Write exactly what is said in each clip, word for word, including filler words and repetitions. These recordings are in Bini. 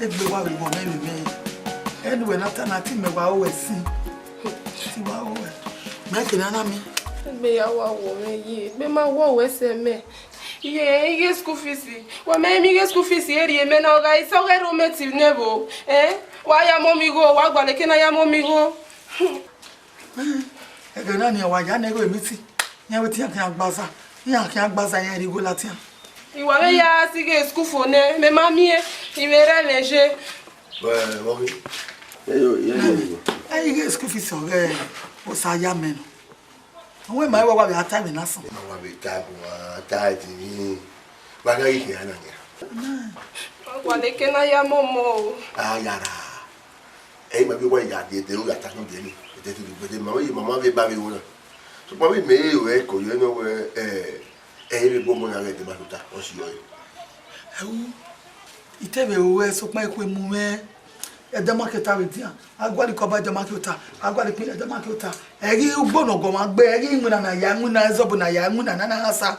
Egbe wa vbe wọ mwẹ vbe mẹ. Ẹdẹ uwẹ na ta na, te imẹ wa ru ẹsin. Te wa ru ẹ. Mẹ kene a na miẹn. Egbe ya wa wọ mwẹ ye, egbe ma wọ wẹ sẹ mẹ. Iye, ighe school fees. Wa mẹ mi ighe school fees e rhie mẹ na, ọ gha isẹ ọghe rhie mẹ te ne vbo. Eh? Wa ya mọ mi igho, wa gualọ eke na ya mọ mi igho. Ẹghẹ na nian, wa ya nẹ igho emiti. Iran vbe te iran khian gbaza. Iran khian gbaza, iran rhie igho ladian. I wa vbe ya sighe school fo nẹ, mẹ ma miẹn, I vbe rẹ ẹmwẹ ye. Ẹ, ighe school fees ọghe Osa ya mẹ nọ. Ọ wẹ ma i wẹ wa vbe a ta ẹmwẹ na sọn. Ma wa vbe ta bu a ta ẹdẹ ni. Wa gha ghi khian na nia. Wa gualọ eke na ya mọ mọ o. A ya ra. Ẹ i ma vbe wa ya de de, u ya ta sọn de ni. De de de, ma vbe, ma ma vbe ba vbe wo na. Sokpan vbe mẹ i ru ẹko ye nọ wẹ, ẹ, ẹ i vbe bu ọmọ na ghe ẹdẹ ma tota, ọ si ọre. Ẹu, I te vbe ru ẹe, sokpan ekhue mu mwẹ. Ẹdẹ ma ke ota vbe dian, a gualọ ikọba, ẹdẹ ma ke ota, a gualọ ikpinna, ẹdẹ ma ke ota. Ẹ ghi ugbo ne ọgọmwa gbe, ẹ ghi iwinna na ya, iwinna ẹzọbo na ya, iwinna na na sa.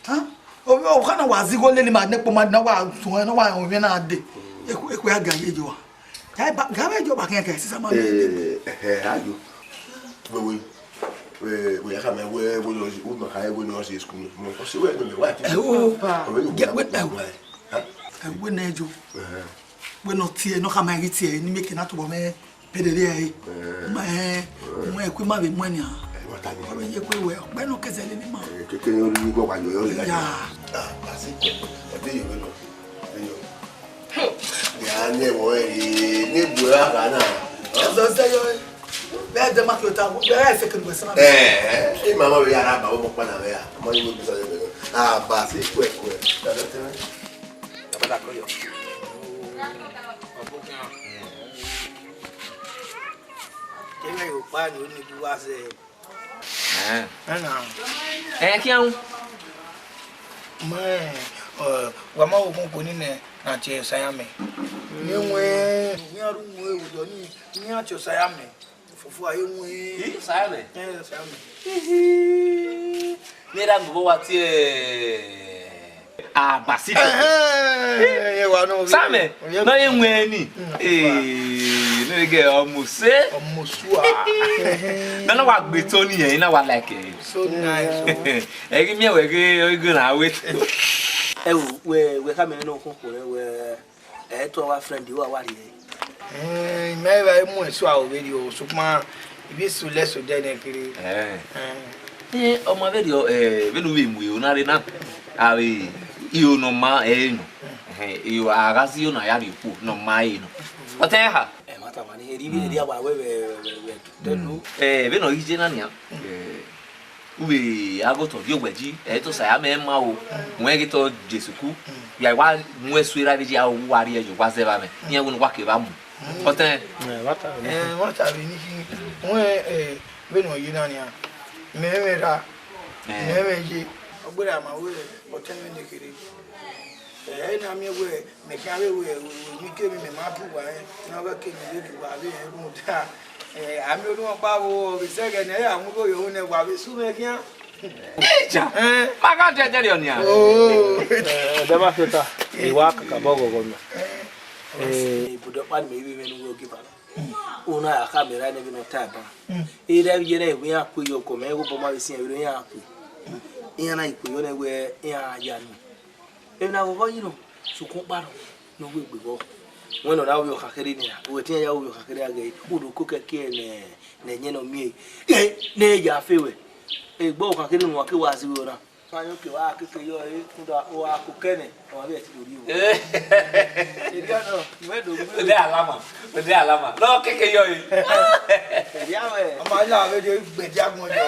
Hẹn? Ovbi ọvbokhan na wa zẹ igho lele ima ne ekpo ma na wa suẹn, na wa rẹn ovbi na dee. Ekhue, ekhue a ga ye yo a. Ga ba, ga vbe yo ba khian ke sisa ma. Eh, eh, ayo. Wewe. We, we ya khama wẹ, wẹ nọ, u ma kha wẹ nọ si school. Mo, ọ si wẹ nọ, wẹ ti. Eh, o. Ọmọ yẹn ge, wẹ, wẹ, ha? Eh, wẹ nẹ yo. Eh. Wẹ nọ tie, nọ khama ghi tie, ne I miẹn eke na tobọ mwẹ. Pedere ẹre. Eh. Ma, eh, mu ẹkue ma vbe mu ẹn nian. Eh, wa ta ni. Ọ vbe ye ẹkue wẹ, ọkpẹ nọ kẹsẹ lele ima. Eh, keke ni ọ rhie igho wa yọ, yọ, yọ. Ya. Ah, a si kẹ. Ọ te yọ vbe nọ. Ọ te yọ. Ya ne wọ ẹ, ne bu ẹ gha na. Ọ sẹ, ọ sẹ yọ. Vbe ẹdẹ ma ke ota, vbe ẹ sẹ kẹ nu wẹ sẹ na. Eh, eh, ima ma vbe ya ra ba, ọ mọ kpa na vbe ya. Ọ ma yi mo bi sa yọ vbe nọ. Ah, ba si kue, kue. Ta ta ta. Baba da kọyọ. Kevbe yo kpa ni oni du wa zẹ. Eh. Ẹna. Eh, kian. Mẹ, eh, wa ma wo koko ni nẹ, na tie Osa ya mẹ. Ni wẹ, ni a ru wẹ wo ni, ni a tie Osa ya mẹ. Fufu a ye wẹ. Ih, Osa ya mẹ. Eh, Osa ya mẹ. Ihi. Ne ra gbogbo wa tie. Ah, Basita. Ẹhẹn, ye wa nọ. Samẹ, nọ ye wẹn ni. Mm. Eh, no ye gẹ ọmọ se. Ọmọ sua. Na na wa gbe to ni yẹn, na wa like it. So nice. Ẹ ghi miẹn wẹ ghe, ọ ghe na wẹ. Ẹ wo, wẹ, wẹ ka mẹ nọ koko rẹ wẹ. Ẹ tọ wa friend wa wa rhie. Mm, mẹ vbe mu eso aro vberriọ, sokpan ivbi eso lẹ eso dẹ nẹ kere. Eh. Eh. Eh, ọ ma vberriọ, eh, vbene u vbe mu iro na rre na, a vbe iro ne ọ ma ẹre nọ. Eh, iro a gha zẹ iro na ya rhie okhuo ne ọ ma ẹre nọ. Ọ tẹn ha? Ẹ ma tama ni, erriọ, erriọ wa wẹ vbe, vbe, vbe, vbe, vbe, eh, vbene ọ ghi ye na nian. Eh, u vbe a ghe otọ rhie owẹ ji, ẹ i te Osa ya mẹ ma o, wẹ ghi te Jesu ku, ya wa mu ẹsu erha vbe ya wa rrie yo, wa zẹ vbe amẹ, iran wẹ ne wa ke vbe mu. Ọtẹn. Ẹ, wa ta vbe ni. Ẹ, wa ta vbe ni khin. Wẹ, ẹ, vbene ọ ye na nian, mẹ mwẹ ra, ẹ, mẹ mwẹ ye. Ọ gberra ma wẹ, ọtẹn mwẹ nekherhe. Ẹ, ẹ na miẹn wẹ, mẹ khian vbe wẹ, wẹ, wẹ, emwi kemwi mẹ ma bu uwa rẹn, ne ọ ghẹ ke mẹ vbe gie uwa vbe rẹn rhunmwuda, ẹ, a miẹn orhunmwu ọkpa vbo, ọ vbe sẹ ẹghẹ ne ẹ ya mu igho ye ohun nẹ, wa vbe su mwẹ khian. Eja, eh, ma gha dẹdẹrriọ nian. Oh. Eh, ẹdẹ ma khiota, I wa kakabọ ghọghọ nọ. Eh. Ibodẹ ọkpa ni mẹ i vbe mwẹ ne uwu ogieva na. Una ya khama erha nẹ vbene ọ ta ban. Erha vbe iye na, iran ku ye ọkọ mẹ, igho obọ ma vbe siẹn vbe iran ku. Iran na ku ye nẹ wẹ iran ya ni. Emwi na ghọghọ yi nọ, sokpan ọkpa nọ, ne ọ wegbe vbọ. Wẹ ne ọ na ovbi ọkhan kherhe nian, wẹ te iran ya ovbi ọkhan kherhe a ghẹ, u do ko kẹkiẹ ne, ne ẹyẹn ne ọ miẹn, ne ya fe wẹ. Egbe ọkhan kherhe ne uwa ke wa zẹ vbe ọna. Fa yo ke wa keke yọ e, rhunmwuda ọ gha ko kẹ nẹ, ọ ma vbe ẹtin do rhie o. Erriọ nọ, mẹ do gbe. Ode alama, ode alama. Nọ keke yọ e. Erriọ wẹ. Ọ ma ya vbe de gbẹdẹ agbọn yọ.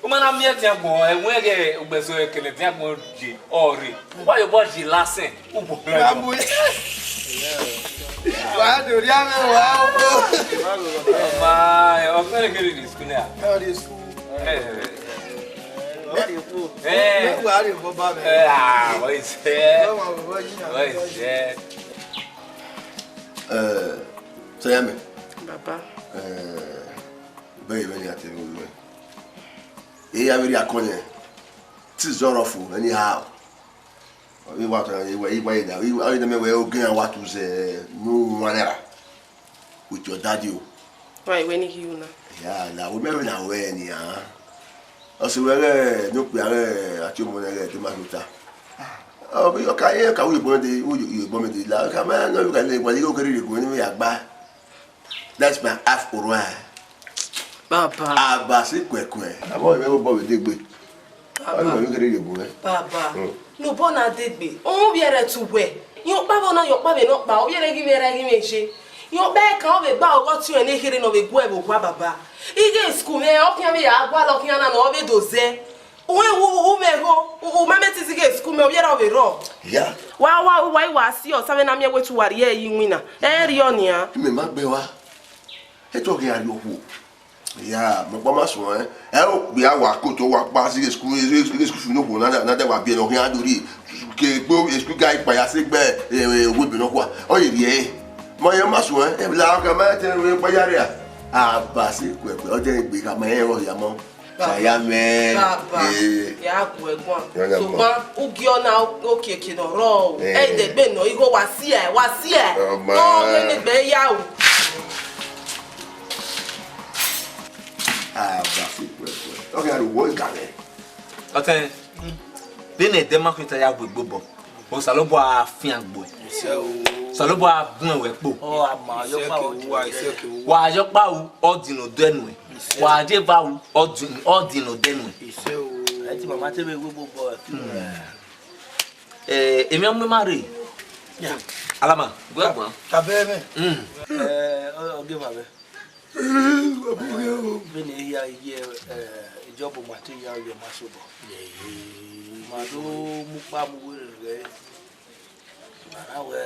U ma na miẹn ẹtin agbọn, ẹwẹn ghẹ ugbẹn so ẹkẹnẹ ẹtin agbọn ye ọre. Wa ye obọ ye lasẹn, u gbọlọ. Wa do ria mẹ wa o. Ọma, ọ fẹrẹ kere ni school nẹ. Ọ de school. Eh. Ọ de school. Eh. Mẹ wa de bọ ba mẹ. Eh, ah, what is that? Ọmọ bọbọ yìí na. What is that? Eh, Sayame. Baba. Eh, bẹ́ẹ̀ bẹ́ẹ̀ ni a ti rí olú ẹ̀. Èyí a bẹ rí akọni ẹ̀. Tí zọrọ fún ẹni ha. Ọ Iwa tọ na, iwa, iwa ye na, iwa ye na mẹ wẹ ogiẹn wa tu zẹ ne u wan naira with your daddy o. Wa iwe ni ghi ru na. Ya, na, wẹ mẹ vbe na wẹ nian. Ọ sẹ wẹ ghẹ ne okpia ghẹ a tie ọmọ nẹ ghẹ de ma tota. Ọ, ọ ka ye ka wi bọ de, wi bọ mẹ de la, ka ma na wi ka le wa, igho kere gu ne ya gba. That's my half orua. Baba. Abasi kuẹkuẹ. Abọ mwẹ obọ vbe degbe. Baba. Ọni mwẹ kere ye gu mwẹ. Baba. Hmm. Ne obọ na degbe. Ohun vbiẹrẹ tu wẹ. Iyan ọkpa vbe ọna, iyan ọkpa vbe nọkpa, ọ vbiẹrẹ ghi vbe ra ghi vbe je. Iyan ọkpa ẹkan ọ vbe gba ọghọ tie ne kherhe ne ọ vbe gu ẹvbo owa baba. Ighe school mwẹ, ọ khian vbe ya gualọ khian na ne ọ vbe do zẹ. Uwẹ u, u, u mwẹ gho, u, u ma mẹ te izighi school mwẹ, ovbi ẹre ọ vbe rrọọ. Ya. Wa, wa, wa, wa si ọ, sa vbe na miẹn wẹ te uwa rhie ẹre ye iwinna. Ẹ i rriọ nian. Imẹ ma gbe wa. Eto ghi a rrie okhuo. Ya, mẹ ọkpa ma suẹn. Ẹ o, okpia wa koto wa kpa si ighe school, ighe school fi ne okhuo na, na, na da wa biẹ ne ọ khian do rhie. Ke gbe school guy kpa ya sẹ gbe, e, e, owẹ ebe nọkhua. Ọ ye rhie ẹre. Ma ye ma suẹn, e la ọka ma te rre kpa ya rria. Abasi kuẹkuẹ, ọ jẹ egbe ka ma rẹn rọ hia mọ. Saya mẹ. Baba, eh, ya gu ẹguan. Ya, ya, sokpan, ugie ọna okiekie ne ọ rrọọ o. Eh. Ẹ i dẹgbe nọ, igho wa si ẹe, wa si ẹe. Ọma. Ọ ghe ne egbe ya o. Ah, ba fi kuẹkuẹ. Ọ ghi a ru wọ iga mwẹ. Ọtẹn, vbene ẹdẹ ma khueta ya gu egbe obọ. Osanobua fian gbe uẹ. Osanobua bun ẹn wẹ kpo. Ọ, a ma yọ ọkpa, ọ di nọ dẹ nuẹ. Wa ye eva ru, ọ di, ọ di nọ dẹ nuẹ. Ẹ ti mama te vbe ru gbogbo ẹ. Eh, emwi ọmọ ma rre. Ya. Alama, gu ẹguan. Tabẹ mwẹ. Mm. Eh, ọ, ọ ghe ma vbe. Vbene ehia ye, eh, Job ma te ya ye ma sobọ. Ma do mu kpa mu were rẹ. Ma na wẹ,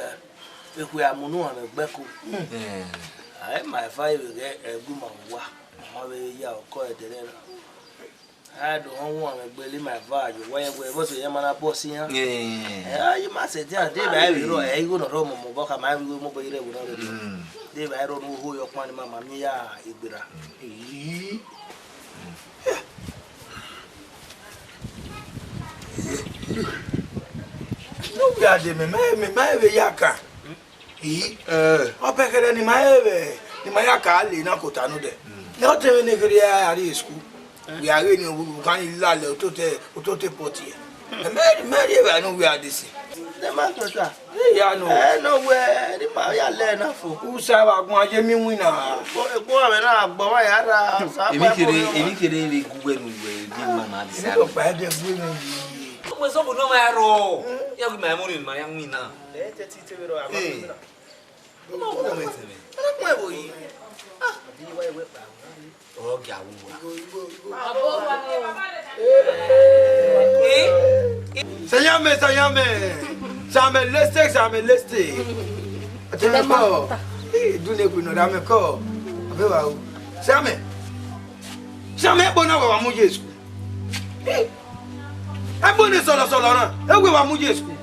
ekhue a mu ne uwa mwẹ gbe ẹko. Eh. A i ma eva vbe ghẹ ẹgbuma vbe uwa. Ma vbe ya ọkọ ẹdẹrẹ na. A do họn uwa mwẹ gbe le ma eva ye uwa ye wẹ, vbọsẹ ya ma na bọ si iran. Eh. Eh, a i ma sẹ dian, de ba vbe rrọọ, ẹ igho nọ rrọọ mọmọ, bọ ka ma vbe igho mobọ ye rre ẹvbo na rre. Mm. De ba rrọọ ne uwu ya ọkpa ni ma ma miẹn ya egberra. Ii. Ne uwia de mẹ, mẹ, mẹ ma vbe ya kan. Ii. Eh. Ọ bẹgẹrẹ ne ima he vbe, ne ima ya ka le na kota nodẹ. Mm. Ne ọ te vbe ne kherhe a rrie school. Eh. Wẹ a ghe ne u kan lalẹ ototẹ, ototẹ pọtiẹ. Mẹ, mẹ rhie evbare ne uwia de si. Ne ma tota. Iya no. Eh, no wẹ, ne ima ya lẹ na fo. Usa vbe agbọn ye mi winna. Egbe, egbe wa vbe na agbọn wa ya ra, sa. Emwi kherhe, emwi kherhe vbe gu wẹ ne uwẹ, de ma ma de sa. Emwi do kpa ẹdẹ gu mi yi. Ọmọ ẹzọ bu ne ọ ma rrọọ. Ya gu ma mu ni ma ya winna. Ẹ tẹ ti te vbe rrọọ, a ma. Ee. Ọmọ ọmọ ẹtẹn mwẹ. Ọmọ ẹvbo yi. Ah. Ọ gia wu wa. Sayame, sayame. Sayame leste, sayame leste. Ọtẹn mwẹ kọ. Ii, du ne kwi nọ da mẹ kọ. Ọbẹ wa o. Sayame. Sayame, ẹgbọn na wẹ wa mu ye school. Ii. Ẹgbọn ne sọlọsọlọ na, e wẹ wa mu ye school.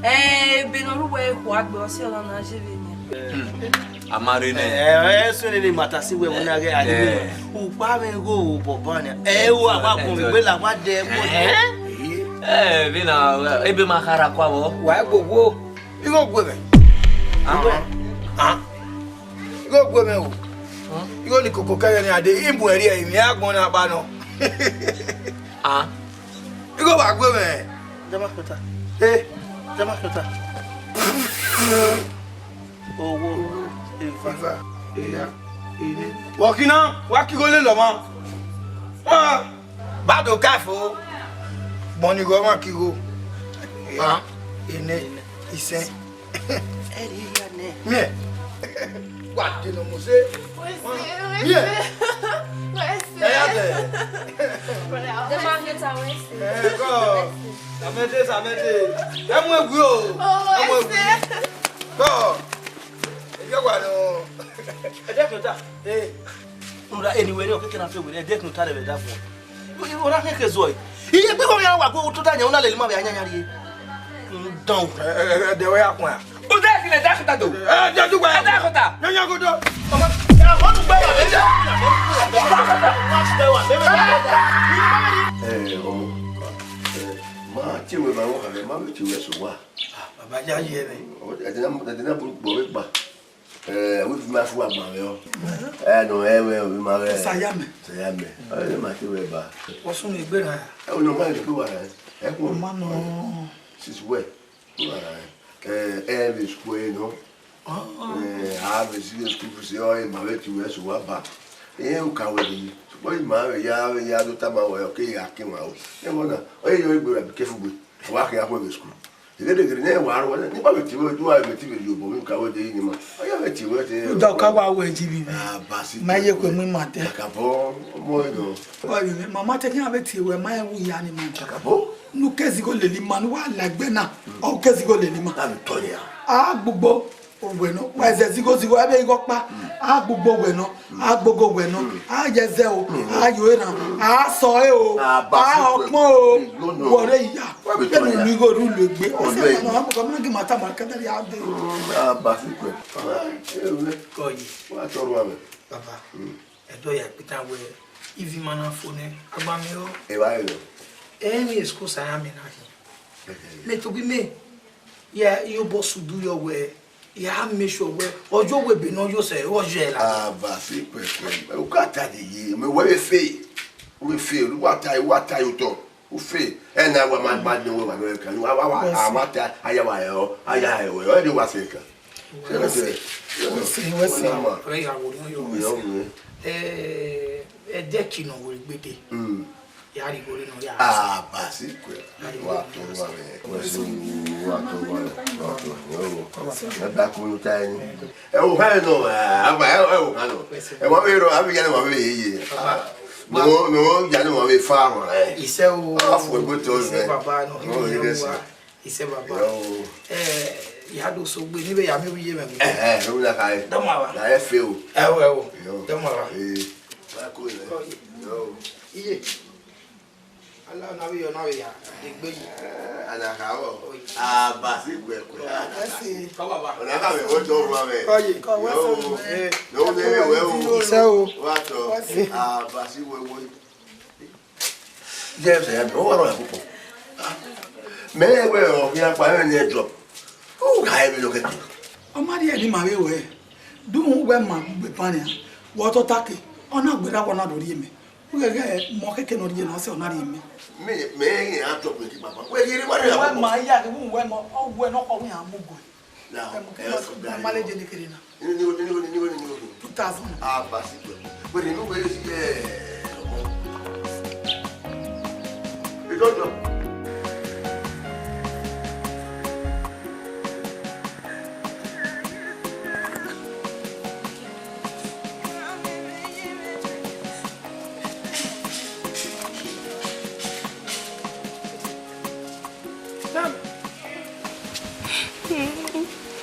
Ẹ, ebe ne ọ ru wẹ ekhua gbe, ọ si ọna na je vbe nian. Hmm. A ma rre nẹ. Ẹ, ẹ, sunu ni ma ta si wẹ, wẹ na ghẹ a ni. Ẹ. Ukpa mwẹ gho obọ ba nian. Ẹ, wa, wa gun mi gbe la, wa dẹ ẹgbọn. Ẹ? Ẹ, vbene ebe ma khara kua vbọ. Wa gbogbo. Igho gue mwẹ. Ah. Ah. Igho gue mwẹ o. Igho ni koko kẹghẹ ne a de, I mu ẹre rhie emwi agbọn na ba nọ. Ah. Igho wa gue mwẹ. Dama kota. Eh. Dama kota. Owo. Eva. Eva. Eya. Ene. Wa kina, wa ki igho lele ọmwa. Ah. Bado ka fo. Gbọn ni igho ọmwa ki igho. Eva. Ene. Isẹn. Ẹ ri ya nẹ. Miẹn. Wa de nọ mose. Wẹ se, wẹ se. Miẹn. Wẹ se. Ẹ ya bẹ. Ẹ ma he ta wẹ se. Ẹ kọ. Samẹde, samẹde. Ẹ mu egui o. O, ẹ mu egui. Wẹ se. Kọ. Ẹ jẹ wa nọ. Ẹ jẹ kí o ta. Ee. Nura, anyway, ne okeke na fe were, ẹ dẹ kí o ta rẹ vbe da fo. Ora kẹkẹ zọ ẹ. Iye gbe kọ ya wa ko tota yan una lele ma vbe anya yan rie. Ndọn. Ẹ, ẹ, ẹ, de wẹ ya kpọn ya. O de kile da kota do. Ẹ, de ju gba ya. Da kota. Yan yan ko do. Ọmọ, ẹ, ọmọ gbe wa be. Ẹ, ọmọ. Ẹ, ma tie Wẹ ma vbe kha mwẹ, ma vbe tie ruẹ sẹ owa. Ah, baba, ya ye mwẹ. Ẹdẹ na, ẹdẹ na bu gbọ vbe gba. Eh, wẹ ma fu agba mwẹ ọ. Eh, no, eh, wẹ, wẹ ma vbe. Saya mẹ. Saya mẹ. Eh, ma tie ruẹ ba. Wọ sunu egbe na. Eh, no, ma egbe wa. Eh, ku. Ma nọ. Sis wẹ. Ẹ vbe school nọ. A vbe zighi school fees, ọ ma vbe tie ruẹ sẹ owa ba. Irẹn u ka wẹ yi. Sokpan ima vbe ya, vbe ya do tama wẹ, ọ ke ya ke wan o. Ẹmwẹ na, ọ ye yọ egbe ra be careful gbe. Wa ke ya khuẹ vbe school. Eghe de gere ne wa ro ne ba vbe tie ruẹ, du a vbe tie vbe yo bo mi ka wẹ de ni ma. Ọ ya vbe tie ruẹ te. Uda ka wa wẹ ji bi bi. Ah, basi. Ma ye kwe mu ima te. Kakabọ, ọmọ ẹ nọ. Ọ ye, mama te khian vbe tie ruẹ, ma ẹ wu ya ni ma. Kakabọ. Ne u ke zigho lele ima, ne u wa la egbe na, ọ ke zigho lele ima. A vbe tọ ya. A gbugbo owẹ nọ, wa zẹ zigho zigho, ẹ vbe igho ọkpa. A gbugbo owẹ nọ, a gbogo owẹ nọ, a ye zẹ o, a yo eran, a sọ ẹ o, a ọkpọn o, wọrẹ iya. Bẹẹ ne u ni igho rhulẹ egbe, ọ sẹ ma nọ, a gbọgọ ma ghi ma tama kẹdẹrẹ a dee. A ba fi kpẹ. Kọ yi. Wa tọrọ amẹ. Baba. Ẹdọ ya kpita wẹ, ivbi ima na fo nẹ, agbami o. Evbare nọ. Emwi esko sa ya mẹ na khin. Mẹ tobọ imẹ, ya iyobọ sudu yọ wẹ, ya make sure wẹ, ọ yo wẹ ebe ne ọ yo sẹ, ọ yẹ la. A ba fi kpẹkpẹ. U ka ta de ye, mẹ wẹ vbe fe. U vbe fe, u wa ta, u wa ta ye otọ. U fe, ẹ na wa ma, ma de wẹ wa nọ kan. Wa, wa, wa, a ma ta, a ya wa ẹ ọ, a ya ẹ ọ, ẹ de wa se kan. Wẹ se, wẹ se, wẹ se. Ọrẹ ya wo ni yo, wẹ se. Ẹ, ẹdẹ ki nọ wẹ gbede. Ya ri igho re nọ ya. Ah, basi kue. Wa to wa re. Wa to wa re. Wa to wa re. Ẹ ba ko nu ta ni. Ẹ wo ha nọ, a ba ẹ wo ha nọ. Ẹ wa vbe ro, a vbe ya nọ, wa vbe ye. No, no, ya nọ, wa vbe fa ro. Isẹ o. A fo egbe to. Isẹ baba nọ. No, ye se. Isẹ baba. Yo. Eh, ya do so gbe ni vbe ya mi wi ye mẹ. Eh, eh, no na kai. Dọmọ ava. Na e fe o. Ẹ wo, ẹ wo. Yo. Dọmọ ava. Eh. Wa ko le. Yo. Iye. Ala na vbe yo na vbe ya. Egbe yi. Eh, ala ka wo. A ba si gbe ko. Ẹ si. Ka baba. Ọna ka vbe wo to wa vbe. Kọ yi. Kọ wa so. Eh. No ne we wo. Isẹ o. Wa to. A ba si we wo. Yes, I am. Ọ wa rọ ya pupọ. Mẹ wẹ ọ khian kpa ẹmwẹ ne ẹ drop. U gha ẹmwẹ nọ kẹkẹ. Ọ ma rhie ne ima vbe ruẹ. Dunmwu wẹ ma gbe pan nian. Wẹ ọ tota ke. Ọ na gberra wẹ ọ na do rhie mẹ. U ghẹ ghẹ mọ kẹkẹ ne ọ rhie na, ọ sẹ ọ na rhie mẹ. Mẹ, mẹ ghi a drop ne kpakpa. Wẹ ghi rre wa rre. Wẹ ma ya ghe, wẹ ma, ọ wẹ ne ọ kọ wẹ iran mu gue. Now, ẹ fọ gari. Mama le je ne kere na. Ni, ni, ni, ni, ni, ni, ni, ni. Two thousand. Ah, basi gbe. Wẹ ni wẹ si, eh, ọmọ. Ẹ jọ jọ.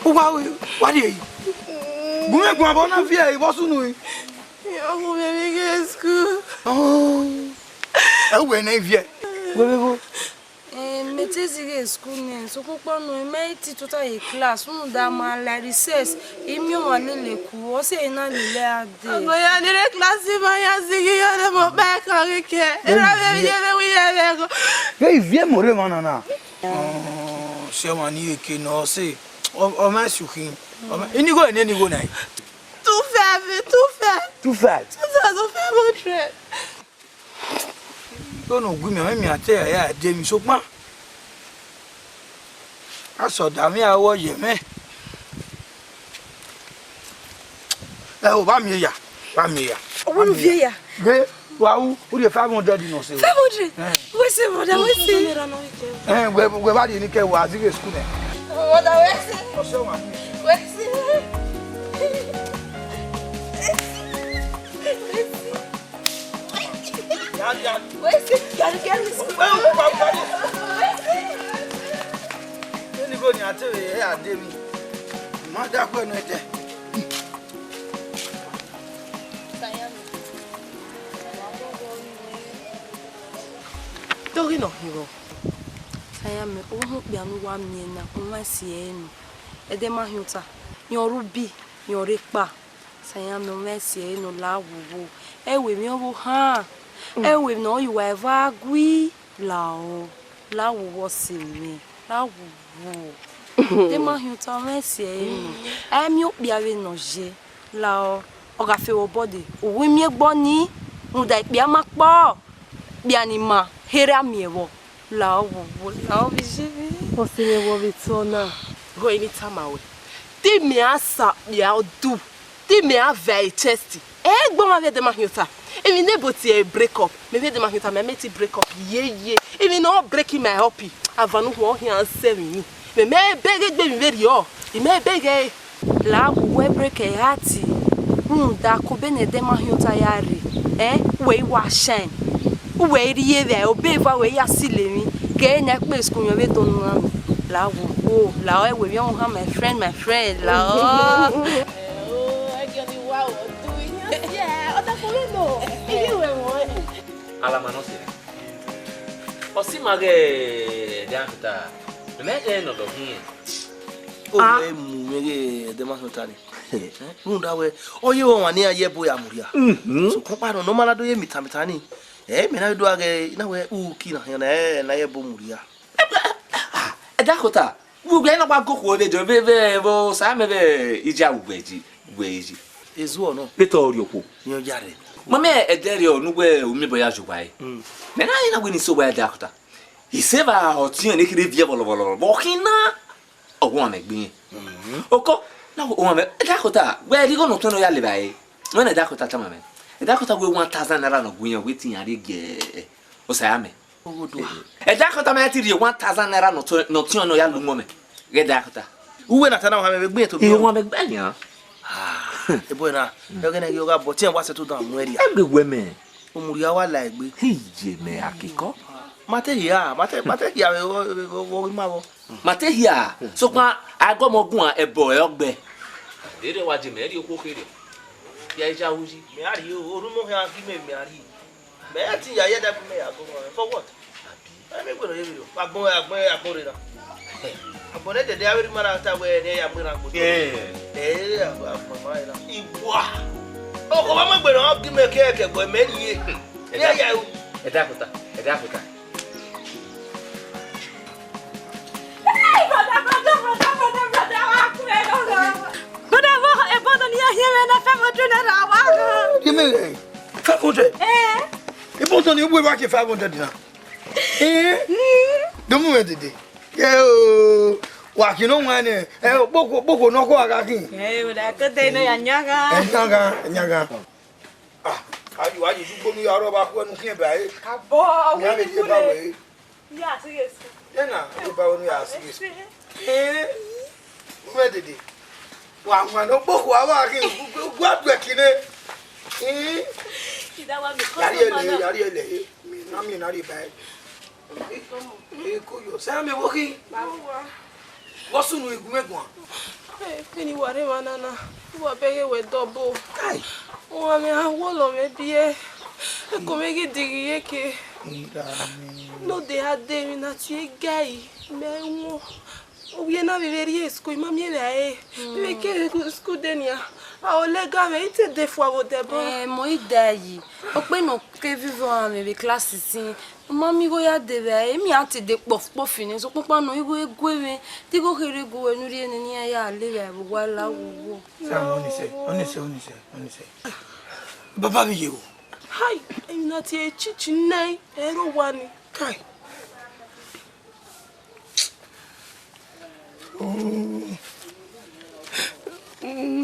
Uwa we, wa rhie yi. Gu mwẹ guan vbe ọ na viẹ, I vbe ọ sunu rin. Ọ hu mwẹ vbe ghe school. Oh. Ẹ wẹ ne I viẹ. Wẹ vbe gho. Eh, mẹ te zighi school nẹ, sokpan ukpọnu mẹ i te tota ye class, rhunmwuda ma la recess, I miẹn ọmwa lele ku, ọ sẹ ehe na lele a dee. Ọmọ ya ni rre class ma ya zighi ya ne mọ kpẹ kan ghi kẹ. Erha vbe ye vbe wi ye vbe ẹghọ. Vbe I viẹ mẹ ọre emwa nana. Ọ, sẹ ọmwa ni eke nọ, ọ sẹ, ọ, ọ ma su khin. Ọ ma, ini igho nene igho na. Two five, two five. Two five. Two thousand five hundred. Igho ne ọ gu mẹ, mẹ miẹn a te ya ya de emwi, sokpan a sẹ ọdavẹn a ru ọyẹ mwẹ. Ẹ o, vba miẹn ya, vba miẹn ya. Ọ wẹ ne u viẹ ya? Ghe, wa ru, u rhie five hundred nọ sẹ. Five hundred? Eh. Wẹ sẹ, brother, wẹ sẹ. Eh, wẹ, wẹ vba rhie ni kẹ wa zighi school nẹ. Brother, wẹ sẹ. Ọ sẹ wa. Wẹ sẹ. Wẹ sẹ. Eni igho ni a te vbe re a de emwi, ma da khuẹ nọ ẹdẹ. Doghi nọ khin vbọ? Sayamẹ, ọvbokhan okpia ne uwa miẹn na, ọmwa si ẹre nọ. Ẹdẹ ma khian ota, rẹn ọre ubi, rẹn ọre ekpa. Sayamẹ, ọmwa si ẹre nọ la wowo. Ẹ wẹ emwi ọvbokhan, ẹ wẹ emwi ne ọ ye uwa eva gui lao. La wo wọ sẹ mwẹ, la wo wo. De ma hiẹn ota mwẹ si ẹre nọ. A i miẹn okpia vbene ọ ye, la ọ, ọ gha fe vbe obọ de, u wi miẹn egbe ọnii, rhunmwuda ikpia ma kpọ, ikpia ni ma kherhe a miẹn vbọ, la ọ wo wo, la ọ vbe ye vbe. Ọ sẹ mwẹ vbe ọ vbe tọ na. Gho eni tama wẹ, te imẹ a sa okpia ọdu, te imẹ a va e chest, ẹ i gbe ọmwa vbe ẹdẹ ma hiẹn ota. Emwi ne ebo tie break up, mẹ vbe ẹdẹ ma hiẹn ota, mẹ mẹ te break up yeye. Emwi ne ọ break my up, avan ne u huẹn ọ khian sẹ emwi ni. Mẹ mẹ bẹghe egbe emwi vberriọ, I mẹ bẹghe ẹre. La wo wẹ break ẹ heart, rhunmwuda ko be ne ẹdẹ ma hiẹn ota ya rre, ẹ, wẹ i wa shine. Uwẹ i rhie vbe obọ eva wẹ ya silo emwi, ke ne ẹ kpe school yọn vbe do nu na. La wo, o, la ọ ẹwe vbe ọmwa my friend, my friend, la ọ. Ẹgiọ ni wa ọ du iyan si ẹ, ọ ta fo vbe no, iye wẹ wọn. Alama nọ sẹ. Ọ si ma ghẹ ẹdẹ afiota, mẹ ghẹ nọ dọ hin. O wẹ mu mwẹ ghẹ ẹdẹ ma sọta ni. Rhunmwuda wẹ, ọ ye ọmwa ne iran ye ẹbo ya mudia. Sokpan ọkpa nọ, ne ọ ma na do ye mita mita ni. Ẹ, mẹ na do gha ghẹ, I na wẹ, u ki na khian na, ẹ, na ye ẹbo mudia. Ẹdẹ afiota, vbe ugbẹn na wa gokhuo vbe jọ, vbe, vbe, vbe osa mẹ vbe ija ugbẹn ji, ugbẹn ji. Ezuọ nọ. Vbe te ọ rhie okhuo. Iyan ya rre. Ma mẹ ẹdẹ rriọ ne uwẹ u miẹn obọ ya jọ uwa ẹre. Mẹ na rẹn na wẹ ne I sẹ uwa ẹdẹ afiota. Iseva ọtiọnrẹn ne kherhe viẹ vbọlọvbọlọ, vbe ọ khin na, ọ gu ọmwa mẹ gbe irẹn. Oko, na gu ọmwa mẹ, ẹdẹ afiota, wẹ rhie igho ne ọ tuẹn ne ọ ya le evbare. Wẹ na ẹdẹ afiota tama mwẹ. Ẹdẹ afiota wẹ one thousand naira ne ọ gu irẹn, wẹ te iran rhie gie osa ya mẹ. Oghodua. Ẹdẹ afiota ma ya te rhie one thousand naira ne ọ tuẹn, ne ọ tuẹn ne ọ ya lu mọ mẹ. Ghẹ ẹdẹ afiota. Uwẹ na ta na wa mẹ vbe gbe to. Irẹn wa mẹ gbe yan. Ah, ebo na, ẹghẹ ne ọ gha bọ, te iran wa settle down mu ẹre. Ẹ gbe wẹ mẹ. Omudia wa la egbe. Iye mẹ akekọ. Ma te hia, ma te, ma te hia vbe vbe vbe vbe ma vbọ. Ma te hia, sokpan a gọmọ guan ẹbọ ẹ ọgbẹ. Ere wa je mẹ rhie okhuo kherhe. Ya ija wu yi. Mẹ a rhie o, orhu mọ khian gi mẹ, mẹ a rhie. Mẹ a te ya ye ẹdẹ gu mẹ ya gọmọ, for what? Ẹ mi gbẹdọ ye vbe rọ. Agbọn, agbọn, agbọn rre na. Agbọn ne dẹdẹ avbe erha ima na ta wẹ ne ya mu erha agbọn. Ẹ, agbọn, agbọn ma erha. Iwa. Ọkọ wa mu egbe na, ọ gi mẹ kẹ, kẹ ẹgbẹ mẹ rhie. Ẹ ya, ya o. Ẹdẹ afiota, ẹdẹ afiota. Hey, brother, brother, brother, brother, brother, wa kure, brother. Brother, wo, ebo do ni ya hiẹn mwẹ na five hundred naira wa gha. Give me five hundred. Eh. Ebo do ni uwe wa ke five hundred na. Eh? Do mu mwẹ dede. Ye o, wa khin ne ọ wan nẹ, ẹ, okpokhuo, okpokhuo ne ọ khuo a gha khin. Ẹ, wẹ da ke de ne ya nya gha. Ẹ nya gha, ẹ nya gha. Ah, ayo, ayo, ugbo ne u ya rrọọ vbe akhuẹ ne u khian ba ẹre. Abọ, wẹ ne u ba wẹ. Ya si ghe school. Ye na, u ba wẹ ne u ya si ghe school. Eh, u mwẹ dede. Wa wan ne okpokhuo avbe akhin, u gua duẹ khin nẹ. Eh? Ida wa mi. Ya rhie lẹ, ya rhie lẹ. Mi na, mi na rhie ba ẹre. Eko yo, sẹ mẹ vbo khin? Vbọ sunu igun mẹ guan? Eni wa rre emwa na na, wa bẹghe wẹ dọbo. Kai. Uwa mwẹ a wọlọ mwẹ biẹ. Eko mwẹ ghi dighi ye ke. Node a de emwi na tie gai, mẹ wọn. Ovbi na vbe vbe rrie school, I ma miẹn vbe a re. Vbe ke school de nia, a o lẹga mwẹ, I te de fua vbe odẹ bọ. Eh, mọ i da yi. Okpe nọ ke vivo a mwẹ vbe class sin. Mami igho ya de vbe a re, emi a te de kpọf kpọf nẹ, sokpan ọkpa nọ igho gue mwẹ. Te igho kherhe gu wẹ ne u rhie nene iran ya le vbe a vbe owa la wowo. Sa, ọnise, ọnise, ọnise, ọnise. Baba vbe ye o. Hai, emwi na tie chichi nai, ẹro wa ni. Kai.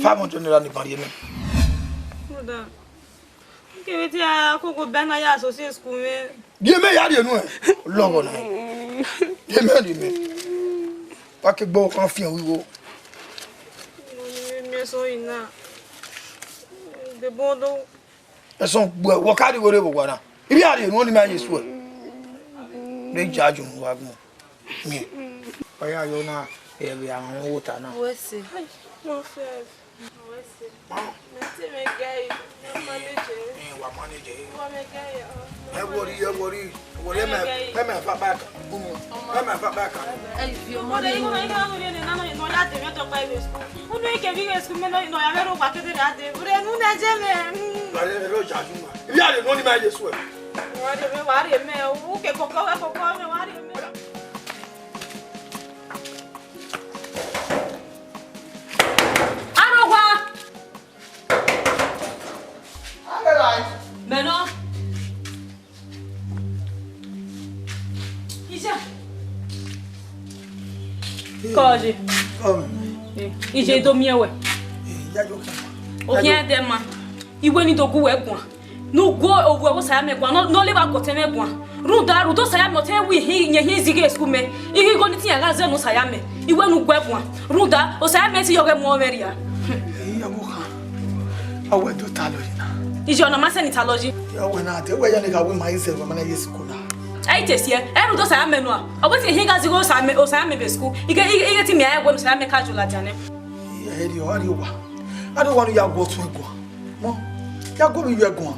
Five hundred naira ni ban rhie mẹ. Brother, kevbe te a koko bẹ na ya sosie school mwẹ. Rhie mẹ ya rhie nuẹn. Lọghọ na. Rhie mẹ, rhie mẹ. Wa ke gbe ọkhan fian igho. Mi eso ina. Debo do. Ẹsọn gbe wọ ka rhie igho rre vbe owa na. I vbe a rhie nuẹn ni ma ye suẹ. Ne ja jun wa gbọn. Miẹn. Ọ ya yo na, ẹ vbe a wọn wo ta na. Wẹ se. Wẹ se. Wẹ se. Mẹ te mẹ ga e, mẹ manage e. Ẹ, wa manage e. Wa mẹ ga e, ọ. Ẹ worry, ẹ worry, ẹ worry, ẹ mẹ, ẹ mẹ fa back. Unu, ẹ mẹ fa back. Ẹ fi ọmọ rẹ. Unu, unu, unu, unu, unu, unu, ya de mẹ tọkpa ivẹ school. Unu, ike bi ivẹ school, mẹ nọ, nọ ya mẹ ro gba kete ra de. Ure, unu, ẹ jẹ mẹ. Wa rhie, ẹ rọ ja ju ma. Ibi a rhie nuẹn ni ma ye suẹ. Wa rhie mẹ, wa rhie mẹ. U ke koko, koko, mẹ, wa rhie mẹ. Iye do miẹn wẹ. Ya yo kẹ. Okhian dẹ ma. Iwe ni do gu wẹ guan. Ne u gu ovbi ẹvbo Osayamẹ guan, ne ọ, ne ọ leva gu ọtẹn mwẹ guan. Rhunmwuda, rhunmwuda Osayamẹ ọtẹn wẹ ihin, yẹn ihin zighi school mẹ. Ighẹ igho ni te iran gha zẹ ne Osayamẹ, iwe ne u gu ẹe guan. Rhunmwuda, Osayamẹ te yọ ghẹ mu ọmwẹ rria. Iye, ọvbokhan. A wẹ do ta lọ yi na. Iye, ọna ma sẹ ne I ta lọ yi. Ya wẹ na, te wẹ ya ne gha wẹ ima i zẹ vbe ma na ye school na. Ẹ i te siẹ, ẹ rhunmwuda Osayamẹ nua. Ọ wẹ te ihin gha zighi Osayamẹ, Osayamẹ vbe school. Ighẹ, ighẹ, ighẹ te imiẹn wẹ ne Osayamẹ ka ju ladian nẹ. Iye, ẹ rhie, a rhie owa. A rhie owa ne u ya gu ọtẹn guan. Mọ, ya gu ovbi iyuẹ guan.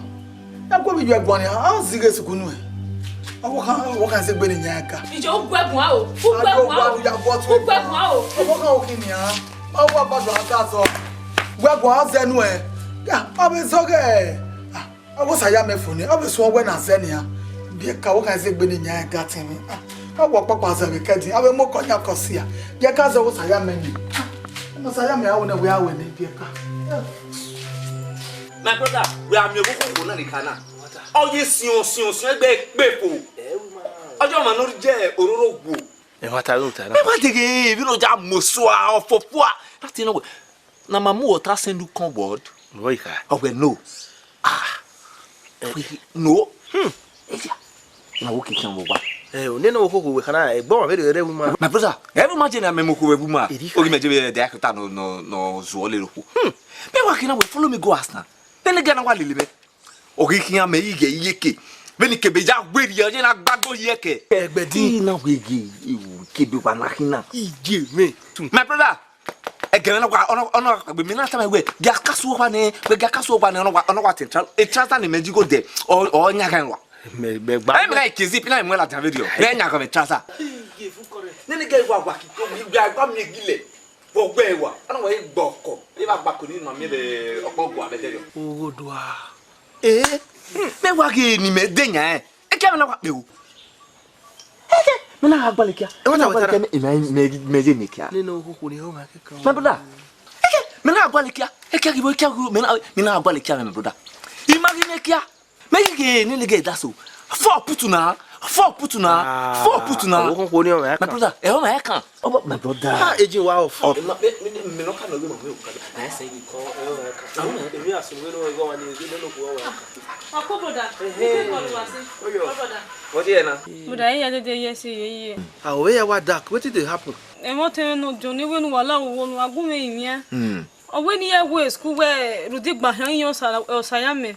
Ya gu ovbi iyuẹ guan nia, a zighi school nuẹn. Ọvbokhan, ọvbokhan, sẹ egbe ne iran ga. Iye, u gu ẹe guan o, u gu ẹe guan o, u gu ẹe guan o. Ọvbokhan, okhian nia, ma wa ba do a ga zọ. Gu ẹe guan, a zẹ nuẹn. Ya, a vbe zọghẹ. Ah, ọvbo Osayamẹ fo nẹ, ọ vbe suẹn wẹ ne a zẹ nian. Biẹ ka, ọvbokhan, sẹ egbe ne iran ga tẹn mwẹ. Ah, ọ wẹ ọkpọkpa zẹ vbe kẹdin, a vbe mu okọ yan kọ sia. Biẹ ka zẹ ọvbo Osayamẹ nẹ. Ah, ọna Osayamẹ a wẹ nẹ, wẹ a wẹ nẹ, biẹ ka. Yeah. My brother, wẹ a miẹn ọvbokhan na ni ka na. Ọ ye siọn, siọn, siọn, egbe kpe fo. Ọ ye ọmwa ne ọ rre ororo gbo. Ẹmwata vbe ta na. Ẹ wa deghe, vbene ọ ya mu osua, ọ fofua. That thing no work. Na ma mu water send you come word. Vbọ i kha? Ọ wẹ no. Ah. Eh. No. Hmm. Eya. Na wo keke ọmọ wa. Eh, o nene okhuo wẹ khana, eh, gbọ ma vbe rre ẹvbo ima. My brother, ẹvbo ima je na mẹ mu okhuo vbe ẹvbo ima. Eri kha. Ogi mẹ je vbe ẹdẹ akota nọ, nọ, nọ zuọ lele okhuo. Hmm. Mẹ wa kina wẹ follow me go house na. Nene ga na wa lele mẹ. Ọ ghi khian mẹ ighe iyeke. Vbene I kebe ya werriẹ, ọ ye na gba gbe ye ẹkẹ. Ẹgbẹdin. I na wẹ ghe, ewu, kebe wa na khin na. Iye mwẹ. My brother, ẹgẹ mwẹ na wa, ọ na, ọ na wa kpegbe, mẹ na tama wẹ, gia kaso ọkpa nẹ, wẹ gia kaso ọkpa nẹ, ọ na wa, ọ na wa te tra-, e trouser ne mẹ ji go dẹ, ọ, ọ yan gha wa. Mẹ, mẹ gba. Ẹ mẹ na ke zip, na mẹ la dan video. Mẹ yan gha mẹ trouser. Iye fu kọrẹ. Nene ga wa wa ki ko, gba gba mi gilẹ. Vbe ọgbe ẹre wa, ọ na wa gba ọkọ, e wa gba ko ni ma miẹn vbe ọkpọ gua vbe ẹdẹrriọ. Ugho dua. Eh, mẹ wa ghe ne imẹ de yan ẹn. Ekia mẹ na wa kpe o. Ekia, mẹ na gha gualọ ekia. Ẹ, wẹ ta, wẹ ta. Mẹ, mẹ, mẹ, mẹ ye ne ekia. Nene okhuo ni ho ma kẹkan. My brother. Ekia, mẹ na gha gualọ ekia. Ekia ghi bo, ekia ghi bo, mẹ na, mẹ na gha gualọ ekia, my brother. I ma ghi ne ekia. Mẹ ghi ghe ne nigga da so. Four putu na. Four putu na. Ah, four putu na. Okhuo ni ọ ma kan. My brother, ẹ, ọ ma kan. Oh, my brother. Ah, eji wa off. Off. Ema, me, me, me no ka no gbe ma me o ka. Na ese yi ko, ẹ, ọ ma kan. Emi asun we no go wa ni, we no go wa. Ọkọ brother. Ehe. Oyo. Brother. What you na? Brother, yeah, yeah, yeah, yeah. Ah, we ya wa dark. Wetin dey happen? Ẹ mọ tẹmwẹ nọ, John, iwe nu wa la wo nu, a gu mwẹ yin. Hmm. Ọ wẹ ne I ya gu school wẹ rhunmwuda igba khian iyan Osa-, Osayamẹ.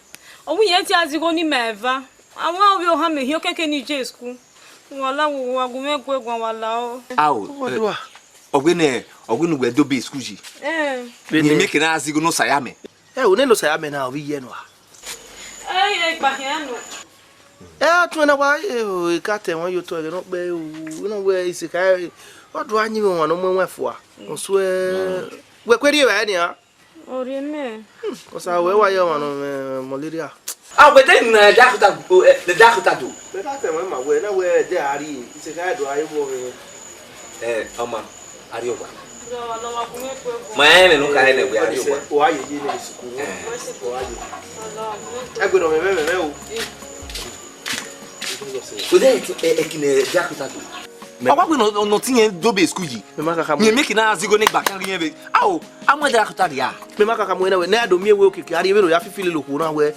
Ọ wẹ irẹn te a zigho ne ima eva. Avbe ovbi ohan mẹ hin okẹkẹ ne I je school. Wa la wo, wa gu mwẹ gu ẹe guan, wa la o. Ao, Oduwa. Ọ wẹ ne, ọ wẹ ne uwẹ do be school yi. Eh. Vbene mẹ ke na zigho ne Osayamẹ. Ẹ, one ne Osayamẹ na, ọ vbe iye nua. Ẹ, igba khian nọ. Ẹ, ọtuẹn na wa, e, ka ta ẹmwẹ ye otọ ẹghẹ ne ọ kpẹ, o, ne ọ wẹ isekha, ọ do a yin mwẹ ọmwa ne ọ mu ẹwaẹn fua. Ọ suẹ, wẹ ku erriọ evbare nian. Ọ rhie mẹ. Hmm, Osa, wẹ wa ye ọmwa ne ọ mwẹ malaria. A, wẹ de na ẹdẹ akhuta, o, ẹ, ẹdẹ akhuta do. Mẹ ka ta ẹmwẹ ma wẹ, na wẹ ẹdẹ a rrie, isekha do a ye vbọ vbe. Ẹ, ọma, a rrie owa. Ma rẹn ẹmwẹ ne u kha rẹn nẹ wẹ a rrie owa. Wa ye ye ne sikuru. Ẹ. Wa ye. Ẹgbẹe nọ mwẹ, mwẹ, mwẹ o. Today, ẹ, ẹ, kine ẹdẹ akhuta do. Ọ wa wẹ ne ọ, ne ọ te irẹn do be school yi. Mẹ ma kaka mu. Mẹ, mẹ ke na zigho ne igba khian rhie vbe. Ao, a mu ẹdẹ akhuta rhia. Mẹ ma kaka mu ẹre na wẹ, ne a do miẹn wẹ okiekie, a rhie vbene ọ ya fifi lele okhuo na wẹ.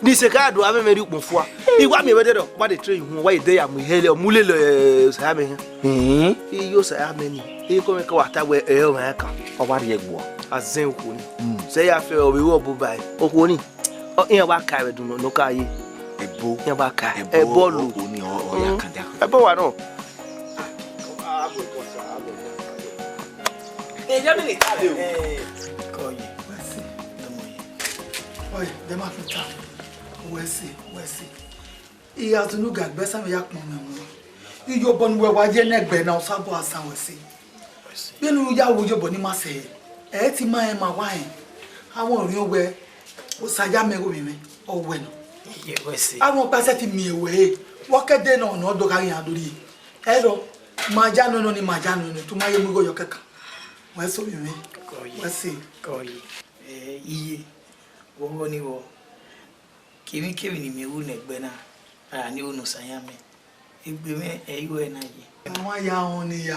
Ne isekha do a mwẹ mwẹ rrie ukpọn fua. I wa miẹn vbe ẹdẹdẹ, wa de train uhunmwu, wa ye de ya mu ihe lẹ, ọ mu lele, eh, Osayamẹ hẹn. Hmm. Iye Osayamẹ ni, eko mwẹ ka wa ta wẹ, ẹ, ọ mwẹ kan. Ọ wa rhie ẹguọ. A zẹn okhuo ni. Hmm. Sẹ ya fẹ, ọ vbe ru ọbo ba ẹre. Okhuo ni. Ọ, iran wa ka ẹvbo dunu ne ọ ka ye. Ẹbo. Iran wa ka ẹbo, ẹbo lo. Okhuo ni, ọ, ọ ya kan dia. Ẹbo wa nọ. Ẹ, ya mi ni ta de o. Ẹ, kọ ye. Wẹ si, ọmọ ye. Ọye, de ma fi ta. Wẹ si, wẹ si. Iya tunu ga gbe sa me ya kpọn mẹ wọn. Iyobọ ne uwẹ wa ye ne ẹgbẹ na, Osanobua san wẹ si. Vbene u ya ru iyobọ ni ma sẹ, ẹ i ti ma rẹn ma wa rẹn. Avọn orhiọn wẹ, Osayamẹ gho vbe mwẹ, ọ wẹ nọ. Iye wẹ si. Avọn ọkpa sẹtin miẹn wẹ, wẹ kẹdẹ nọ, nọ do gha ghi iran do rrie. Ẹrọ, ma ya nọ nọ ni ma ya nọ nọ, tu ma ye mu igho yọ kẹkan. Wẹ so vbe mwẹ. Kọ ye. Wẹ si. Kọ ye. Eh, iye, vbọ ni vbọ? Kevbikevbi ne imẹ ru ne ẹgbẹ na, a ra ni ru ne Osayamẹ. Egbe mwẹ ẹ i ru ẹre na ye. Ọ ma ya rẹn ọnii ya.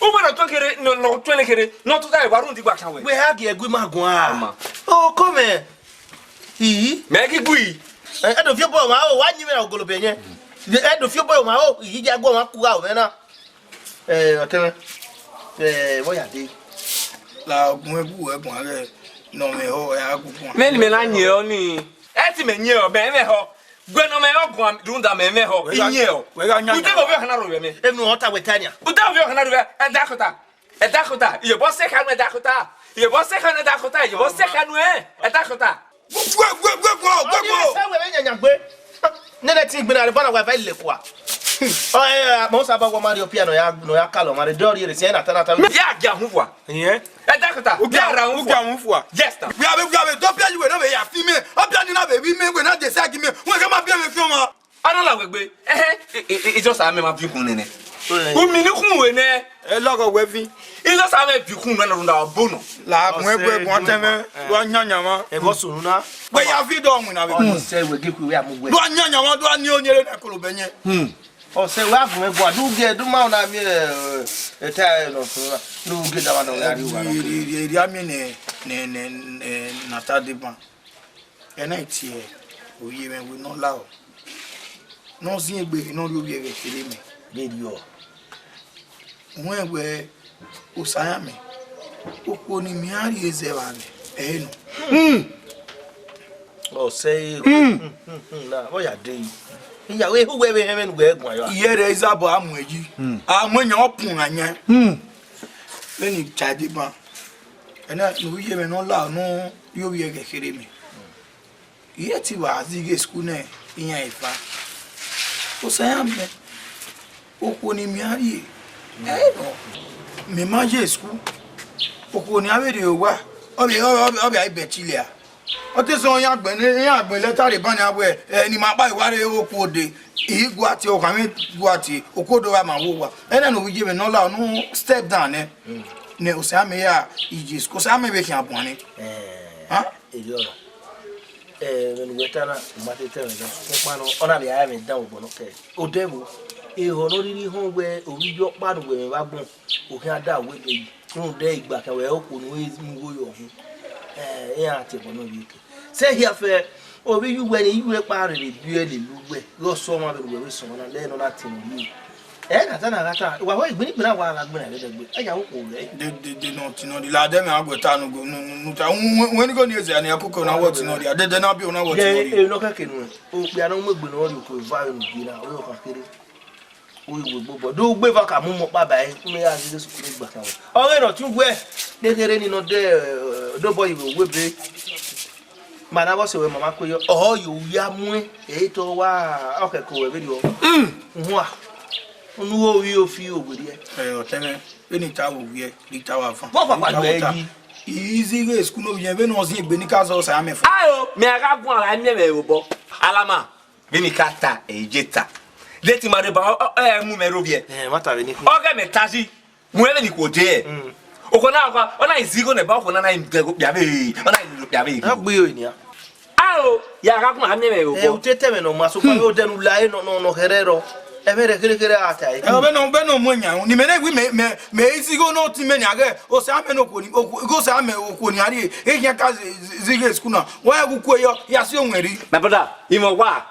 Uwẹ ne ọ tuẹn kherhe, ne ọ, ne ọ tuẹn ne kherhe, ne ọ tota ẹre, wa rhunmwuda igba khian wẹ. Wẹ gha gie ẹgu ima guan. Ọma. O, kọ mẹ. Ii. Mẹ ghi gui. Ẹ, ẹdọ viọ obọ ma o, wa yin mwẹ na ogolobe yẹn. Ẹdọ viọ obọ ma o, ii, ya guọ ma ku gha o mwẹ na. Ẹ, ọtẹn mwẹ. Ẹ, vbọ ya dee? La ọgbọn ẹbu ẹgbọn aghẹ ne ọ mwẹ họ, ẹ, a gu guan. Mẹ ne mẹ na yin ọ ni. Ẹ ti mẹ yin ọ, mẹ mwẹ họ. Gbe ne ọ mwẹ họ guan, rhunmwuda mẹ mwẹ họ, I yin ọ. Wẹ gha yan. Ude yan. Ovbi ọkhan na rre vbe mẹ. Enu ọ ta wẹ ta nian. Ude ovbi ọkhan na rre vbe, ẹ dakota. Ẹ dakota, iyobọ sẹ khanu, ẹ dakota. Iyobọ sẹ khanu, ẹ dakota. Iyobọ sẹ khanu, ẹ, ẹ dakota. Gbe, gbe, gbe, gbe, gbe, gbe. Ọni sẹ wẹ vbe yanyan gbe. Nene ti gbinna rre, bọna wa va ile kua. Ọ, ẹ, ẹ, mo sa ba wọ ma rrie ọpia nọ ya, nọ ya kalọ ma rre, dọ rrie rre, si ẹ na ta na ta. Ya gia hun vua. Iyẹn. Ẹ dakota, u gia, ya ra hun u gia vua. Hun vua. Yes, sir. Wẹ a vbe, wẹ a vbe dọ ọpia yi wẹ na vbe ya fi mẹ. Ọpia ni na vbe vbi mẹ, wẹ na de sa gi mẹ. Wẹ ke ma biẹ vbe fi ọmwa. Ọ na la wẹ gbe. Ẹhẹn, e, e, e, Ijosa mẹ ma viọ ukhun nene. Ẹ. U mi ni ukhun wẹ nẹ. Ẹ lọghọ wẹ vi. Ijosa mẹ viọ ukhun nene rhunmwuda ọbo nọ. La gun egbe gun ọtẹn mwẹ, do a yan yan mwa. Ẹ vbọ sunu na. Wẹ ya fi dọ winna vbe. Ọ sẹ wẹ ghe kue wẹ a mu wẹ. Do a yan yan mwa, do a ni oniere na kolo bẹ yẹn. Hmm. Ọ sẹ wẹ a gun egbe, a du ge, du ma na mi, ẹ, ẹ, ta ẹ nọ sunu na. Du ge da wa nọ ya ri wa na. Ri, ri, ri, ri, a mi nẹ, nẹ, nẹ, nẹ, na ta deba. Ẹna tie ovbi mwẹ wẹ ne ọ lao, ne ọ zin egbe ne ọ rhie ovbi ẹghẹ kherhe mẹ. Vberriọ. Wẹ wẹ Osayanmẹ, okhuo ne I miẹn a rhie zẹ vbe amẹ, ẹ i nọ. Hmm. Ọ sẹ ẹre. Hmm. Hmm, hmm, hmm, na, ọ ya dee. Iyawe hu wẹ vbe hẹmwẹ ne uwẹ guan ya. Iyẹrẹ Izabọ a mu ẹyi. Hmm. A mu ẹyan ọ pun na yan. Hmm. Vbene I ta deba, ẹna ne ovbi iye mwẹ ne ọ la unu, ye ovbi ẹghẹ kherhe mẹ. Iye ti wa zighe school nẹ, iran eva. Osayanmẹ, okhuo ne I miẹn a rhie, ẹ i nọ. Mẹ ma ye school, okhuo ne a vbe rhie owa, ọ vbe, ọ vbe, ọ vbe a i bẹtile a. Ọ te sẹ iran gbẹn, iran gbẹn lẹta rre ban nian wẹ, ẹ, ne ima kpa iwa rre okuo dee, I gua tie, okhanmwẹ gua tie, okuo do gha ma wo owa. Ẹna ne ovbi iye mwẹ ne ọ la unu step down nẹ, ne Osayanmẹ ya ye school, Osayanmẹ vbe khian buan nẹ. Eh, Ha? Erriọ ọrọ. Eh, vbene uwẹ ta na, u ma te tẹ mwẹ dan, sokpan nọ, ọ na vbe a mwẹ dan vbe obọ nọ kẹ. Odẹ vbo, ehọ ne ọ rhirhi họn wẹ ovbi iye ọkpa ne uwẹ mwẹ vbe agbọn, u khian da wẹ dẹ yi, rhunmwuda igba khian wẹ okhuo ne u mu igho yọ hin. Eh, iran tie ẹbọ nọ vbe eke. Sẹ hia fẹ, ovbi iye uwẹ ne iye uwẹ kpa rherhe biẹ lele uwẹ, ghe ọ sẹ ọmwa vbene uwẹ vbe sẹ ọmwa na, lẹ nọ na tie mwẹ yi. Ẹ gha ta na gha ta, wa ho egbe ni gbe na wa gha gbe na vbe dẹgbe. Ẹ ya wo khuo ghẹ. De, de, de nọ ti nọ di la dẹ mẹ a guẹ ta nu go, nu, nu, nu ta. Wẹ, wẹ, wẹ ni go ni eze ani akoko na wọ ti nọ di. Dede na bi ona wọ ti nọ di. Ye, e no kẹkẹ nu. Okpia na mu egbe na ọ rhie oko eva vbe nu gi na, ọ yọ kha kere. U i wegbe obọ. Do ugbe eva ka mu mọ ọkpa ba ẹre, u mẹ ya zighi sukuru gba kan wẹ. Ọ ghe ne ọ tun wẹ, ne kherhe ni nọ de, eh, dobọ yi vbe uwu ebe. Ma na vbọ sẹ wẹ, ma ma kue yọ. Ọ yo ya muẹn, ẹ i to wa, ọ khẹ ko wẹ vberriọ. Mm. Uhua. Unu wo wi ofi owerriẹ. Ẹ, ọtẹn mwẹ, vbene I ta vbe owiẹ, ne I ta vbe avan. Vbọ kpakpa ne u ẹ yi? I zighi school ne ovbi iye, vbene ọ zin egbe ne I ka zẹ Osayanmẹ fua. Ayo, mẹ a gha guan ra miẹn mwẹ vbe obọ. Alama. Vbene I ka ta, ẹ i je ta. De te ima rre ba, ọ, ọ, ẹ mu mẹ rre ovbiẹ. Ẹ, ma ta vbe nekhin. Ọghe mẹ ta yi, mu ẹmwẹ ni khuo je ẹ. Mm. Okhuo na, ọ na i zigho nẹ ba okhuo na na i dẹ okpia vbe, ọ na i lele okpia vbe. Ọ gbe iro nia. Aro, ya gha kun a miẹn mwẹ vbe obọ. Ẹ, u te tẹ mwẹ nọ ma, sokpan, hmm, odẹ ne u la ẹre nọ, nọ, nọ khẹrẹ rọ. Ẹmwẹ rẹ kherhe kherhe a ta ẹre. Ẹ, vbene, vbene ọ mu yan, ni mẹ ne wi mẹ, mẹ, mẹ i zigho ne ọ tin mẹ nia ghẹ, Osayanmẹ ne okhuo ni, okhuo, Osayanmẹ okhuo ni a rhie, e khian ka zi, zi, zighe school na. Wa ya gu kue yọ, ya si owẹn rri. My brother, imọ wa.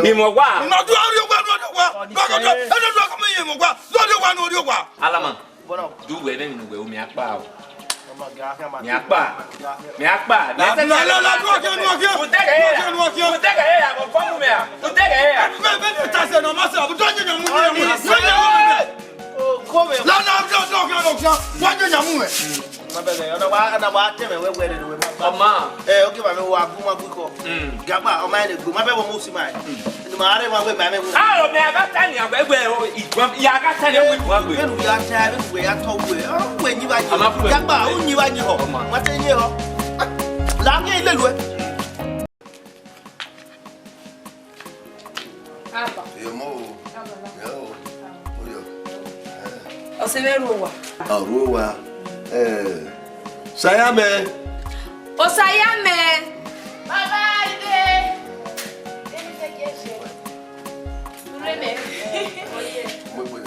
Imọ wa. Nọ du ọrri owa, nọ du ọrri owa. Nọ du ọrri owa, nọ du ọrri owa, nọ du ọrri owa, nọ du ọrri owa. Alama, du wẹ vbene wẹ o, mẹ akpa o. Mẹ akpa. Mẹ akpa. La, la, la, la, du ọkhian, du ọkhian. Utẹgẹ ya. Utẹgẹ ya, mo fọ mu mẹ a. Utẹgẹ ya. Vbene, vbene ta sẹ nọ ma sẹ, ọbọ do nyanya mu, nyanya mu. Nyanya mu mẹ. La, la, du ọkhian, du ọkhian. Wa nyanya mu mẹ. Ma bẹghe, ọ na wa, ọ na wa tẹ mwẹ wẹ wẹ rere wẹ ma gba. Ọ ma. Ẹ, oke ma mẹ wa gu ma gu ikọ. Mm. Gagba, ọ ma rẹn egbe, ma bẹghe ọmọ usi ma. Mm. Ni ma rẹn ma wẹ ma mẹ wu. Aro mẹ a gha ta ni a wẹ wẹ o, iguan, ya gha ta ni wẹ iguan gbe. Vbene u ya ta, vbene uwẹ ya tọ wẹ. Ọ wẹ nyi vba nyi. A ma fu wẹ. Gagba, u nyi vba nyi họ. Ọ ma. Ma te nyi họ. La ke ilelu ẹ. Aba. Iyo mo. Aba. Yo. Oyo. Eh. Ọse mwẹ ru owa. A ru owa. Eh. Osayanmẹ. Osayanmẹ. Baba ide. Ure mẹ. Mo gbe.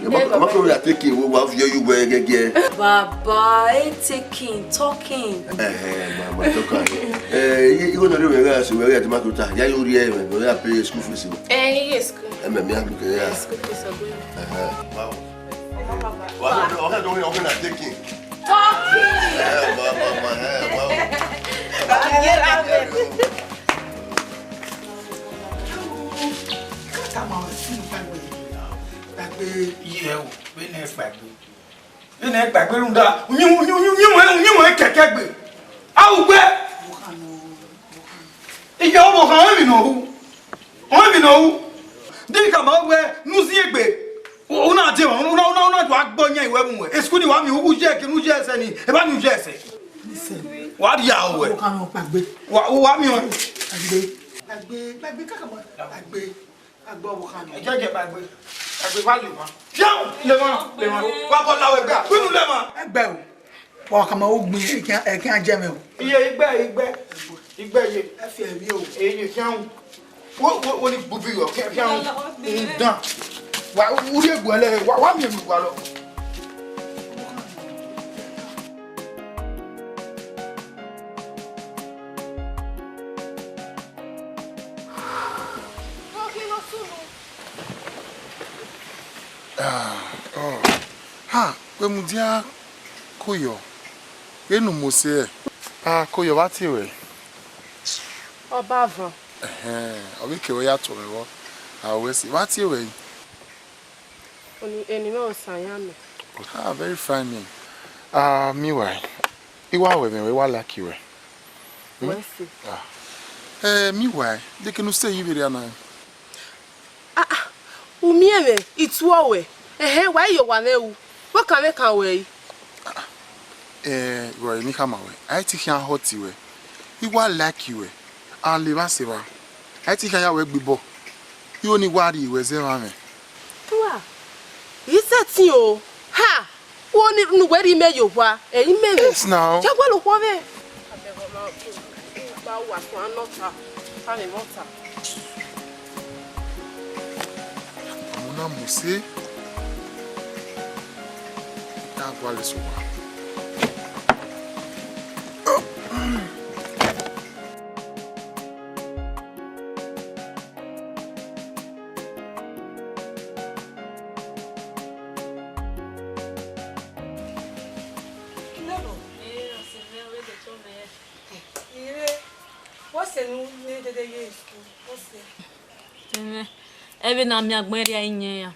Ẹ ma, ma fẹ wẹ ya take in, wẹ wa viọ yu wẹ gẹgẹ. Baba, e take in, talking. Ẹhẹn, ma, ma talk am. Ẹ, igho ne ọ rre wẹ gha so wẹ gha dima tota. Ya yo rhie ẹmwẹ, wẹ ya pay school fees. Ẹ, iye school. Ẹmwẹ mi a gbe kẹ ya. School fees ọgbẹn. Ẹhẹn. Wow. Wa, wa, wa, wa, wa, na take in. Talking. Ẹ, ma, ma, ma, ẹ, wow. Ba ye ra me. Kata ma wa sunu pa gbe. Gbagbe. Iye o, vbene ẹ gbagbe. Vbene ẹ gbagbe rhunmwuda, uyinmwẹ, uyinmwẹ, uyinmwẹ, uyinmwẹ kẹkẹ gbe. A ru gbe. Iye ọvbokhan, ọmọ emwi ne ọ ru. Ọmọ emwi ne ọ ru. Dini ka ma wẹ ne u zin egbe. U, u na de, u na, u na, u na ju agbọ yan iwẹ mu wẹ. Eskul ni wa miẹn, u ye ẹke, ne u ye ẹsẹ ni. Eva ni u ye ẹsẹ. Wa dia wẹ. Ọvbokhan nọ gbagbe. Wa, wa miẹn. Gbagbe. Gbagbe, gbagbe, kaka ma. Gbagbe. Agbe ọvbokhan nọ. Ẹ jẹ́ jẹ́ kpagbe. Kpagbe wa lè ma. Fian! Lè ma, lè ma. Wa bọ la wẹ gba. Winu lè ma. Ẹgbẹ o. Wa kama o gbin, ẹ kí a, ẹ kí a jẹ mẹ o. Iye igbẹ, igbẹ. Igbẹ ye. Ẹ fi ẹ̀mí o. Eye fian. Wo, wo, wo ni gbubi yọ, fian, fian. Ndan. Wa, u ye gbuẹ lẹ, wa, wa miẹn mi gua lọ. Ah, Ah, wẹ mudia koyọ, vbene u mose ẹre. Ah, koyọ, vbe a tie ruẹ? Ọba van. Ẹhẹn, ọ vbe ke ruẹ ya tuẹ mwẹ vbọ. A, wẹ sẹ, vbe a tie ruẹ? Eni, eni mwẹ Osayanmẹ. Ah, very fine name. Ah, meanwhile, I wa ru ẹmwẹ ruẹ, I wa like ruẹ. Hmm? Wẹ sẹ. Ah. Eh, meanwhile, de kene u sẹ yi vberriọ na? Ah, ah, u miẹn mwẹ, I tuẹ ruẹ. Ẹhẹn, wa i ye owa mwẹ ru. Vbọkan vbe kan ruẹ i? Eh, vbe ọre ne I khama ruẹ, a i te khian hurt ruẹ. I wa like ruẹ. A levba sẹ evba. A i te khian ya ruẹ gbe ibọ. I ho ne I wa rhie ruẹ zẹ vbe amwẹ. Tua, I sẹtin o. Ha! Uwẹ ni, ne uwẹ rhie imẹ ye owa, ẹ i mẹ mwẹ. Yes, now. Cha gualọ okhuo vbe. Abeg, ma, ma wa suẹn nọ ta, ta mwẹ nọ ta. Ọmọ na mose. Ya gualọ eso wa. Ire, what's the new, new day they use to? What's the Ẹmwẹ, ẹvbo ne a miẹn agbọn rria iyẹn ra.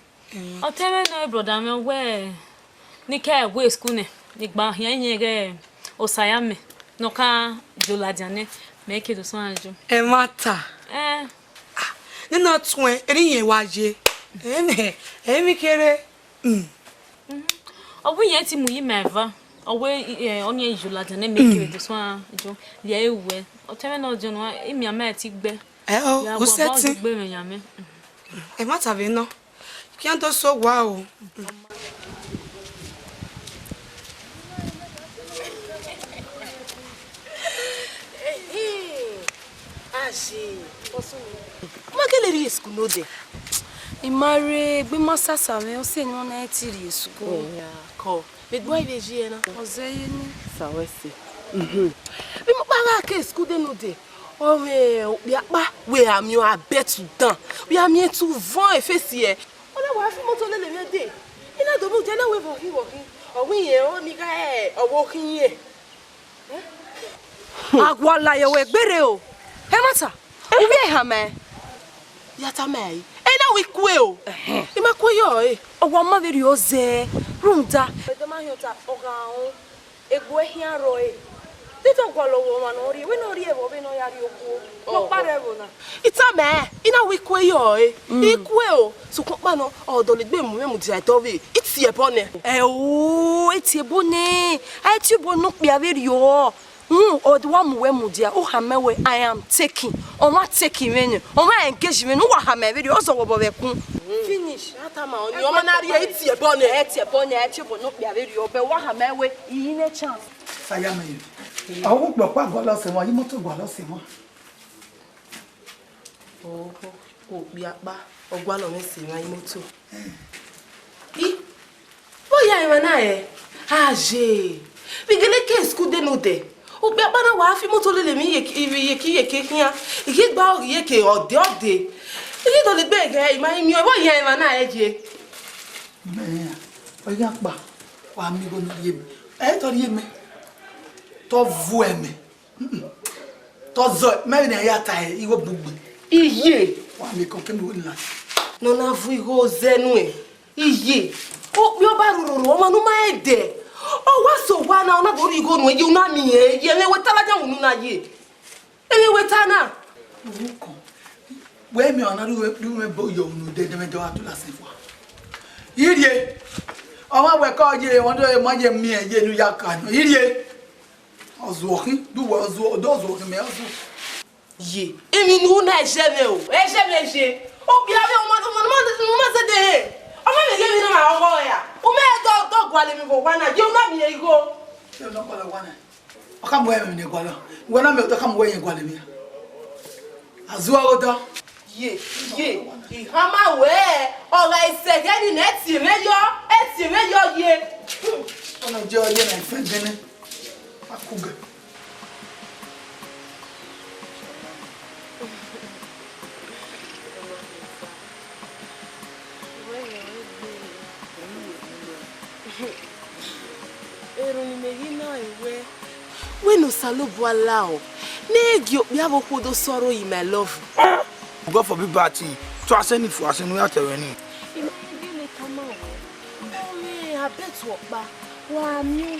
Ọtẹn mwẹ nọ, brother mwẹ, wẹ ne I ke gu school nẹ, ne I gba khian iyẹn ighẹ Osayanmẹ ne ọ ka ye ladian nẹ, mẹ ke do suẹn jọ. Ẹmwata. Eh. Nene ọtuẹn, eni iyẹn wa ye. Ẹmwẹ, emwi kere. Mm. Ọ wẹ iyẹn ti mu yi ma eva. Ọ wẹ, eh, ọni ye ladian nẹ, mẹ ke do suẹn jọ. Ye ẹ wẹ. Ọtẹn mwẹ nọ, jọ nua, imian ma ti gbe. Ẹ o, ya u sẹtin. Gbe mwẹ ya mẹ. Ẹmwata vbe nọ. Khian do sẹ owa o. Ehe, aye, ọ ma gele rrie school nodẹ. I ma rre, egbe ma sasa mwẹ, ọ sẹ ne ọ na ti rrie school. Iya, kọ. Vbe egbe ọ i vbe yi ẹre na? Ọ zẹ ye nẹ. Sa wẹ sẹ. Mhm. Vbe ima kpa gha ke school de nodẹ, ọ mwẹ okpia kpa, wẹ a miẹn ọre abẹ tu dan, wẹ a miẹn tu vọn efesi ẹre. Ọ na wa fi imoto lele mwẹ dee. I na do mudia, I na wẹ vbe ọ khin, vbe ọ khin. Ọ wẹ irẹn ọnii gha re ọvbokhan irẹn. A gualọ ye wẹ gberra o. Ẹmwata, u vbe hama ẹn? Ya tama ẹre, ẹ na wẹ I kue o. Ẹhẹn. I ma kue yọ ẹre. Owa ma vberriọ zẹ, rhunmwuda. Ẹdẹ ma hiọn ta, ọ gha rẹn. Egbe ẹre khian rrọọ ẹre. Te ọ gualọ wẹ ọmwa ne ọ rhie, wẹ ne ọ rhie vbe ọ vbe ne ọ ya rhie okhuo. Ọ kpa rre ẹvbo na. I tama ẹn, I na wẹ I kue yọ ẹre. Mm. I kue o, sokpan ọkpa nọ, ọ dọlegbe mu mwẹ mudia ẹdẹ ọvbehe, I tie ẹbọ nẹ. Ẹ o, e tie ẹbọ nẹ, a i tie ẹbọ ne okpia vberriọ. Hmm, ọ do wa mu wẹ mudia, u khama wẹ, I am taken. Ọmwa take mwẹ nẹ, ọmwa engage mwẹ nẹ, u wa khama vberriọ, ọ zẹ wẹ obọ vbe ẹkun. Finish, a tama ọnii, ọmwa na rhie, I tie ẹbọ nẹ. Ẹ tie ẹbọ nẹ, ẹ tie ẹbọ ne okpia vberriọ, bẹ wa khama wẹ, I i mwẹ chance. Saya mẹ, ọ wu kpọkpa gualọ sẹ mwa, imoto gualọ sẹ mwa. Oho, okpia kpa, ọ gualọ mwẹ sẹ mwa imoto. I, vbe ọ ya emwa na rẹn? Aye, vbe I gele ke school de nodẹ, okpia kpa na wa fi imoto lele mwẹ iyeke, iyeke, iyeke khian, I ghi gba ọghe iyeke ọdẹ ọdẹ, I ghi dọlegbe ghẹ I ma i miẹn ọẹn, vbe ọ ya emwa na rẹn ye? Mẹ, ọ ya kpa, wa miẹn igho ne ọ rhie mẹ, ẹ te ọ rhie mẹ, te ọ vuẹ mẹ. Mm-mm. Te ọ zọ, mẹ vbe ne a ya ta igho bu gbe. Iye. Wa miẹn kọnkọn ne uwẹ na. Ne ọ na vu igho zẹ nuẹn. Iye. Okpia ọba rororo, ọmwa ne u ma rẹn dẹ. Ọ wa sẹ owa na, ọ na do rhie igho nuẹn ye, u na miẹn ye, ẹmwẹ wẹ ta ladian unu na ye. Ẹmwẹ wẹ ta na. Uvun kọn. Wẹ miẹn ọna ru, ru mwẹ bo yọ unu dẹdẹmwẹdẹ wa tu ladian fua. Irrie. Ọmwa wẹ kọ ye, wọn do ma ye miẹn ye ne u ya ka nọ. Irrie. Ọ zuọ khin, du wẹ ọ zuọ, ọ do zuọ khin mẹ ọ zuọ. Ye, emwi ne u na ẹzẹ mwẹ o, ẹzẹ mwẹ ye. Okpia vbe ọmwa, ọmwa, ọmwa, ọmwa zẹdẹ re. Ọmwa vbe ghe emwi ne ọ ma ọghọ ya. U mẹ dọ, dọ gualọ emwi vbe owa na, ye u na miẹn igho. Ye u na gualọ owa na. Ọ ka mu ẹmwẹ ne gualọ. Wẹ na mẹ, ọ ka mu wẹ ye gualọ emwi ya. A zuọ ghe odọ. Ye, ye, I khama wẹ, ọ gha sẹ ẹghẹ nii nẹ, ẹ tie mwẹ yọ, ẹ tie mwẹ yọ ye. Ọna jẹ ọ ye na ifẹ gẹnẹ. A ku gẹ. Erhunmwu ne imẹ ghi na ẹre wẹ, wẹ ne Osanobua la ọ, ne ẹ gie okpia vbe okhuo do sọrọ yi my love. God forbid bad thing. Tọ asẹ ni fo asẹ ne u ya tẹrẹ ni. Ima gele tama wẹ, ọmwẹ abẹtu ọkpa, wa miẹn,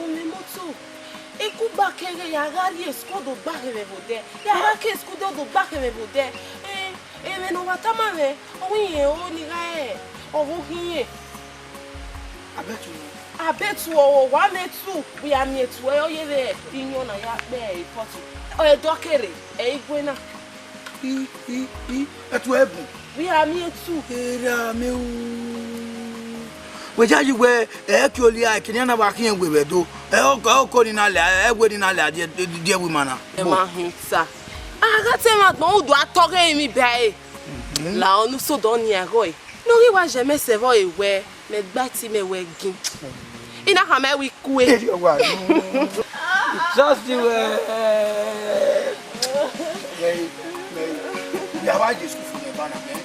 ọmwẹ moto. Eku gba kẹghẹ ya gha rrie school do gba khẹ mwẹ vbe odẹ, ya gha ke school do do gba khẹ mwẹ vbe odẹ. Eh, Ẹmwẹ ne ọ wa tama mwẹ, ọ wẹ irẹn oro ni gha re ọvbokhan irẹn. Abẹtu. Abẹtu ọre wa mẹ tu, wẹ a miẹn tu ẹre, ọ ye vbe iyọn na ya kpe airport. Ọ ẹdẹ ọ kere, ẹ i gue na. I, i, i, ẹtu ẹre bun. Wẹ a miẹn tu. Erha mẹ o. Wẹ ya yi wẹ, ẹ ke olia, ẹ ke ne a na wa khiẹn wẹ vbe do. Ẹ ọkọ, ẹ ọkọ ni na lẹ, ẹ wẹ ni na lẹ, a diẹ, diẹ wẹ ima na. Ẹ ma hin ta. A gha te emwa agbọn udu a tọghe emwi ba ẹre. La ọnu so dọ nian ẹghọ ẹre. Ne ọ ghi wa zẹ mẹ sẹ vbọ ẹre wẹ, mẹ gba ẹtin mẹ wẹ gin. I na khama ẹvbo ikue. Eri ọwa nu. Just you, eh, eh, eh, ya wa je school for me, bana, eh.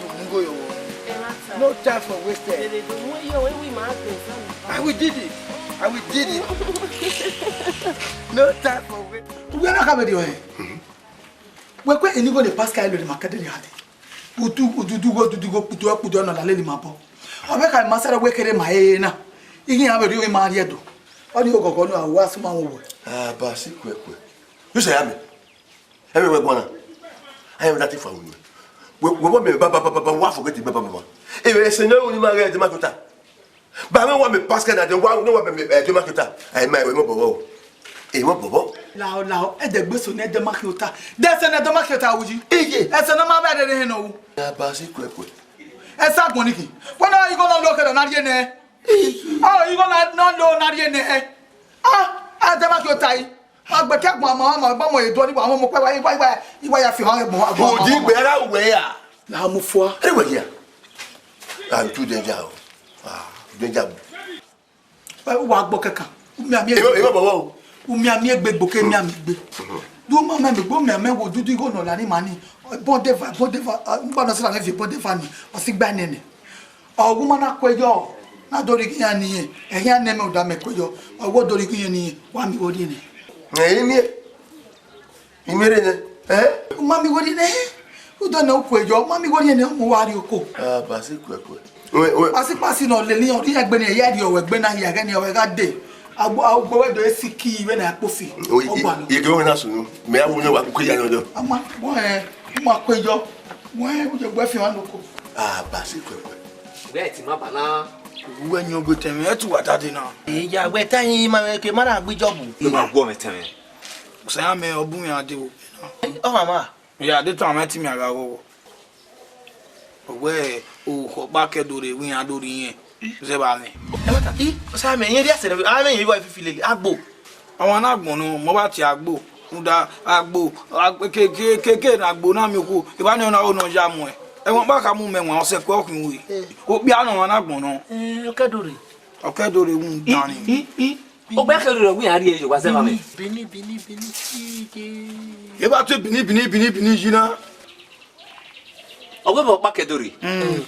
Do mu go your work. No time for wasted. Dede, do mu yo, we, we ma gbe exam. I will did it. I will did it. No time for waste. Uwẹ na ka vbe rrie ọnrẹn. Wẹ kue eni igho ne Pascal lo ne ma kẹdẹ rhie dee. Udu, ududu igho, ududu igho, kputu, kputu, ọna la lele ima obọ. Ọ vbe kha ma sẹrẹ wẹ kere ma rere na. Ighi iran vbe rrie ma rrie do. Ọ ni oghọghọ ne a wa sẹ ma wẹ. Abasi kuẹkuẹ. You say amen. Ẹmwẹ wẹ guan na. Ayen wẹ da te fa unu. Wẹ, wẹ, wẹ mẹ ba, ba, ba, ba, ba, wa forget ba, ba, ba, ba. Ẹmwẹ ẹsẹ ne unu ma ghẹ ẹdẹ ma tota. Ba mẹ wa mẹ Pascal na de wa, ne wa mẹ, mẹ, ẹdẹ ma tota. Ayen ma ẹmwẹ bọbọ o. Ẹmwẹ bọbọ. Lahọ, lahọ, ẹdẹ gbe so ne ẹdẹ ma khiota. De ẹsẹ ne ẹdẹ ma khiota wu yi. Iye. Ẹsẹ ne ọ ma vbe rere hẹ nọ wu. Abasi kuẹkuẹ. Ẹsẹ agbọn ni khin. Wẹ na igho na lo kẹdẹ na rhie nẹ. Ọ, igho na, na lo na rhie nẹ. Ah, ẹdẹ ma khiota yi. Agbẹkẹ agbọn ama ama ba mọ edu ni wa mọ kpẹ wa, iwa, iwa, iwa ya fi hàn ẹgbọn agbọn. Odi gbe ara wẹ ya. La mu fua. Ere wẹ ya. Ah, too danger o. Ah, danger. Wa gbọ kẹkan. Umi ami. Ebo, ebo bọbọ o. Umi ami egbe gbo ke mi ami egbe. Du ma ma mi gbo mi amẹ wo dudu igho nọ la ni ma ni. Bọndeva, bọndeva, ngba nọ sẹ na mẹ fi bọndeva ni. Ọ si gba nene. Ọ gu ma na kue yọ, na do rhie iran ni, ẹhian ne mẹ uda mẹ kue yọ, ọ wo do rhie iran ni, wa mi wo rhie nẹ. Ẹ, imi, imi rre nẹ, ẹ? U ma mi wo rhie nẹ, u do nẹ u kue yọ, u ma mi wo rhie nẹ, u mu wa rrie oko. Abasi kuẹkuẹ. Wẹ, wẹ. Pasipasi ne ọ lele iran, ọ rhie egbe ne ya rrie ọvbẹ egbe na hia ẹghẹ ne ọ gha dee. Agbo, agbo wẹ do e si ki vbe na kpofi. Ọ gua nọ. Ye ke wẹ na sunu, mẹ ya wo ne wa ku ke ya nọ dọ. A ma, wẹ, u ma kue yọ, wẹ, u je gbe fi wa nọ oko. Abasi kuẹkuẹ. Wẹ ti ma ba na. Uwẹ yan ogbe tẹmwẹ, ẹ tu wa dade na. Iya, wẹ ta hin ma ke ma na gbe Job. I ma guọ mwẹ tẹmwẹ. Sẹ ya mẹ, ọ bu mwẹ a de wo. Ọ ma ma. Ya de tọn amẹ te imẹ a gha ghọghọ. Wẹ, okhọ ọkpa kẹ do rre, wẹ iran do rre irẹn zẹ vba mwẹ. Ẹ ma ta, i, sẹ amẹ, irẹn rhie sẹ, amẹ irẹn vbe fifi lele, agbo. Ọmwa na gbọnnọ, mẹ ọ vba tie agbo, rhunmwuda agbo, agbo, ke, ke, ke, ke ne agbo na miẹn okhuo, evba ne ọ na ro ne ọ ya muẹn. Ẹmwẹ ọkpa kha mu mẹ wan, ọ sẹ ẹkue ọ khin ru ẹre. Okpia nọ ọmwa na gbọnnọ. Eh, ọ kẹ do rre. Ọ kẹ do rre wu danni. I, i, i. Okpia kẹ do rre, ọ wẹ iran rhie ye owa zẹ vba mwẹ. Bini, bini, bini, bini, bini. Evba te bini, bini, bini, bini yi na. Ọ wẹ vbe ọkpa kẹ do rre. Mm.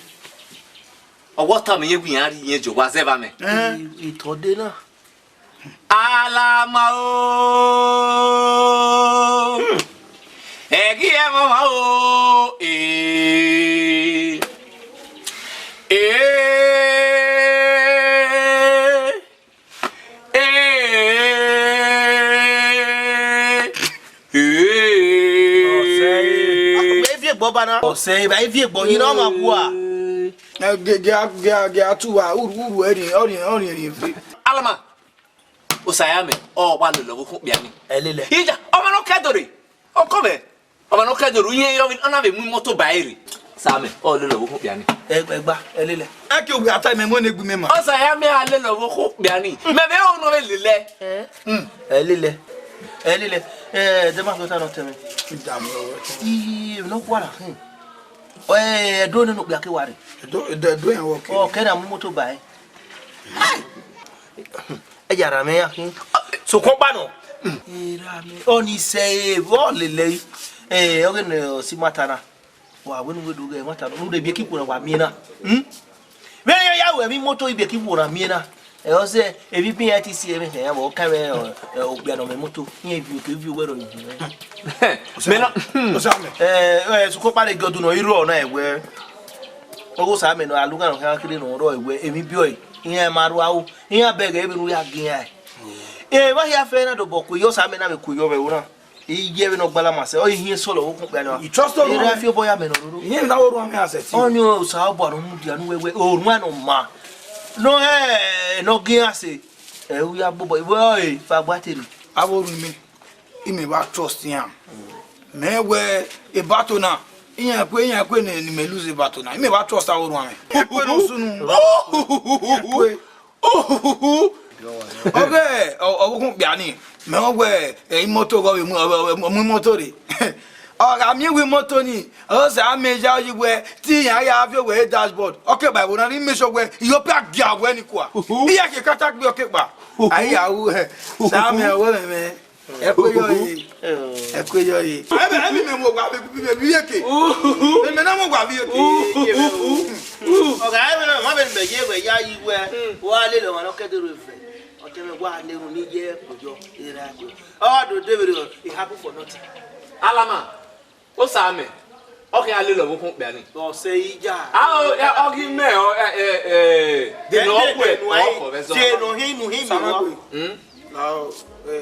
Ọ wẹ ọ tama irẹn wẹ iran rhie ye owa zẹ vba mwẹ. Eh. Itọ de na. Alama o. Ẹgi ẹmwẹ ọmwa o. Ee. Ee. Ee. Ee. Ọsẹ, e viẹ egbe ọba na. Ọsẹ, e viẹ egbe ọyin na, ọ ma kua. Ẹ, ge, ge, ge, ge, a tu wa, uru, uru, ẹrin, ọrin, ọrin, ẹrin, ẹfe. Alama. Osa ya mẹ, ọ wa lele ọvbokhan okpia ni. Ẹ lele. Ija, ọmwa ne ọ kẹ do rre, ọ kọ mẹ. Ọmwa ne ọ kẹ do rre, uyẹn yọ, ọ na vbe mu imoto ba ẹre. Sa mẹ, ọ lele ọvbokhan okpia ni. Ẹ, ẹ gba, ẹ lele. Ẹ ke uwẹ ata mẹ mu ne gbe mẹ ma. Osa ya mẹ a lele ọvbokhan okpia ni. Mẹ vbe ọ nọ vbe lele. Hmm. Ẹ lele. Ẹ lele. Ẹ, de ma fi ota nọ tẹ mẹ. Ii, no kwara. Hmm. Ẹ, do ne no okpia ke wa rre. Do, do, do yan wọ ke. Ọ kẹ na mu imoto ba ẹ. Ẹ ya ra mẹ ya khin. Sokpan ọkpa nọ. Erha mẹ, ọni sẹ vbọ lele ẹre. Ẹ, ọghe ne ọ si mata na. Wa wẹ ne u do ghẹ mata na. U de biẹ ke ikhuo na wa miẹn na. Hmm? Vbene ya wẹ emwi imoto, ibiẹ ke ikhuo na miẹn na. Ẹ, ọ sẹ, emwi bian te si ẹmwẹ hẹ, ọ ka mwẹ, ọ, ẹ, okpia nọ mwẹ moto, iran view ke view wẹ rọ ni. Mẹ na, Osamẹ. Ẹ, ẹ, sukọ kpare gẹ ọdun nọ, I rrọọ na ẹwẹ. Ọghe Osamẹ nọ, alugha nọ, khian kere nọ, rrọọ ẹwẹ, emwi biẹ ọe, iran ma rua o, iran bẹghe emwi ne u ya gi iran. Ẹ, emwa hia fẹ na dobọ kue yọ, Osamẹ na vbe kue yọ vbe ẹvbo na. Iye vbene ọ gbala ma sẹ, ọ i hiẹn sọlọ vbe okhunkpia nọ. I trust Orhuanmẹ. Erha fi obọ ya mẹ nọ roro. Iye vbe na Orhuanmẹ a sẹ ti. Ọni Osa Ọbua ne ọ mudia ne uwẹ wẹ, Orhuanmẹ nọ ma. Nọ ẹ, ne ọ gi iran sẹ, ẹ, u ya gbobọ, wẹ ọre, fa gba tere. Avbe orhunmwu, imẹ wa trust iran. Mẹ wẹ ebato na, iran kue, iran kue ne, ne imẹ lose ebato na. Imẹ wa trust avbe Orhuanmẹ. Iran kue ne ọ sunu. Iran kue. Ọghe ọ- ọvbokhan okpia ni, mẹ ọ wẹ, ẹ, imoto ghe ọ vbe mu, ọ mu imoto rre. Ọ gha miẹn wẹ imoto ni, ọ sẹ amẹ ya yi wẹ, te iran ya viọ wẹ dashboard. Ọ ke ba ẹvbo na ni make sure wẹ, Europe a gia wẹ ni kua. Iran ke kata gbe ọ ke kpa. A ya ru, ẹ, sa amẹ ọwẹ mẹ mẹ. Ẹ kue yọ re. Ẹ kue yọ re. Ẹ mẹ, ẹ mẹ, mẹ mu owa vbe, vbe, vbe, vbe eke. Mẹ, mẹ na mu owa vbe eke. Ọ gha re vbene ọ ma vbe mẹ ye wẹ ya yi wẹ, wa lele ọmwa ne ọ ke do ro evẹ. Ọ te mwẹ wa ne erhunmwu ni ye kpojọ, erha kpojọ. Ọ do de vbe rọ, it happen for nothing. Alama, Osamẹ, ọ khian lele ọvbokhan okpia ni. Ọ sẹ i ya. A, ọ, ẹ, ọ ghi mẹ, ọ, ẹ, ẹ, ẹ, de nọ wẹ, ọkọ vbe zọ. De nọ hin nu hin mi wa. Samagbe. Hmm? La, ẹ,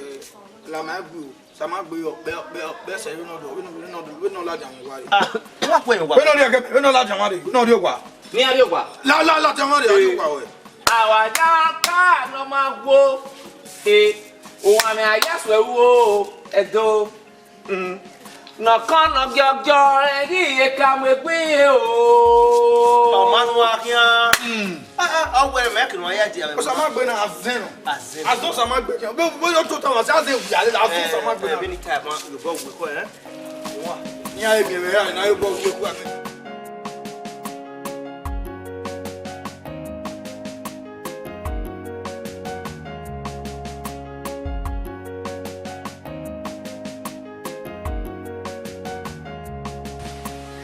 la ma gbe o. Samagbe, ọkpẹ, ọkpẹ, ọkpẹ sẹ vbene ọ do, vbene, vbene ọ do, vbene ọ ladian mwẹ wa re. Ah, wa kue wa. Vbene ọ rrie ẹgẹ, vbene ọ ladian mwa re, vbene ọ rrie owa. Ne iran rrie owa. La, la, ladian mwa re, a rrie owa wẹ. Awa ya ka nọ ma wo. E, uwa mẹ a ya suẹ ru o, Ẹdo. Mm. Nọkọn nọ giọgiọ rẹn ghi ye ka mu egbe ihe o. Ọ ma nu a khian. Mm. Ah, ah, ọ wẹrẹ mẹ kiri wan ya dia mẹ. Osamagbe na azẹn nọ. Azẹn. Azẹn Osamagbe khian. Bẹ, bẹ yọ tota wa, azẹn wi ale, azẹn Osamagbe na. Ẹ, vbene time ma, yobọ wu ekhọe, ẹ? Wa. Iran e miẹn mwẹ ra, na yobọ wu ekhọe.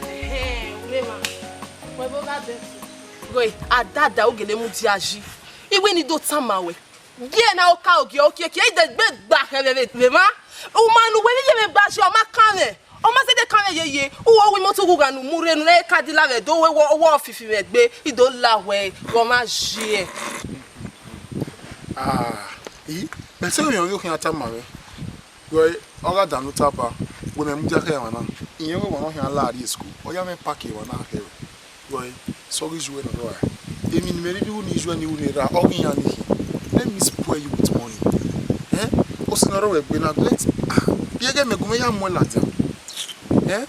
Ẹhẹn, u rre emwa. Wẹ vbe gha dẹ. Ghe, adada u gele mudia yi. I wẹ ne I do tama wẹ. Gie na oka ogie okiekie, I de gbe gba khẹ vbe vbe emwa. U ma ne uwẹ vbe ye mwẹ gba yi, ọ ma kan mwẹ. Ọ ma zẹdẹ kan mwẹ yeye. U wo wi imoto ughugha ne u mu rre, ne u rre ka dila vbe do, wẹ wọ, wọ fifi mwẹ gbe, I do la wẹ, wẹ ọ ma yi ẹe. Ah, I, mẹ sẹ vbe ọ khian tama mwẹ. Wẹ, ọ gha danmwẹ otọ ba, wẹ mẹ mudia khẹ emwa na. Irẹn wẹ emwa ne ọ khian la rrie school, ọ ya mwẹ pack emwa na khẹ ruẹ. Wẹ, sẹ ọ ghi yu ẹre nọ rrọọ ra? Emwi ne imẹ rhirhi ru ne I yu ẹre ne I ru ne erha, ọ ghi iran ni khin. Let me spoil you with money. Eh? Osi ne ọ rre ruẹ egbe na, let, ah, biẹ ghẹ mẹ gu mwẹ ya muẹn ladian. Eh?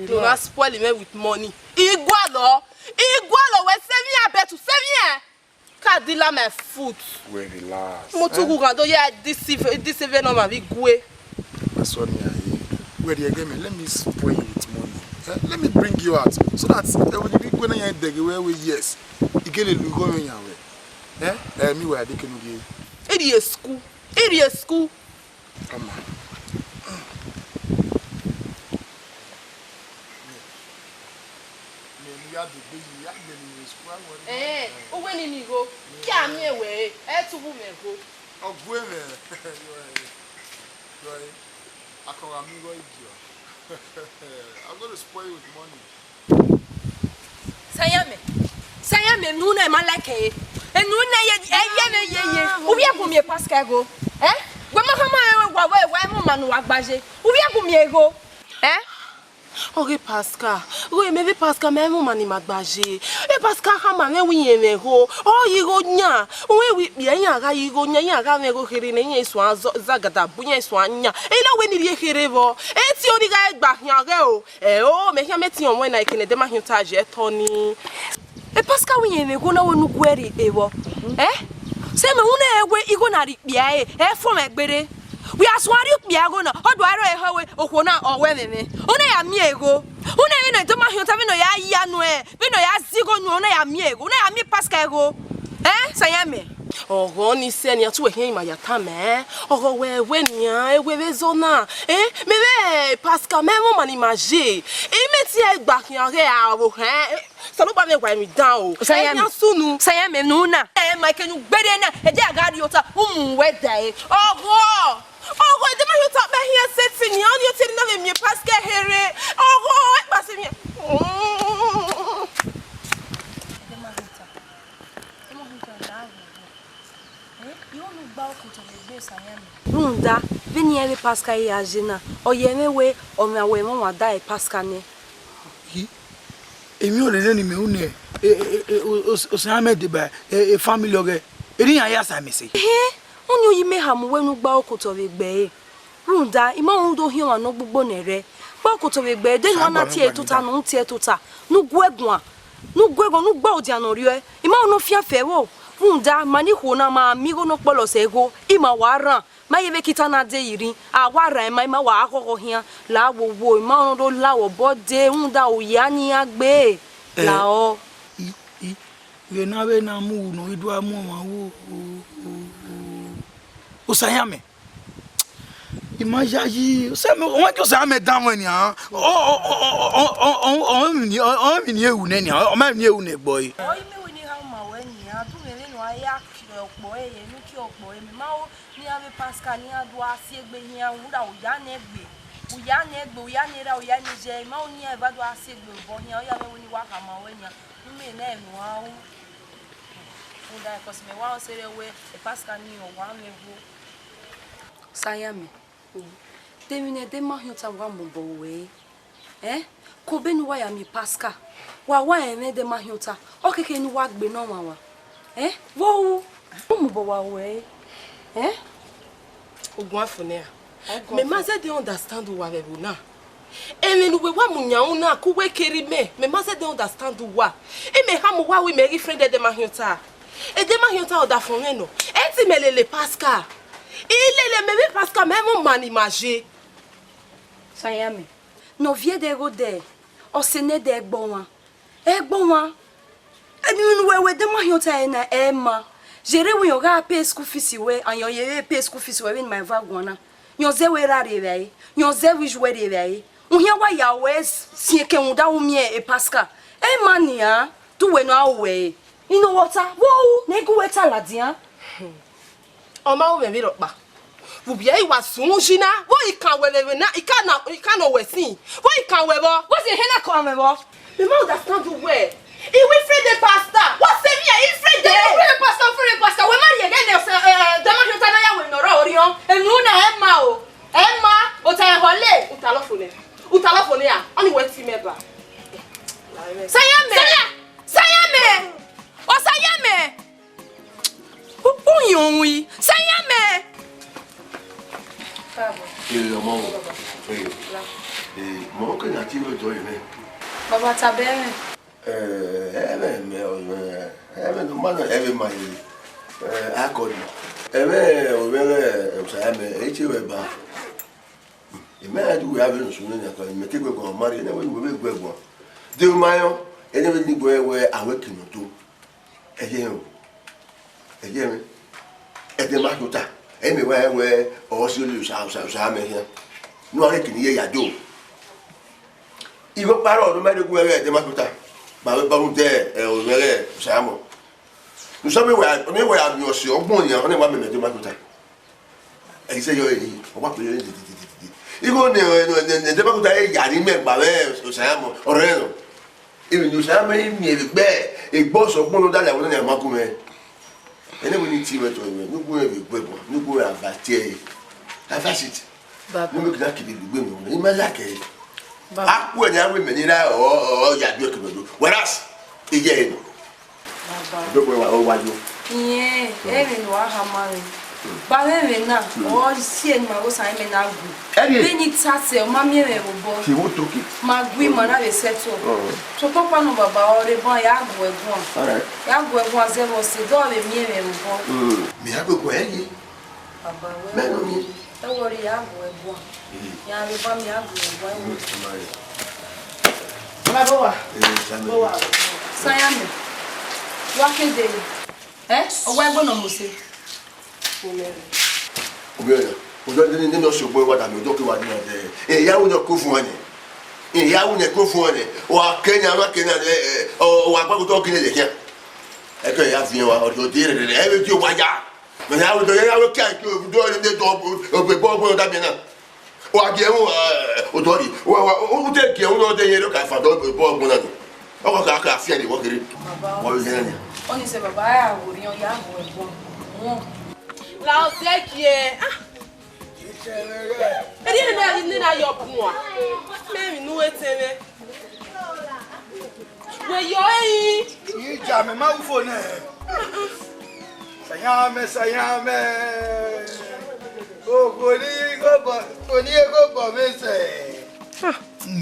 Do not spoil me with money. I gualọ, I gualọ wẹ sẹ vbe iran, but sẹ vbe iran. Ka dila my foot. Wẹ relax. Mo tu gu ghan do ya deceive, deceive ne ọ ma vbe gue. That's what me I hear. Wẹ rrie ẹgẹ mẹ, let me spoil you with money. Eh? Let me bring you out so that, eh, when you go na yan dege wẹ, wẹ, yes. I gele lu igho yan wẹ. Eh? Eh, me wẹ ade kenu die. I rrie school. I rrie school. Ama. Mẹ ne ya degbe yi, ya gbẹn ni school awẹ. Eh, uwẹ ni ni igho. Kia miẹn wẹ, ẹ tu wu mwẹ igho. Ọ gue mwẹ. Yọ ẹ, yọ ẹ, akọ gha mu igho idiọ. I'm gonna spoil you with money. Sayame, Sayame, enu na ma like e. Enu na ye, e ye me ye ye. U vbe gu miẹn Pascal igho. Eh? Wẹ ma khama wa, wa, wa mu ma ne uwa gbaje. U vbe gu miẹn igho. Eh? Ọghe Pascal, ghe mẹ vbe Pascal, mẹ mu ma ne ima gbaje. E Pascal khama mwẹ wẹ irẹn mwẹ igho. Ọ ye igho yan. Uwẹ wẹ ikpia iran gha ye igho yan, iran gha mwẹ igho kherhe nẹ, iran suan zagada bu, iran suan yan. E na wẹ ni rhie kherhe vbọ. E tie oni gha gba khian ghe o. Ẹ o, mẹ khian mẹ tiọn ọmọ na, ekene ẹdẹ ma khian ota ye ẹtọ ni. E Pascal wẹ irẹn mwẹ igho na, wẹ ne u gu ẹre rhie vbọ. Ẹ? Sẹ mẹ, u na wẹ igho na rhie ikpia ẹre, ẹ fo mwẹ gberre. Wẹ a suẹn rhie ikpia igho na, ọ do a rrọọ ehọ wẹ okhuo na ọ wẹ ẹmwẹ mwẹ. U na ya miẹn igho. U na vbene ẹdẹ ma khian ota, vbene ọ ya ya nuẹn, vbene ọ ya zẹ igho nuẹn, u na ya miẹn igho, u na ya miẹn Pascal igho. Ẹ? Sẹ ya mẹ. Ọghọ ni sẹ nian, tu wẹ khian ima ya tama ẹn. Ọghọ wẹ wẹ nian, ẹ wẹ vbe zọ na. Eh, mẹ vbe Pascal, mẹ mwẹ ọmwa ni ma ye. I mẹ tie gba khian ghe aro hẹn. Osanobua mwẹ wa emwi dan o. Osayan, ẹ khian sunu. Osayan, mẹ nu na. Ẹ ma kenu gbede na, ẹ jẹ a gha rrie ota, u mu wẹ dae. Ọghọ. Ọghọ, ẹdẹ ma hiota mẹ hian sẹtin nian, ọ ni ọtiẹn na vbe miẹn Pascal here. Ọghọ, ẹ kpa sẹ miẹn. Ẹdẹ ma hiota. Ẹdẹ ma hiota, ọ da ghe. Eh, I ho ne u gba okotọ vbe egbe Osayan mẹ. Rhunmwuda, vbene iran vbe Pascal ya ye na, ọ ye mwẹ wẹ, ọ mwẹ wẹ, ẹmwẹ ọmwa da e Pascal nẹ. Yi, emwi ọrẹre ne imẹ ru nẹ, e, e, e, o, o, Osayan mẹ deba, e, e, family ọghẹ, erriọ iran ya sa mẹ sẹ. Ehe, ọnii ọ ye imẹ hama uwẹ ne u gba okotọ vbe egbe ẹre. Rhunmwuda, I ma rẹn u do hiọn ọmwa ne ọ gbugbo nẹ rẹ. Gba okotọ vbe egbe ẹre, de ne u na tie ẹre tota, ne u tie ẹre tota, ne u gu ẹre guan, ne u gu ẹre guan, ne u gba odian ne ọ rriọ ẹre. I ma rẹn ne ọ fian fẹ vbo, rhunmwuda, ma ne ikhuo na ma miẹn igho ne ọ kpọlọ sẹ igho, ima wa rran. Ma ye vbe kita na de yi rhin, a wa rran ima, ima wa ghọghọ khian, la wowo, ima rẹn do la wẹ obọ dee, rhunmwuda oya ne iran gbe, eh, la ọ. I, i, vbe ne a vbe na mu unu, I do a mu ọmwa wo, o, o, o, Osayan mẹ. I ma yayi, Osayan mẹ, ọ ma gie Osayan mẹ dan mwẹ nian, ọ, ọ, emwi ni, ọ, ọ, emwi ni ru nẹ nian, ọ ma emwi ni ru nẹ egbe ẹre. Ọ i mẹ wẹ ne I hama wẹ nian, a du mwẹ vbene a ya kie ọkpọ ẹre, ne u kie ọkpọ ẹre, mẹ ma ho ne iran vbe Pascal ne iran do a si egbe iran, u ra u ya nẹ egbe, u ya nẹ egbe, u ya nẹ erha, u ya nẹ iye, I ma ho ne iran eva do a si egbe obọ iran, ọ ya mwẹ wẹ ne I wa hama wẹ nian, ne u miẹn ne ẹ ne uan ru. Rhunmwuda, because mẹ wa sẹ rẹ wẹ, e Pascal ni ọ wa mwẹ vbo. Osayan mẹ. De emwi ne ẹdẹ ma hiọn ota wa mobọ ruẹ, eh? Ko be ne uwa ya miẹn Pascal, wa wa rẹn mwẹ ẹdẹ ma hiọn ota, ọ keke ne uwa gbe ne ọmwa wa, eh? Vbe u, u mobọ wa ruẹ, eh? Oguan fo nẹ ra? Mẹ ma zẹdẹ understand uwa vbe ẹvbo na. Ẹmwẹ ne uwẹ wa mu yan unu na, ke uwẹ kere mẹ, mẹ ma zẹdẹ understand uwa. Imẹ khama uwa wẹ imẹ ghi friend ẹdẹ ma hiọn ota. Ẹdẹ ma hiọn ota ọdafọn mwẹ nọ. Ẹ te imẹ lele Pascal. I lele mẹ vbe Pascal, mẹ mwẹ ọmwa ni ma ye. Sayame, ne ọ viẹ ẹdẹ ghodẹ, ọ sẹ ne ẹdẹ ẹgbọmwa. Ẹgbọmwa. Emwi ne uwẹ wẹ ẹdẹ ma hiọn ota ẹre na, ẹ ma. Yẹrẹ wẹ ọ gha pay school fees wẹ, ayọn yẹrẹ pay school fees wẹ vbene ima eva guan na. Yọn zẹ wẹ ra rrie vbe ẹre, yọn zẹ wẹ iju wẹ rrie vbe ẹre. Uhian wa ya wẹ siẹn ke rhunmwuda u miẹn e Pascal. Ẹ ma nian, te uwẹ nọ a ru wẹ ẹre. Inu wẹ ọ ta, vbe u ne gu wẹ ta ladian? Ọ ma ru mwẹ vberriọ ọkpa. Vbe ubiẹ i wa sun uyi na, vbe i kan wẹ vbe ẹvbo na, i kan na, i kan nọ wẹ sin. Vbe i kan wẹ vbọ? Wẹ sin ehe na kan mwẹ vbọ? Mẹ ma understand uwẹ. I wẹ friend pastor. Wẹ sẹ mẹ i friend. Friend pastor, friend pastor. Wẹ ma rhie ẹghẹ nẹ, eh, dama rhie ota na ya wẹ nọ rọ orhiọn. Enu na ẹ ma o. Ẹ ma, ota ẹhọ le. Utalọ fo nẹ. Utalọ fo nẹ a. Ọni wẹ ti mẹ ba. Sayame. Saya, Sayame. O Sayame. U, u yọn wi, Sayame. Ee, ọmọ, ee, ee, mọ, oke na ti ro jọ yẹn nẹ. Baba, ta bẹ mwẹ. Ee, ẹmwẹ mẹ, ọmọ, ẹmwẹ ne ọ ma na, ẹmwẹ ma ye. Ee, akọni. Ẹmwẹ, ọmọ, ee, Sayame, ẹ i te wẹ ba. Imẹ ra du wẹ avbe ne usun nene akọni, mẹ ke guẹ guan, ọ ma rhie nẹ wẹ ne uwẹ vbe guẹ guan. De u ma yọn, ẹdẹ vbe ni guẹ wẹ a wẹ kinu do. Ẹyẹ o, ẹyẹ mwẹ, ẹdẹ ma tota, ẹ mẹ wa rẹn wẹ ọ si ole osa, osa, osa mẹ khian. Ne uwa rhie kini ye ya do. Igho kpa rrọọ ne ọ ma rhie gu ẹghẹ ẹdẹ ma tota, ba vbe ba rhunmwuda ẹ, ọ mwẹ ẹghẹ osa mọ. Ne osa mẹ wẹ, ọ mẹ wẹ a miẹn ọse ọgbọn yan, ọ na wa mẹ mẹ ẹdẹ ma tota. Ẹ i sẹ yọ ẹre, ọ wa kpe yọ ẹre dididididi. Igho ne, ne, ne, ne ẹdẹ ma tota, ẹ ya ne imẹ gba vbe osa mọ, ọ rẹn nọ. Emwi ne Osayan mẹ i miẹn vbe egbe, egbe ọse ọgbọn ne ọ da lẹ ẹvbo na ma gu mwẹ. Ẹnẹ wẹ ne I tie mwẹ tọn mwẹ, ne u gu mwẹ vbe egbe ẹguan, ne u gu mwẹ advice tie ẹre. Advice it. Baba. Ne u kina kiri egbe mwẹ, I ma like ẹre. Baba. A ku ẹre ne a wẹ mẹ ni ra ọ, ọ, ọ ya do ẹkẹ do. Whereas, iye ẹre nọ. Baba. Do gbe wa, ọ wa yo. Iyẹn, ẹmwẹ ne uwa khama mwẹ. Ba mwẹ ẹmwẹ na, ọ si ẹre ne ima vbe osa ẹmwẹ na gu. Ẹre. Vbene I ta sẹ, ọ ma miẹn mwẹ vbe obọ. He won't talk it. Ma gu ima na vbe settle. Sokpan ọkpa nọ baba, ọ rre ban, ya gu ẹre guan. All right. Ya gu ẹre guan zẹ vbe ọse, dọ vbe miẹn mwẹ vbe obọ. Mm. Mẹ ya gu ẹre guan, ẹre. Baba, wẹ Mẹ nọ worry. Ẹ worry, ya gu ẹre guan. Mm. Ya vbe ba mi, ya gu ẹre guan, ẹ worry. Mm, all right. Baba, bọ wa. Eh, Samuel. Bọ wa. Sayame. Wa kede. Ẹ, ọ wa ẹgbọn nọ Mose. Ovbi ẹre, odọ ne ne ne ọ sẹ obọ wa da mi, odọ ke wa ni ọdẹ. E ya wu ne ko fun ẹnẹ. E ya wu ne ko fun ẹnẹ. Wa ke ne, wa ke ne, ọ wa gba ko to gele le kia. Ẹ ke ya fi wa, ọ de rẹ rẹ, ẹ vbe di owa ya. Mẹ ya wu do ya wu kia ki do ne do, obọ obọ obọ da mi na. Wa gie ẹvbo, eh, odọ rri. Wa, wa, u te gie ẹvbo ne ọ de ye rre ka fa dọ bọ ọgbọn na ni. Ọ ka, ka, ka fian ni, wọ kere. Baba, wọ ye na ni. Ọni sẹ baba, a wo riọn ya wo ẹgbọn. Wọn. La ọ zẹ gie. Ah. Eri ne na, ne na yọ bun a. Mẹ mi nu etẹn mwẹ. Wẹ yọ ẹre. Ija mẹ ma wu fo nẹ. Sayamẹ, sayamẹ. Okhuo ni gho bọ, okhuo ni gho bọ mwẹ sẹ.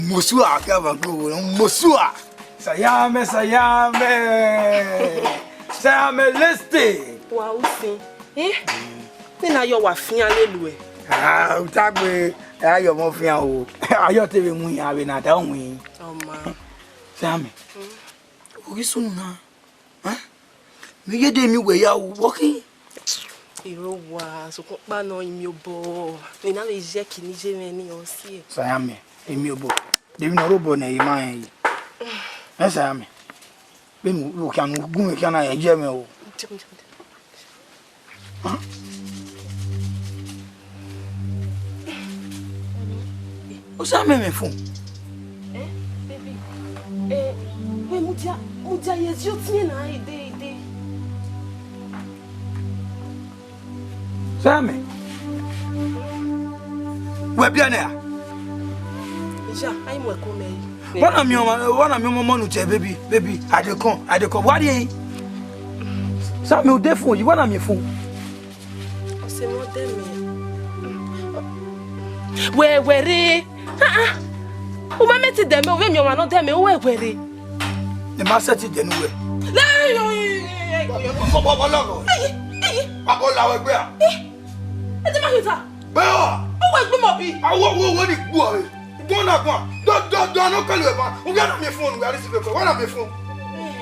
Mosua, kẹ ava gho, mosua. Sayamẹ, sayamẹ. Sayamẹ leste. Wa usin. Eh? Nena yọ wa fian lele uẹ. Ah, u ta gbe, a yọ ọmọ fian o. A yọ te vbe mu iran vbe ne a da winna. Ọma. Sayamẹ. U ghi sunu na. Ẹ? Vbe iye de mi wẹ ya ru, vbọ khin? Iro wa, sokpan ọkpa nọ, I miẹn obọ. Ne I na vbe ye ẹki ne I ye mwẹ ni, ọ si ẹe. Sayamẹ, I miẹn obọ. De emwi ne ọ rre obọ ne I ma rẹn yi? Ẹ Sayamẹ, vbene u khian ne u gu mwẹ khian na, ẹ ye mwẹ o. Osa mẹ mwẹ fo. Eh, baby. Eh, wẹ mudia, mudia ye zi otiẹn na, ide, ide. Osa mẹ. Wẹ biẹ nẹ a? Iya, a i mu ẹko mẹ yi. Wẹ na miẹn ọmọ, wẹ na miẹn ọmọ, ọmọ ne u tie baby, baby, I dey come, I dey come. Wa rhie ẹre. Osa mẹ, u de fo yi, wẹ na miẹn fo. Ọse mwẹ ọdẹmẹ. Wẹ, wẹ rre. Ah, ah. U ma mẹ te dẹ mẹ, u vbe miẹn ọmwa ne ọdẹmẹ, u wẹ, wẹ rre. Ne ma sẹtin dẹ ne uwẹ. Lẹ, yo, yo, yo, yo, yo. Bọ, bọ, bọ, lọghọ. Eyi, eyi. Baba, ọ la wẹ gbe a? Eh, ẹ dẹ ma khin ta. Gbe ọ. Ọ wẹ gbe mọ bi. Awọ, wo, wo ni gbu ọ re. Guan na guan. Dọ, dọ, dọ, no kẹlu ẹban. U gha na miẹn fon, u gha receive call. Wa na miẹn fon.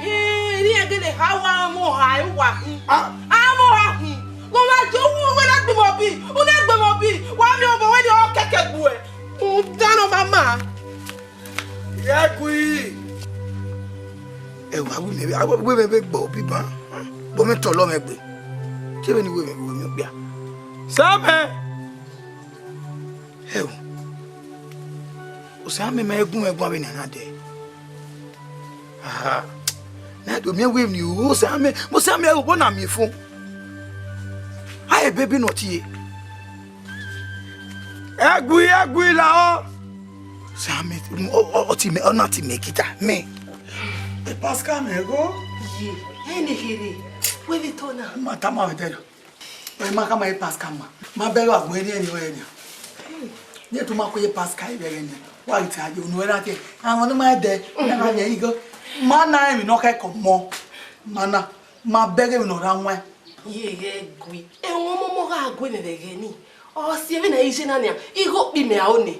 Ehe, iri ẹgẹdẹ ha wa mọ ha, ẹ wa hin. Ah. A mọ ha hin. Wọ́n máa jọ owó wọn lágbèmọ̀ bí, wọn lágbèmọ̀ bí, wọ́n á mi ọmọ wẹ́n ní ọkẹ́kẹ́ gbu ẹ̀. Mo dáná máa máa. Ìyá ẹkú yìí. Ẹ wá wí mi, wí mi gbọ́ bíbá. Bọ́ mi tọ̀ lọ́mọ ẹgbẹ́. Ṣé bẹ́ẹ̀ ni wí mi, wí mi gbà? Sámẹ́. Ẹ o. Osa mẹ ma gun ẹguan vbe nian na dẹ. Aha. Na do miẹn wẹ ni o, Osa mẹ, Osa mẹ o, bọ na miẹn fo. A e baby nọ tie. Ẹgui, ẹgui la ọ. Osa mẹ, ọ, ọ, ọ ti mẹ, ọ na ti mẹ kita, mẹ. E Pascal mẹ go. Ye, ẹ ne here, wẹ vbe tọ na. Ma ta ma vbe tẹ. Ẹ ma ka ma ye Pascal ma. Ma bẹghe wa gbe eni eni eni. Ye tu ma ko ye Pascal ivbe eni. Wa ite aye unu era te. Àwọn ni ma de. Na ma ye igo. Ma na emi no ke ko mo. Ma na. Ma bẹghe mi no ra wan. Ye ghe gui. E won mo mo gha gui me bẹghe ni. Ọ si emwi ne I ye na nia, igho kpe imẹ aro nẹ.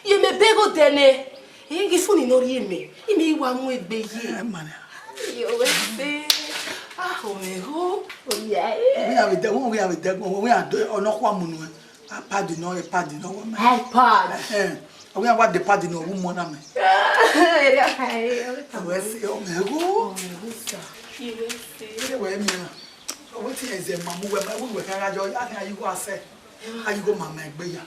Ye mẹ bẹghe odẹ nẹ. Ẹ ghi funi ne ọ rhie mẹ, imẹ I wa mu egbe ye. Ẹ ma nẹ. Yo, wẹ se. Ah, o mẹ gho. Oya, eh. Wẹ ya vbe dẹ, wẹ ya vbe dẹ, wẹ ya dẹ, ọ nọ khua mu nuẹ. A padi nọ, ẹ padi nọ, wẹ mẹ. iPad. Ẹ, ẹ. Wẹ ya wa de padi nọ, wẹ mu na mẹ. Ẹ, ẹ, ẹ. Wẹ se, o mẹ gho. O mẹ gho sa. Iwẹ se. Ẹ wẹ mi na. Wetin ẹzẹ ma mu wẹ, ma wẹ ka gha jọ, a gha yi igho asẹ, a yi igho ma ma egbe ya.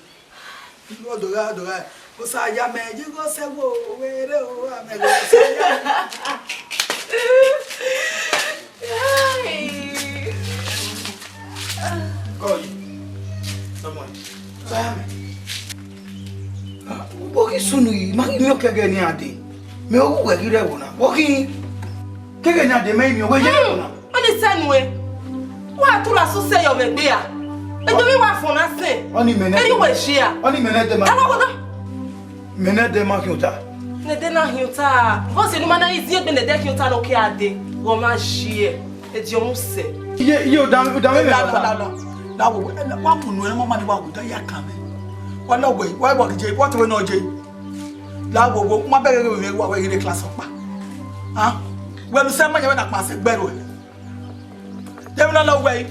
Igho do gha, do gha. Osa ya mẹ, yi igho sẹ wo, wẹ re o, a mẹ igho sẹ ya. Kọ yi. Sọmọ yi. Osa ya mẹ. Wo ghi sunu yi, ma ghi miẹn kẹgẹ ne iran dee. Mẹ ọ wu wẹ ghi rre ẹvbo na. Wo ghi kẹgẹ ne iran dee, mẹ i miẹn wẹ ye ẹvbo na. Ọni sẹ nuẹn, wa tu lọ sẹ yọ vbe egbe a. Ejo vbe wa fọn na sẹ. Ọni mẹ nẹ. Eri wẹ share. Ọni mẹ nẹ dẹ ma. Ẹ wa wọdọ. Mẹ nẹ dẹ ma khian ota. Nẹ dẹ na khian ota. Because enu ma na izi egbe nẹ dẹ khian ota nọ ke a dee. Wọ ma share. Ediọn mu sẹ. Iye, iye, ọdọ, ọdọ mẹ mẹ. La, la, la, la. La wo, wa mu nu ẹ, ma ma ni wa wo da ya kan mẹ. Wa lọ wẹ, wa wa je, wa to we nọ je. La wo wo, ma bẹghe we wa we ghi rre class ọkpa. Ah? Wẹ lu sẹ ma yẹ wẹ na kpa sẹ gbẹro. Emwi na lọ wẹ,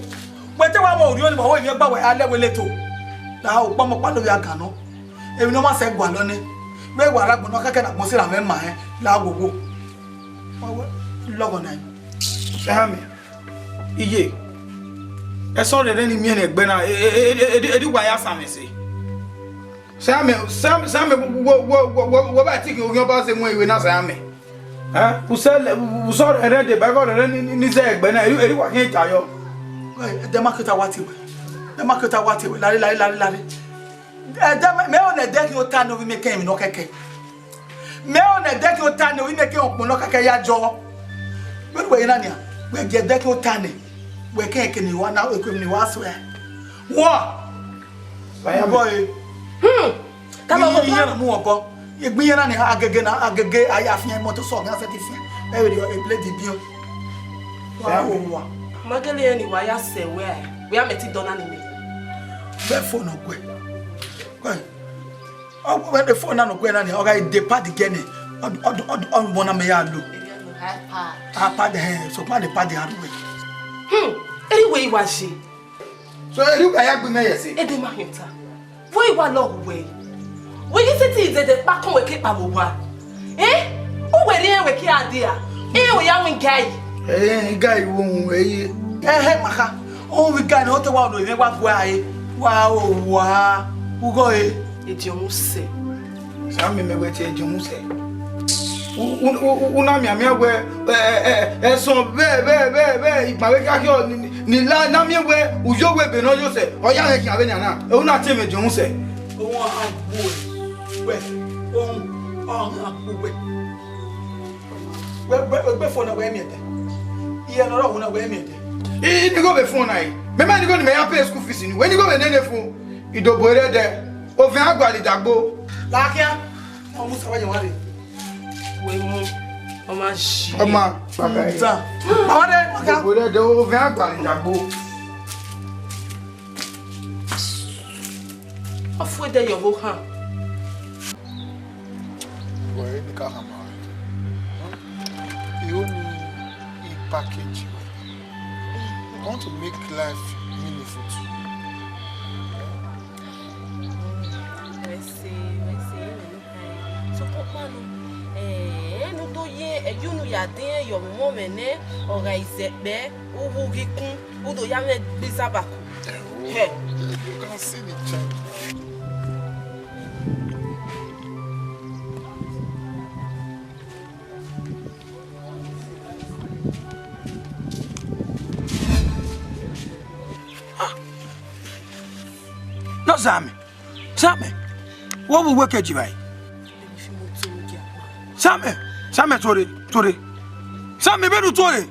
wẹ te wa mọ orhiọn ni, wa wẹ emwi ọgba wẹ a lẹ wẹ leto. La ukpọmọkpa ne ovbi agan nọ. Emwi ne ọ ma sẹ gualọ nẹ. Vbe wa rre agbọn nọ kẹkẹ ne agbọn sẹ ra mwẹ ma rẹn, la wowo. Wa wẹ lọghọ na. Sẹ amẹ. Iye. Ẹsọn rẹrẹ ni miẹn ne ẹgbẹ na, e, e, e, e, e, wa ya samẹ sẹ. Sẹ amẹ, sẹ amẹ, sẹ amẹ, wo, wo, wo, wo, wo, wo ba tiki ogiẹn ọba sẹ mu iwe na sẹ amẹ. Eh, usẹ lẹ, usọ rẹrẹ deba, ẹghọ rẹrẹ ni, ni, ni zẹ ẹgbẹ na, eri, eri wa khian ta yọ. Ẹ, ẹdẹ ma ke ta wa tie wẹ. Ẹdẹ ma ke ta wa tie wẹ. Lare, lare, lare, lare. Ẹdẹ mẹ, mẹ ọ nẹ ẹdẹ ke ota ne ovbi mẹ kẹ emwi nọ kẹkẹ. Mẹ ọ nẹ ẹdẹ ke ota ne ovbi mẹ kẹ ọkpọnọ kẹkẹ ya jọ. Wẹ wẹ na nia, wẹ gie ẹdẹ ke ota nẹ. Wẹ kẹ ke ni wa na, eke ni wa sẹ. Wa. Wa ya bọ e. Hmm. Ka ma iye, iye na mu ọkọ. Egbe iye na ni agege na, agege a ya fian, imọto sọ ọghe a sẹtin fian. Ẹ vbe rhie e blade bian. Wa wo wa. Ma gele rẹn ne wa ya sẹ wẹ, wẹ a mẹ te dọ na ni mẹ. Vbe phone nọ guẹ. Guẹ. Ọ wẹ phone na nọ guẹ na ni, ọ gha de pad gẹ nẹ. Ọ, ọ, ọ, ọ, ọ, mọ na mẹ ya lo. Area no high pad. A pad, eh, so pad, pad a ru wẹ. Hmm, eri wẹ i wa je. So, eri uka ya gbe mẹ yẹ sẹ. Ede ma hiẹn ta. Vbọ i wa lọghọ wẹ? Wẹ ghi sẹtin zẹdẹ kpakọn wẹ ke kpao vbe owa. Eh? Uwẹ rhie wẹ ke a dia. Eh, wẹ ya win gai. Eh, gai wo mu wẹ ye. Eh, eh, maka. O wi gai ne ọ te wa lo mwẹ wa gua e. Wa o wa. Ugho e. Ediọn mu sẹ. Sẹ amẹ mẹ wẹ tie ediọn mu sẹ. U, u, u, u na mianmian wẹ, ẹ, ẹ, ẹ, ẹsọn vbe, vbe, vbe, vbe, ikpavbe khiakhiọ ni, ni, ni la, na miẹn wẹ, u yo wẹ ebe ne ọ yo sẹ, ọ ya ghẹ khian vbenian na, u na tie mwẹ ediọn mu sẹ. Ohun a gbe uwẹ, wẹ, ohun, ọghan gbe uwẹ. Wẹ, wẹ, wẹ gbe phone na wẹ miẹn ẹdẹ. Iye ne ọ rre ọvbokhan na wẹ miẹn ẹdẹ. I, I ni gho vbe phone na, I. Mẹ ma ni gho ne mẹ ya pay school fees ni, wẹ ni gho vbe nene phone. Idobo rẹ dẹ, ovẹn a gualọ idagbo. Lakia, ọ mu sẹ wẹ yẹn wa rre. Wẹ mu, ọ ma shi. Ọ ma. Nta. Baba de, maka. Idobo rẹ dẹ, ovẹn a gualọ idagbo. Ọ fu ẹdẹ ye ọvbokhan. Wẹ, eni ka khama wẹ. I ho ni i package wẹ. I want to make life meaningful to you. Wẹ sẹ, wẹ sẹ, wẹ sẹ. Sokpan ọkpa nọ, eh, ne u do ye ẹre unu ya dẹn ye ọmwọmwẹ nẹ, ọ gha izẹkpẹ, u wu ghi kun, u do ya mwẹ gbe izabako. Hẹ. You can see the change. Ah. No, Sammy. Sammy. Wo vbe uwu ke ji vba? Sammy. Sammy, tore, tore. Sammy, vbene u tore.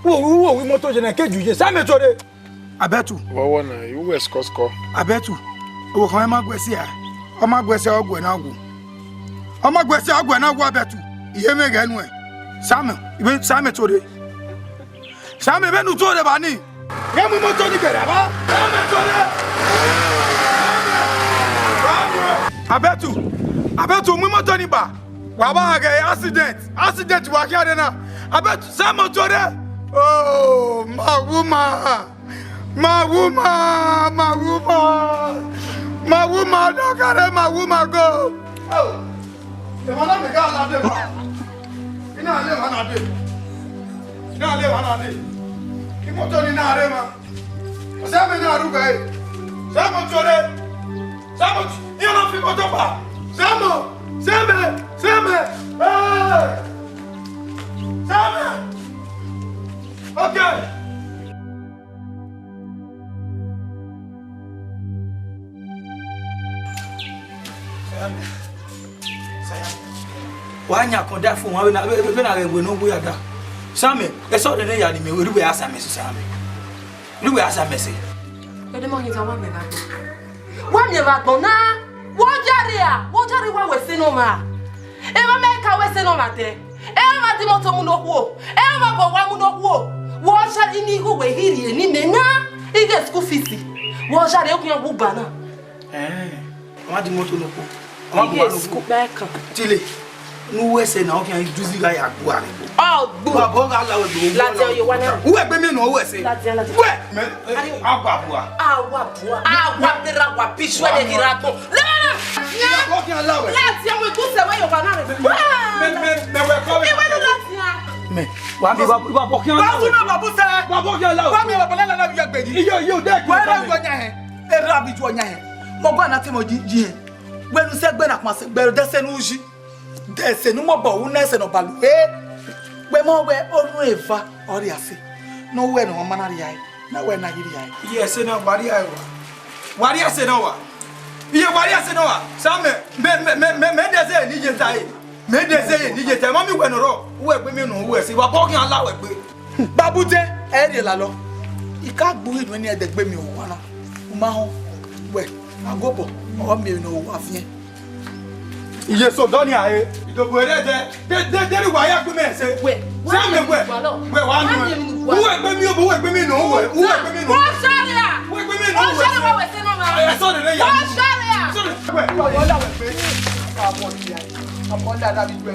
Wo, wo, wo, imoto je na ke ju je. Sammy, tore. Abẹtu. Vbọ wọ na, u wẹ skọskọ. Abẹtu. Owa ọkhan ma gu ẹse a. Ọ ma gu ẹse, ọ gu ẹre na wu. Ọ ma gu ẹse, ọ gu ẹre na wu, Abẹtu. Iye mwẹ ghẹ nuẹn. Sammy, vbe, Sammy, tore. Sammy, vbene u tore ba ni. Ghẹ mu imoto ni gberra ba. Sammy, tore. Abẹtu. Abẹtu, mu imoto ni ba. Wa ba ghẹ accident. Accident wa khian rre na. Abẹtu, Sammy, tore. Oh, ma wu ma. Ma wu ma, ma wu ma, ma wu ma, ọdọ kare ma wu ma go. Emwa na mẹ gha la deba. I na le emwa na de. I na le emwa na de. Imoto ni na rre ma. Sammy na ru gbe. Sammy, tore. Sammy, iran na fi imoto ba. Sammy, Sammy, Sammy. Hey! Sammy. Okay. Wa yan kọn da fo wan vbene, vbene a ghẹ wẹ ne ọ wu ya da. Sammy, ẹsọrẹ ne ya ni mẹ, erriwẹ a sa mẹ sẹ Sammy. Erriwẹ a sa mẹ sẹ. Ẹdẹ ma hin ta wa mẹ gha gbọn. Wa miẹn vbe agbọn na, wẹ ọ jare a, wẹ ọ jare wa wẹ ẹse ne ọmwa. Emwa mẹ ka wẹ ẹse ne ọmwa dẹ. Emwa di imoto mu ne okhuo, emwa bọ wa mu ne okhuo. Wẹ ọ jare ne igho wẹ ghi rhie ne imẹ na, ighe school fees. Wẹ ọ jare okhian wu ba na. Ẹn, ọmwa di imoto ne okhuo. Ọmwa bọ wa ne okhuo. Ighe school bag kan. Tile. Ne uwẹ sẹ na, ọ khian juzi gha ya gbu arre. Ọ gbu. Wa bọ gha la wẹ gbe. Ladian, yo, wa na. Uwẹ gbe mi nọ uwẹ sẹ. Ladian, ladian. Uwẹ. Mẹ, eh, awa bua. Awa bua. Awa bera wa pisuẹ de ghi ra gbọn. Ladian. Wa bọ khian la wẹ. Ladian, wẹ gusẹ wẹ yo wa na rẹ. Mẹ, mẹ, mẹ wẹ kọ wẹ. Iwẹ ni ladian. Mẹ, wa mi wa, wa bọ khian la wẹ. Wa funu babu sẹ. Wa bọ khian la wẹ. Wa mi wa bọ la la la ya gbe yi. Iyo, iyo, de. Wa ra wẹ nya hẹ. Era bi ju nya hẹ. Mo gba na te mo ji, ji hẹ. Wẹ nu sẹ gbe na kuma sẹ, gbe de sẹ nu ji. De ẹse ne u mobọ ru ne ẹse ne ọ ba lu e. Wẹ ma wẹ orhun eva ọ rhia sẹ, ne ọ wẹ ne ọ ma na rhia ẹre, ne a wẹ ne a ghi rhia ẹre. Iye ẹse na wa rhia ẹre wa. Wa rhia ẹse na wa. Iye wa rhia ẹse na wa. Sa mẹ, mẹ, mẹ, mẹ, mẹ, mẹ de ẹse ne iye ta ẹre. Mẹ de ẹse ne iye ta ẹre. Ma mi wẹ ne ọ rrọọ. Uwẹ gbe mi nọ, uwẹ ẹse. Wa bọ khian la wẹ gbe. Babude, ẹ rhie lalọ. I ka gbe uhi nuẹn ni ẹdẹ gbe miẹn owa na. U ma họn, wẹ, agobọ, ọ miẹn ne owa fiẹn. Iye so dọ ni a he. Idobo ere dẹ, de, de, de ni wa ya gbe mẹ ẹse. Wẹ, wẹ, wẹ, wẹ, wẹ, wa nu. Wẹ gbe mi obo, wẹ gbe mi nọ, wẹ, wẹ gbe mi nọ. Wẹ sọrọ ya. Wẹ gbe mi nọ, wẹ. Wẹ sọrọ ya, wẹ sẹ nọ na. Ẹ sọrọ ya. Wẹ sọrọ ya. Sọrọ, wẹ. Wa wọ la wẹ gbe. Wa bọ ti ya. Wa bọ la da bi gbe.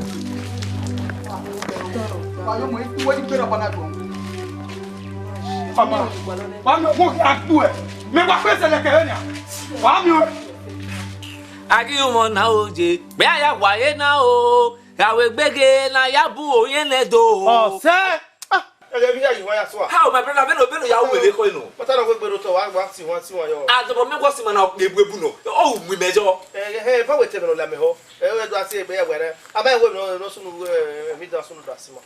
Wa yo mo, wẹ ni gbe ra pa na gbọn. Mama, wa mi wo ki a tu ẹ. Mẹ wa pese lẹkẹ rẹ nia. Wa mi o. A ghi mwẹ na o je, mẹ a ya wa ye na o, gha wẹ gbege na ya bu oyen nẹ do. Ọsẹ. Ah, ẹgẹ bi ya yi wan ya sua. How, my brother, vbene, vbene ya wu wele ko inu. Pata na wegbe ro to wa, wa si wan, si wan yo. A dobo mi gua si ma na egbe bu no. O mu imẹ jọ. Eh, eh, ba wẹ te me no la me ho. Eh, we do asi egbe ya wẹrẹ. A ba we no, no sunu, eh, mi da sunu da si ma.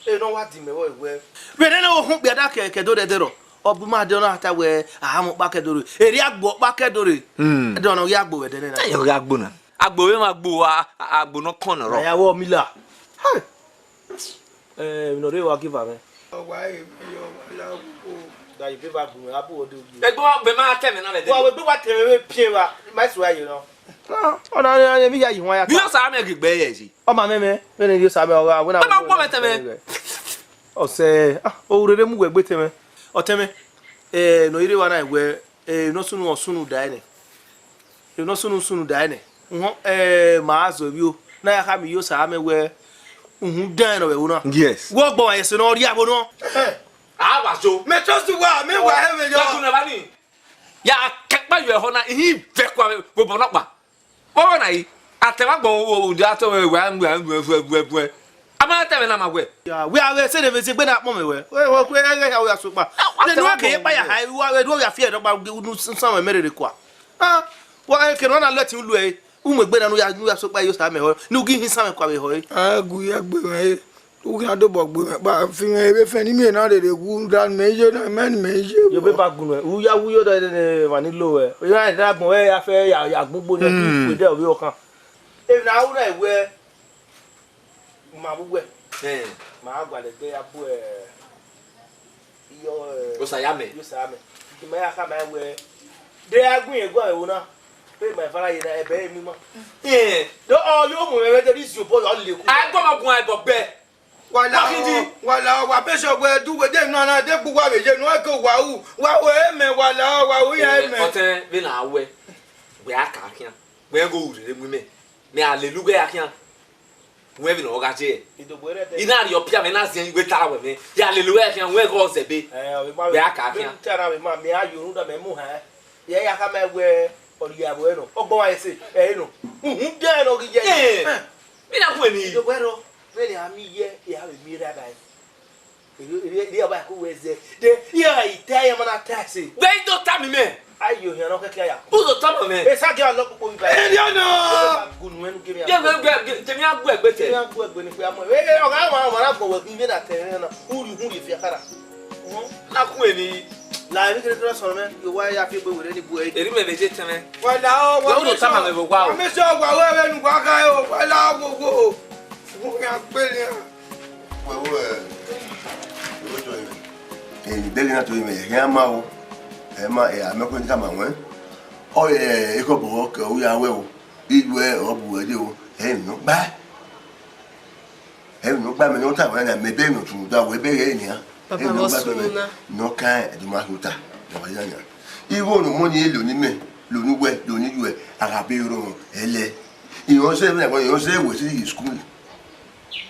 E no wa di mẹ vbe wẹ. Vbe nene ohun kpia da kẹ, kẹ do rẹ dẹrọ. Ọ bu ma de ọ na ta wẹ, a ha mu ọkpa kẹ do re. Eri agbo ọkpa kẹ do re. Hmm. Ẹdẹ ọna ọ ghi agbo vbe ẹdẹ nena. Ẹ, ọ ghi agbo na. Agbo vbe ma agbo, a, a, agbo ne ọ kọn nọ rọ. Ya wọ mi la. Hai. Eh, emwi ne ọ rre wa give amẹ. Ọ wa e, ọ wa la wo. Da yi be va gbu, a bu ọdẹ. Ẹgbẹ́ wa, bẹ ma tẹ mẹ na vbe ẹdẹ. Wa wẹ gbe wa tẹ mẹ vbe piẹn wa. Ma sua ye nọ. Ah, ọ na, ọ na, emwi ya yi wan ya ta. Bi Osa mẹ ghi gbe ye yi. Ọ ma mẹ mẹ, vbene Osa mẹ ọ gha, wẹ na. Ọ ma kpọ mẹ tẹ mẹ. Ọsẹ, ah, o rere mu wẹ gbe tẹ mẹ. Ọ tẹ mẹ. Eh, ne ọ i rre wa na wẹ, eh, ne ọ sunu, ọ sunu da ẹnẹ. Ne ọ sunu, sunu da ẹnẹ. Uhọn, eh, ma zọ vbio. Na ya khama iye Osa mẹ wẹ, uhunmwu dan ẹnrẹn vbe ẹvbo na. Yes. Wẹ ọgbọ wa ye ẹse ne ọ rhie ẹvbo na. A wa so. Mẹ trust wa, mẹ wa hẹ vbe yọ. Wa tun na ba ni. Ya kẹkpa yọ ẹhọ na, ihin vẹ kua vbe obọ nọkpa. Vbọvbọ na yi, a tẹ mwa agbọn, o, o, o, dia tọ wẹ, wẹ, wẹ, wẹ, wẹ, wẹ, wẹ. A ma tẹ mwẹ na ma wẹ. Ya, wẹ a vbe sẹ ne vbe zẹ egbe na kpọnmwẹ wẹ. Wẹ, wẹ, wẹ, ẹghẹ ya wẹ a sokpa. A, wa ne tẹ nu mwa a kẹ ye agbọn kpa ya wẹ. Ha, wa, wẹ, du ya fi ẹdọ gba unu sanmwẹ mẹ rere kua. Ah, wa, e, kẹ ne ọ na lẹ ẹtin ulu ẹre. U mu egbe na ne u ya, ne u ya sokpa ye Osa mẹ họ, ne u ghi hin sanmwẹ kua vbe họ ẹre. A gu ya gbe mwẹ re. U khian dobọ gbe mwẹ kpa, fi mwẹ vbe fẹn ne imẹ na rere wu, da mẹ ye na, mẹ ne mẹ ye. Yo be ba gun ẹ, u ya wu yo da ne emwa ni lo ẹ. O ya da gbọn ẹ ya fẹ ya, ya gbogbo ne, hmm, ku de ovbi ọkhan. Emwi ne a ru na wẹ, ma vbe uwẹ. Eh. Ma gualọ egbe ya bu ẹ, iyọ, eh, Osa ya mẹ. Osa ya mẹ. I ma ya khama wẹ, de a gun egbe ẹvbo na. Pe ma eva na ye na, ẹbẹ ẹre mu ima. Eh. Do ọ yo mu mwẹ vbe de ri zio bọ yọ leku. A gbọ ma gun a bọ gbẹ. Wala, wala, wa bishop wẹ du wẹ de nọ na de gbu wa vbe ye nọ ke wa u. Wa u e mẹ, wala, wa u ya e mẹ. Ọtẹn vbe na wẹ. Wẹ a ka khian. Wẹ gho rere mu mẹ. Mẹ a lele ughẹ a khian. Wẹ vbe nọ gha je. Idogbo rẹ de. I na rhie ọpia mẹ na ziẹn wẹ ta wẹ mẹ. Ya lele ughẹ a khian, wẹ gho zẹbe. Eh, ọ vbe ma. Wẹ a ka khian. Mẹ ta na vbe ma, mẹ a yo rhunmwuda mẹ mu hẹ. Ye ya khama wẹ, ọ rhie ẹvbo ẹre nọ. Ọgbọn wa ẹse, ẹre nọ. Uhunmwu de ẹre nọ ghi ye. Eh, mi na hu eni. Idogbo ẹre, vbene a miẹn iye, ya vbe miẹn erha ba ẹre. Erha, erha, erha ba ẹre ku wẹ zẹ. De, ya i ta ya ma na ta ẹse. Wẹ i do tama mẹ. Ayo, hian nọ kẹkẹ ya. U do tama mẹ. Esa gẹ alọ kpokpo vbe ba ẹre. Erha nọ. Gunu ẹnu gẹ mi. Ye, ye, ye, ye, tẹmẹ a gu ẹgbe tẹ. Tẹmẹ a gu ẹgbe ni kpe amọ. Eh, eh, ọgha wa, wa na gbọ wẹ ghi vbe na tẹ ẹre na. Uri, uri fi akara. Na hu eni. La emwi kherhe kherhe sọnrọ mwẹ, yo wa ya fi egbe werriẹ ni bu ẹre. Eri mẹ vbe je tẹn mwẹ. Wa la ọ, wa. Wẹ u do tama mẹ vbe owa o. Wa mẹ sẹ wa wẹ vbene uwa gha o, wa la wo wo. Wo ya gbe ni. Wẹ wo, ẹ, wo jọ yẹn. Ẹ, ni bẹghe na to yẹn, ẹ, ẹ ma o. Ẹ ma, ẹ, a mẹ ko ni tama wẹ. Ọ, ẹ, ekhọe obọ kẹ, ọ ya wẹ o. Iye ẹ, ọ bu ẹre o. Ẹ, nọ gba. Ẹmwẹ ne ọ gba mẹ ne ọ tama na, mẹ bẹghe ne ọ tunu da, wẹ bẹghe nian. Baba, vbe ọ sunu na? Ne ọ kan ẹdẹ ma hota, ne ọ ya yan. Igho ne ọmọ ni lo ni mẹ, lo ni wẹ, lo ni yuẹ, a gha be rọrọ, ẹlẹ. Iran sẹ, iran sẹ wẹ si school.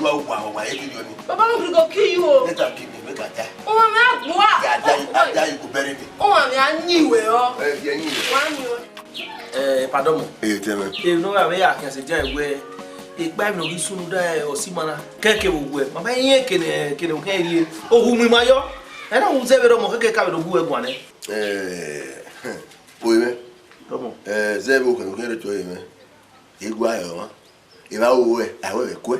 wa, wa, wa, wa, ye ki yọ ni. Baba, I'm gonna go kill you o. Let am kill me, make I die. Ọmwa mwẹ a gbua. Yeah, I die, I die, you go bury me. Ọmwa mwẹ a yin wẹ ọ. Eh, yeah, yin wẹ. Wa yin wẹ. Eh, pardon mo. Eh, tell me. Eh, no, I mean, I can say, Jai, where, eh, Bible no gi sunu da, eh, or see mana. Keke wo wẹ. Mama, yin kene, kene, o kẹn rie. O hu mi ma yọ. Ẹ na hu zẹ vbe rọ mọ, keke ka vbe do gu wẹ guan nẹ. Eh, o ye mwẹ. Pardon mo. Eh, zẹ vbe o kẹn, o kẹn re to ye mwẹ. Igua ẹre ọmwa, evba ru ruẹ, a wẹ vbe kuẹ,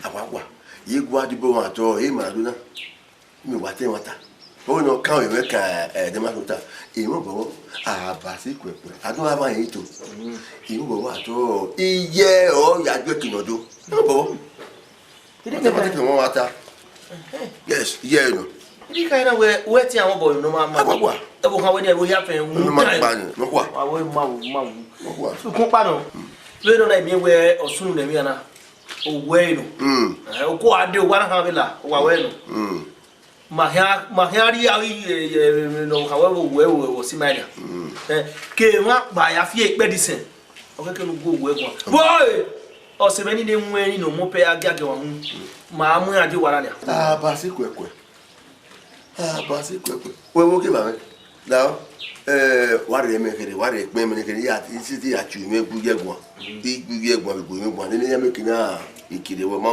a wa gua. Ye igua dibọ mwa tọ, e ma do na. Mi wa te ẹmwata. Ọ wẹ ne ọ kan vbe mwẹ ka ẹdẹ ma tota. Emọ bọbọ, a ba si kuẹkuẹ. A do gha vba yẹn to. Emọ bọbọ a tọ, iye ọ ya ju ẹki nọ do. Emọ bọbọ. Ide Ọtẹn kẹta. Ọtẹn kẹta wọn wa ta. Yes, iye nọ. Ide ka na wẹ, wẹ ti àwọn bọ nọ ma ma. Agwagwa. Ebo kan wẹ ni ebo ya fẹ. Nọ ma pa ni, nọ kwa. Wa wẹ ma wu, ma wu. Nọ kwa. Ukun pa nọ. Vbe nọ na mi wẹ ọsunu nẹ mi ana. O wẹ nọ. Mm. Eh, o ko ade wa na kan vbe la, o wa wẹ nọ. Mm. Ma hia, ma hia ri a ri, eh, eh, nọ ka wẹ wo wẹ wo si ma ya. Mm. Eh, ke ma ba ya fi ekpẹ di sẹn. Ọ kẹkẹ ne u gu owẹ guan. Woi! Ọse mwẹ ni ne wẹn ni ne ọ mu pẹ ya giagia wa hu. Ma mu iran die owa na nia. A ba si kuẹkuẹ. A ba si kuẹkuẹ. Wẹ wo ke ba mwẹ. Now, eh, wa rhie mẹ kherhe, wa rhie ekpẹn mwẹ kherhe, ya, isi ti ya chu mwẹ gbu ye guan. Ti gbu ye guan, gbu ye guan. Nene ya mẹ ke na ikirẹ wẹ ma.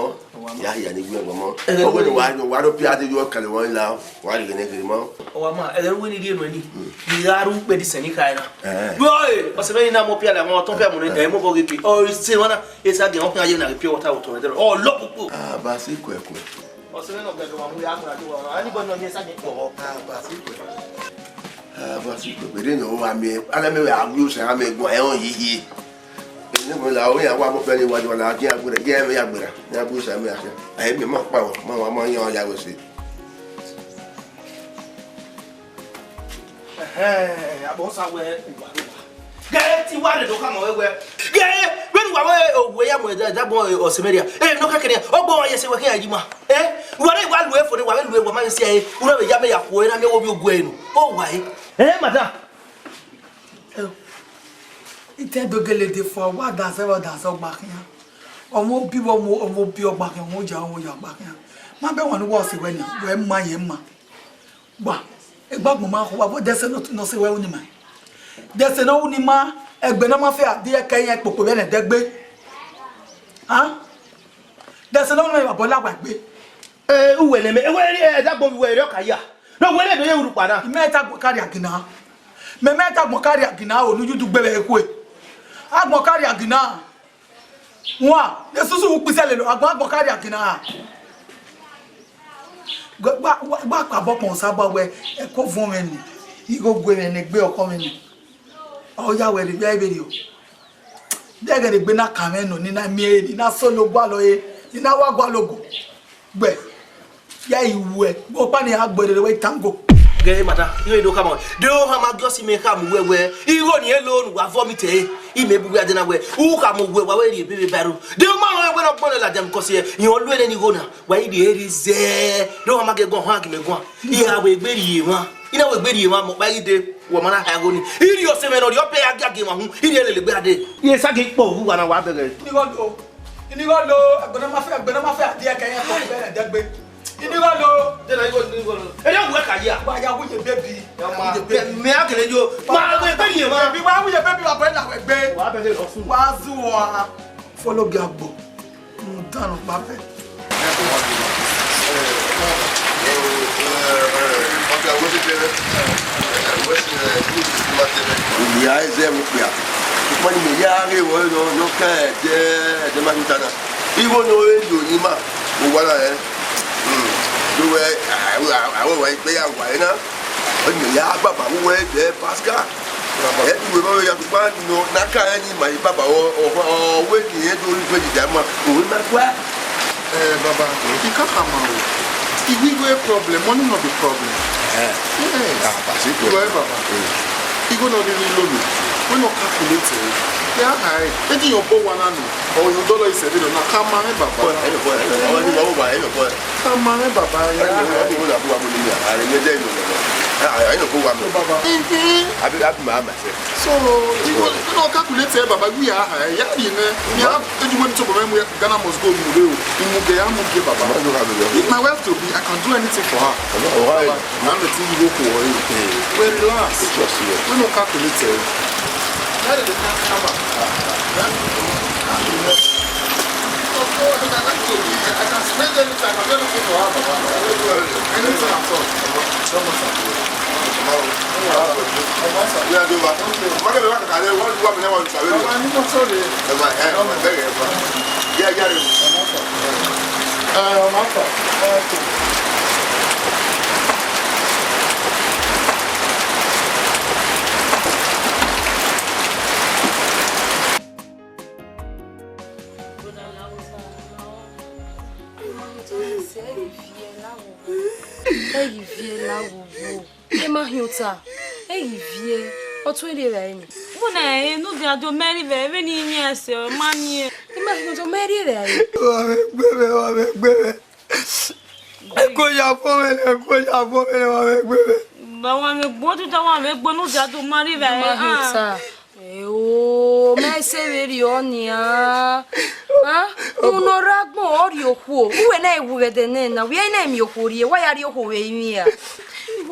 Ya hia ni gbu ye guan ma. Ẹghẹ wẹ ni wa, wa ro pia de yo kale wa la. Wa rhie ne kherhe ma. Ọ wa ma, ẹghẹ wẹ ni rhie nọ ni. Ni gha ru ukpe di sẹn ni khae na. Eh. Woi, ọse mwẹ ni na mu pia la, ma ọtọn pia mu ne, ẹ mu bọ ghe ke. Ọ se wa na, esa gẹ, ọ khian ye na pure water otọ ẹdẹrẹ. Ọ lọ kpokpo. A ba si kuẹkuẹ. Ọse mwẹ nọ gbẹdọ wa mu ya mu ra do wa. Anybody nọ ye esa gẹ kpọ. A ba si kuẹ. A ba si kuẹkuẹ. Ede nọ wa miẹn, ana mẹ wẹ a gu osa, a mẹ guan, ẹ họn hiehie. Ene mo la, o ya wa mo fẹ ni wa do la, gi a gbera, gi a mẹ ya gbera. Ya gu osa mẹ a. Ẹ mẹ ma pa wa, ma wa ma yan ya wẹ se. Ẹhẹn, abọ sa wẹ uwa ro wa. Gẹ ti wa rẹ do ka mọ wẹ wẹ. Gẹ, wẹ ni wa wẹ owẹ ya mọ ẹdẹ agbọn ọse mwẹ ria. Ẹ, nọ kẹkẹ nia, ọgbọ wa ye se wẹ khian yi ma. Ẹ, wa rẹ wa lu efo ni wa vbe lu ewa ma si ẹ. U rẹ vbe ya mẹ ya khuo na mi wo bi oguẹ enu. O wa e. Ẹ, madam. Ẹ, itẹ do gele de fo wa da se wa da se ọgba khian. Ọmọ bi wo mo ọmọ bi ọgba khian, ọmọ ya ọmọ ya ọgba khian. Ma bẹ wa ni wa ọse wẹ ni, wẹ ma ye ma. Wa, egbe agbọn ma kho, wa vbe dẹse ne ọ sẹ wẹ ru ni ma. Dẹse ne ọ ru ni ma, ẹgbe ne ọ ma fẹ a, de ẹkẹ iran kpokpo vbe ẹnẹ dẹgbe. Ha? Dẹse ne ọ ru ni ma, bọ la wa egbe. Eh, uwẹ nẹ mẹ, uwẹ ri, eh, ẹdẹ agbọn uwẹ ri ọka ya. Ne uwẹ nẹ do ye urhukpa na. Imẹ ta agbọn karia gina. Mẹ mẹ ta agbọn karia gina, o ne u ju du gbe vbe ekhue. Agbọn karia gina. Wan, ne susu vbe ukpẹ isẹ lele, agbọn agbọn karia gina. Gba, gba, gba, gba kpa bọ kpọn Osanobua wẹ, ẹko vuọn mwẹ ni, igho gue mwẹ ne egbe ọkọ mwẹ ni. Ọ ya wẹ rhie vbe rhie o. Deghẹ ne egbe na kan mwẹ nọ, ne I na miẹn ẹre, ne I na solo gualọ ẹre, ne I na wa gualọ ogo. Gbẹ, ya i wuẹ, vbe ọkpa ne I ra gbe rre wẹ tango. Ghe madam, igho ne u khama, de u khama gie ọse mẹ khama uwẹ wẹ, igho ne irẹn lo ne uwa vomit ẹre, imẹ bu uwẹ ade na wẹ, u khama uwẹ wa wẹ rhie ebe vbe ba ẹro. De u ma rẹn wẹ ne ọ gbọnnọ ladian, because irẹn ọ lo ẹre ne igho na, wa i rhie ẹre zẹ, de u khama gie guan, ọ han gie mẹ guan. I gha wẹ egbe rhie emwa, I na wẹ egbe rhie emwa, mẹ ọkpa ghi dee, wẹ ọ ma na kha igho nii. I rhie ọse mwẹ ne ọ rhie ọpẹ ya giagia emwa uhunmwu, I rhie lele egbe a dee. Iye sa ghi kpo uwa na wa bẹghe. Inigho lo, inigho lo, ẹgbẹnọ ma fẹ, ẹgbẹnọ ma fẹ, a di ẹkẹ yẹn kọ, ẹgbẹnọ ẹdẹgbe. Inigho lo. Dena igho, inigho lo. Ẹ ya wẹ ka ya. Wa ya wuye baby. Ya ma. Wuye baby. Mẹ, mẹ a kele yo. Ma wẹ egbe rhie emwa. Baby, wa wuye baby, wa bẹ na wẹ egbe. Wa bẹghe lọ sun. Wa zu wa. Follow gi agbo. Mu dan ọkpa vẹ. Iya ẹzẹ vbe okpia, sokpan ne imẹ ya ghe vbọ nọ, ne ọ kan ẹdẹ, ẹdẹ ma ghi ta na. Igho ne ọ re yo ni ima, owa na rẹn. Do wẹ, a wẹ wa ikpe ya wa ẹre na. Ọ ni ya baba vbe uwẹ dẹ Pascal. Ẹ tu wẹ vbe ya sokpan nọ, na ka rẹn ni ima ye baba, ọ, ọ, ọ wẹ ne irẹn do ri vbe dida ma, ovbi ima gua. Eh, baba, I ka khama o. Igho igho problem, money no be problem. Eh. Yes. Ah, that's it. Igho, eh, baba. Mm. Igho no really low me. We no calculate it. Yeah, hi. Edi yo bo wa na no. O yo dollar is a billion. Na khama rẹn, baba. Boy, hello, boy, hello. How are you? How are you? Khama rẹn, baba. Yeah. Hello, hello, hello, hello, hello. Are you there? Ah, I know who I'm. Baba. Abi, abi ma ma se. So, igho, we no calculate it, baba. We are high. Yeah, you know. Yeah, edi wẹ ne tobọ mwẹ mu ya, Ghana must go, mu rre o. I mu ghe ya, mu ghe baba. If my wife to be, I can do anything for her. Baba, na me ti igho khuo ẹre. We relax. We no calculate ẹre. I can spend anything, I can do anything for her, baba. Anything at all. Don't matter. Ẹ ghi viẹ la wo wo. Ẹ ma hiẹn ota, ẹ ghi viẹ, ọ tuẹn rrie vbe ẹre ni. Vbọ na ẹre ne u dia do mẹ rri vbe ẹre, vbene I miẹn ẹse, ọ ma miẹn. Ẹ ma hiẹn ota, ọ ma rrie vbe ẹre. Wa vbe gbe mwẹ, wa vbe gbe mwẹ. Ẹko ya fo mwẹ nẹ, ẹko ya fo mwẹ nẹ, wa vbe gbe mwẹ. Ba wa vbe gbe, ọ tuta wa vbe gbe ne u dia do ma rri vbe ẹre. Ẹ ma hiẹn ota. Eo, mẹ i se vberriọ nian. A? Unu ne ọ rre agbọn, ọ rrie okhuo. Uwẹ na i wu vbe ẹdẹ nẹ na, wẹ i na miẹn okhuo rrie, wa ya rrie okhuo vbe emwi ra?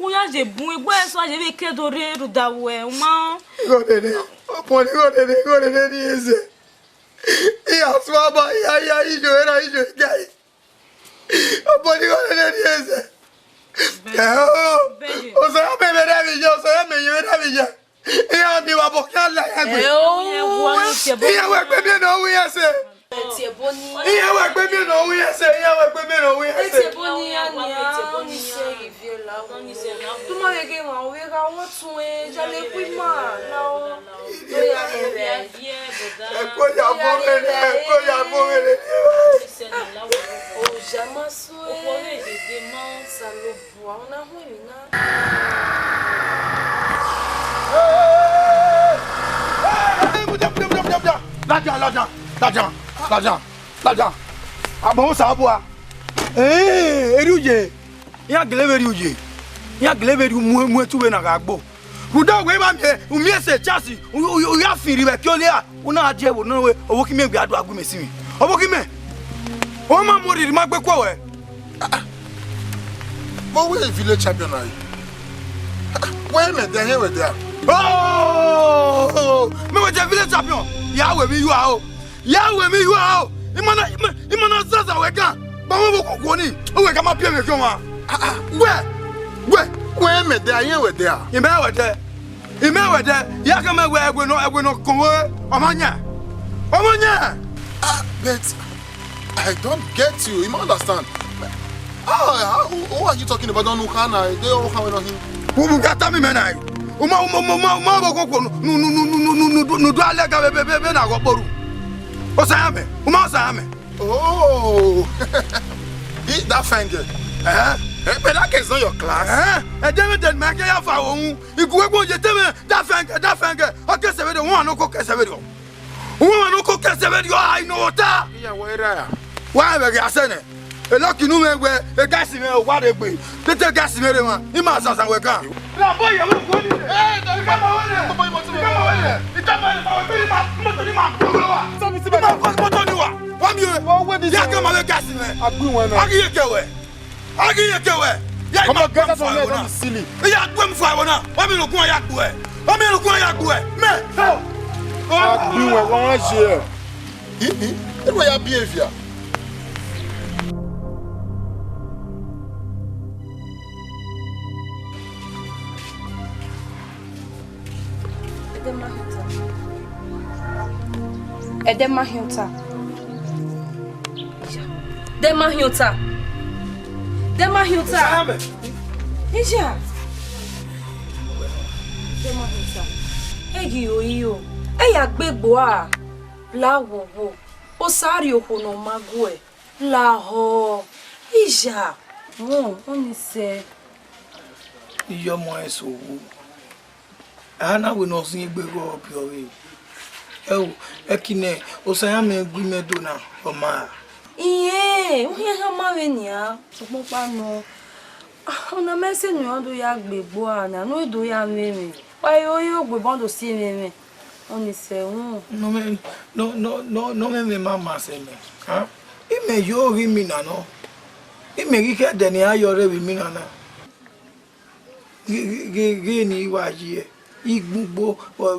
U ya je bun egbe ẹsọ, a je vbe ke do rre rhunmwuda wẹ, u ma rẹn. Igho nene, ọmọ ni igho nene, igho nene ni eze. I ya suẹn ba, I ya, I ya, ijo era, ijo iga. Ọmọ ni igho nene ni eze. Eo, Osa ya mẹ vbe rẹ vbe iye, Osa ya mẹ ye vbe rẹ vbe iye. Iran miẹn vbe abọ khian la iran egbe. Iran wẹ egbe miẹn ne ọ ru iran ẹse. Iran wẹ egbe miẹn ne ọ ru iran ẹse. Iran wẹ egbe miẹn ne ọ ru iran ẹse. Ẹko ya bọ mwẹ nẹ, ẹko ya bọ mwẹ nẹ. Oja ma sue. Osanobua, u na hu emwi na. Ladian, ladian, ladian, ladian, ladian, ladian. Agbọn Osanobua. Eh, erriọ uye. Iran gele vbe rhie uye, iran gele vbe rhie mu, mu etu vbe na gha gbo. Rhunmwuda wẹ ma miẹn, u miẹn ẹse chance, u, u, u ya fin rri vbe ẹki olia, u na die ẹvbo nọ wẹ, ọvbokhan imẹ wẹ a do gu mẹ sinmwi. Ọvbokhan imẹ, ọ ma mu orhirhi ma gbe kuọ wẹ. Vbe wẹ village champion na? Wẹ mẹ dia, iran wẹ dia. Oh, mẹ wẹ dia village champion, ya wẹ vbe iyua o. Ya wẹ emwi yua o, ima na, ima, ima na zaza wẹ gan, gba mwẹ vbe okuku ni, uwẹ ka ma biẹ mwẹ khian ọmwa. Ah, ah. Wẹ, wẹ. Wẹ mẹ dẹ, a yẹn wẹ dẹ a? Imẹ wẹ dẹ, imẹ wẹ dẹ, ya khama wẹ ẹwe nọ, ẹwe nọ kọn wẹ, ọ ma yan, ọ ma yan. Ah, but I don't get you, you ma understand. Ah, ah, who, who are you talking about? Don't know how na, they all how na him. Ubu ka tama imẹ na. Uma, uma, uma, uma, uma, vbe okhuo nu, nu, nu, du alẹ ga vbe, vbe, vbe, vbe na ghe ọkpọ ru. Osa ya mẹ, uma osa ya mẹ. Oh, he, that fine girl. Eh? Eh, but that is not your class. Eh, ẹdẹ vbe de ma ke ya fa ohun. Igu egbe ye te mwẹ, da fẹngẹ, da fẹngẹ. Ọ ke sẹ vberriọ, wọn no ko ke sẹ vberriọ. Wọn no ko ke sẹ vberriọ, a, I nọ vbe ọ ta. Iyawo erha. Wa vbe gha sẹ nẹ. Elọki nu mwẹ wẹ, e gas mwẹ wa rre egbe. Tete gas mwẹ rre mwa, I ma zazan wẹ kan. Na bọ ye vbe ko ni. Eh, ka ma wẹ nẹ. Ka ma wẹ nẹ. Ka ma wẹ nẹ. Moto ni ma. Moto ni ma. Wa mi o. Ya ka ma wẹ gas mwẹ. Agbọn wẹ nẹ. A ghi ye ke wẹ. A ghi ye ke wẹ. Ya, come on, get out of here, don't be silly. Ya gbe mu fa wona. Wa mi lo kun ya gbe. Wa mi lo kun ya gbe. Me. Agbọn wẹ, wa ye. I, I, e wẹ ya behavior. Ẹdẹ ma hiọta. Ẹdẹ ma hiọta. Ẹdẹ ma hiọta. Ẹdẹ ma hiọta. Iya. Ẹdẹ ma hiọta. Ẹ ghi ro iro. Ẹ ya gbe gbo a. La wo wo. Osa rhie okhuo ne ọ ma guẹ. Lahọ. Iya. Wọn, ọ ni sẹ. Iye ọmọ ẹse owu. A na wẹ ne ọ zin egbe ghe ọbiọvbe. Ẹo, ẹki nẹ, Osa ya mẹ gu imẹ do na, ọ ma ra. Irẹn, u khian khama vbe nian, sokpan ọkpa nọ. Ọna mẹ sẹ ne iran do ya gbe egbe ua na, ne u do ya mwẹ emwi. Wa yo yo gbe bọ do si emwi ẹmwẹ. Ọ ni sẹ ẹhun. Ne ọ mwẹ, ne ọ, ne ọ, ne ọ, ne ọ mwẹ emwi ma ma sẹ mẹ. Hẹn? Imẹ yo ghi mina nọ. Imẹ ghi khẹ ẹdẹ ne iran yọ rre vbe imina na. Ghe, ghe, ghe, ghe ne I wa ye, igbugbo,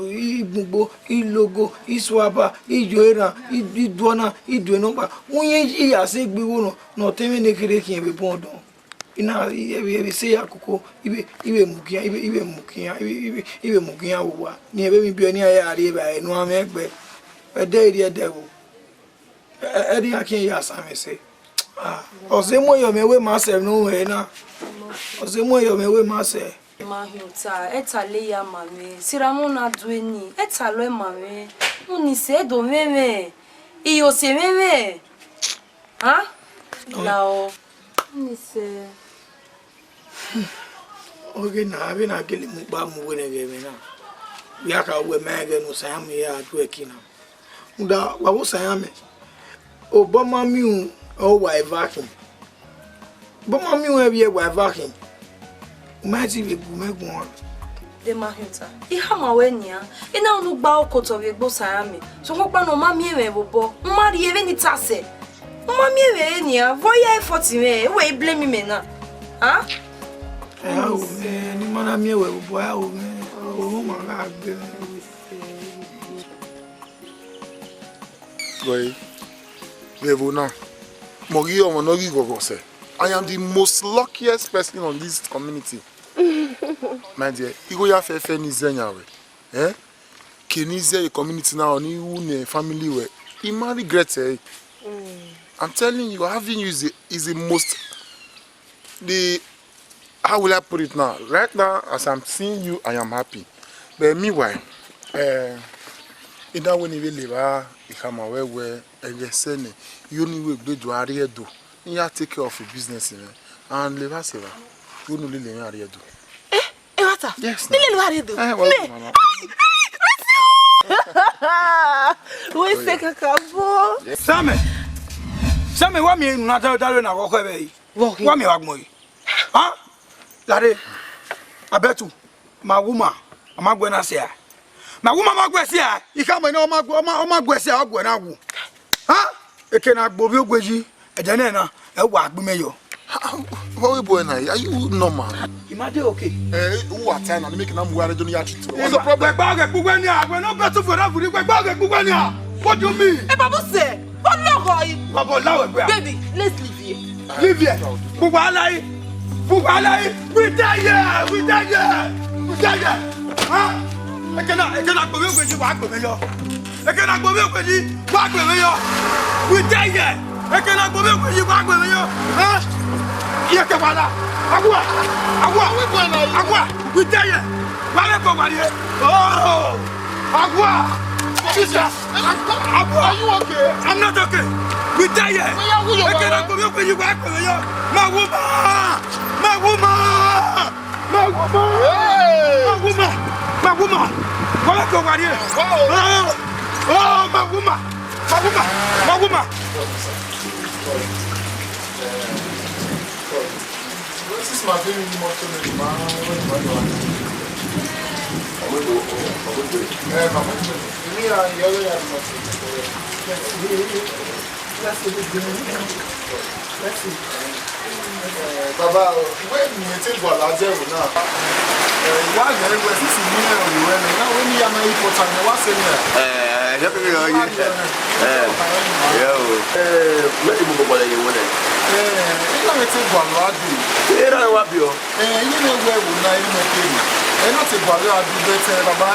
igbugbo, ilogo, isuaba, iyoeran, iduọna, iduenọkpa. Uyẹn yi ya sẹ egbe igho nọ, ne ọ te mwẹ ne kherhe khian vbe bun ọdọn. I na, I vbe, I vbe sẹ ya koko, I vbe, I vbe mugian, I vbe, I vbe mugian, I vbe, I vbe, I vbe mugian vbe owa. Ne irẹn vbe emwi biẹ ne iran ya rri evbare ne uan mwẹ ẹgbẹ. Ẹdẹ I rri ẹdẹ vbo. Ẹ, ẹ, ẹdẹ iran khian ya sa mwẹ ẹse. Ah, ọ sẹ mu ẹyọ mwẹ wẹ ma sẹ ne u mwẹ na. Ọ sẹ mu ẹyọ mwẹ wẹ ma sẹ. Ma hiọta, ẹ ta le ya ma mwẹ. Sirra mwẹ na due ni, ẹ ta lọ ma mwẹ. Mu ni sẹ do mwẹ mwẹ. Iyo sẹ mwẹ mwẹ. Ha? Lao. Mu ni sẹ. Ọghe na, avbe na gele mu kpa mu wẹ nẹ ẹghẹ mwẹ na. Vbe a kha wẹ ma rẹn ẹghẹ ne Osa ya mu ya du ẹki na. Rhunmwuda wa vbe Osa ya mẹ. Obọ ma miẹn unu, ọ wa eva khin. Obọ ma miẹn unu, ẹ vbiẹ wa eva khin. U ma ti vbe gu mwẹ guan. De ma hiọta. I khama ruẹ nian. I na unu gba okotọ vbe egbe Osa ya mẹ. Sokpan ọkpa nọ ma miẹn mwẹ vbe obọ. U ma rhie vbene I ta sẹ. U ma miẹn mwẹ re nian, vbe ọ ya effort mwẹ, wẹ i blame mẹ na? Hẹn? Ẹ, a ho mwẹ, ne I ma na miẹn wẹ vbe obọ, a ho mwẹ, a ho mwẹ, ma gha gbe mwẹ. Gọe, vbe ẹvbo na, mẹ ọ ghi ọmọ ne ọ ghi ghọghọ sẹ. I am the most luckiest person on this community. My dear, igho ya fẹfẹ ne I zẹ yan ruẹ. Eh? Ke ne I zẹ ye community na, ọ ni ru ne family ruẹ, I ma regret ẹre. I'm telling you, having you is a, is the most, the, how will I put it now? Right now, as I'm seeing you, I am happy. But meanwhile, eh, I da wẹ ne I vbe levba I khama ruẹ wẹ ẹghẹ sẹ nẹ, I yo ne I ru egbe do a rrie Ẹdo. I ya take care of business mwẹ. And levba sẹ evba, I yo ne u lele mwẹ a rrie Ẹdo. Eh, Ẹmwata? Yes, ni lele uwa rrie Ẹdo? Eh, well, me. Mama. Ai, ai, Matthew! Wẹ sẹ kakabọ. Same. Same, wa miẹn unu na da, da rre na vbe ọkhọ ẹvbo ẹre. Vbe ọkhọ? Wa miẹn vbe agbọn ẹre. Ha? Lare. Abẹtu. Ma wu ma. A ma guẹ na sẹ a. Ma wu ma, ma guẹ sẹ a. I khama nẹ ọ ma gu, ọ ma, ọ ma guẹ sẹ a, ọ guẹ na wu. Ha? Eke na gbe ovbi ogue yi. Ẹdẹ nẹ na, ẹ wa gbe imẹ yọ. How, how boy na? Are you normal? I ma dey okay. Eh, who are time na make na mu wa rejo ni ya treat. What's the problem? Gbẹgbẹ ọgẹ gbogbo ẹni a, we no better for that, gbẹgbẹ ọgẹ gbogbo ẹni a. What do you mean? Ẹ bàbá sẹ, ó lọ́gọ̀ yìí. Bàbá ọ̀la wẹ̀ gbé a. Baby, let's leave here. Leave here. Gbogbo ala yìí. Gbogbo ala yìí. We dey here. We dey here. We dey here. Huh? Eke na, eke na gbe ovbi ogue yi, wa gbe mwẹ yọ. Eke na gbe ovbi ogue yi, wa gbe mwẹ yọ. We dey here. Eke na gbe ovbi ogue yi, wa gbe mwẹ yọ. Eh? Iye ke wala. Agua. Agua. Agua. We dey here. Wa le ko wa ye. Oh. Agua. Sister. Agua. Are you okay? I'm not okay. We dey here. Eke na gbe ovbi ogue yi, wa gbe mwẹ yọ. Ma wu ma. Mawuma! Mawuma! Mawuma! Mawuma! Kọlẹ kọ wa rrie. Oh, Mawuma! Mawuma! Mawuma! Wẹ sisi ma beri ni mọto nẹ, ma wẹ ni ma yọ. Ẹ, ma wẹ ni. Emi a yọ ya ni mọto. Bless you. Bless you. Eh, baba, wẹ ni ete gualọ azẹ ro na. Eh, wa yẹ wẹ sisi ni ẹ ro wẹ na, wẹ ni ya ma important, wa sẹ ni. Eh, ẹ jẹ́ kí n yọ yé. Eh, ẹ o. Eh, wẹ ni mo gbọgbọ lẹ ye wẹ nẹ. Eh, ina ete gualọ adu. Ẹ ra wa bi ọ. Eh, iye mwẹ wẹ ẹvbo na, iye mwẹ kere. Ẹ na te gualọ adu, but, eh, baba,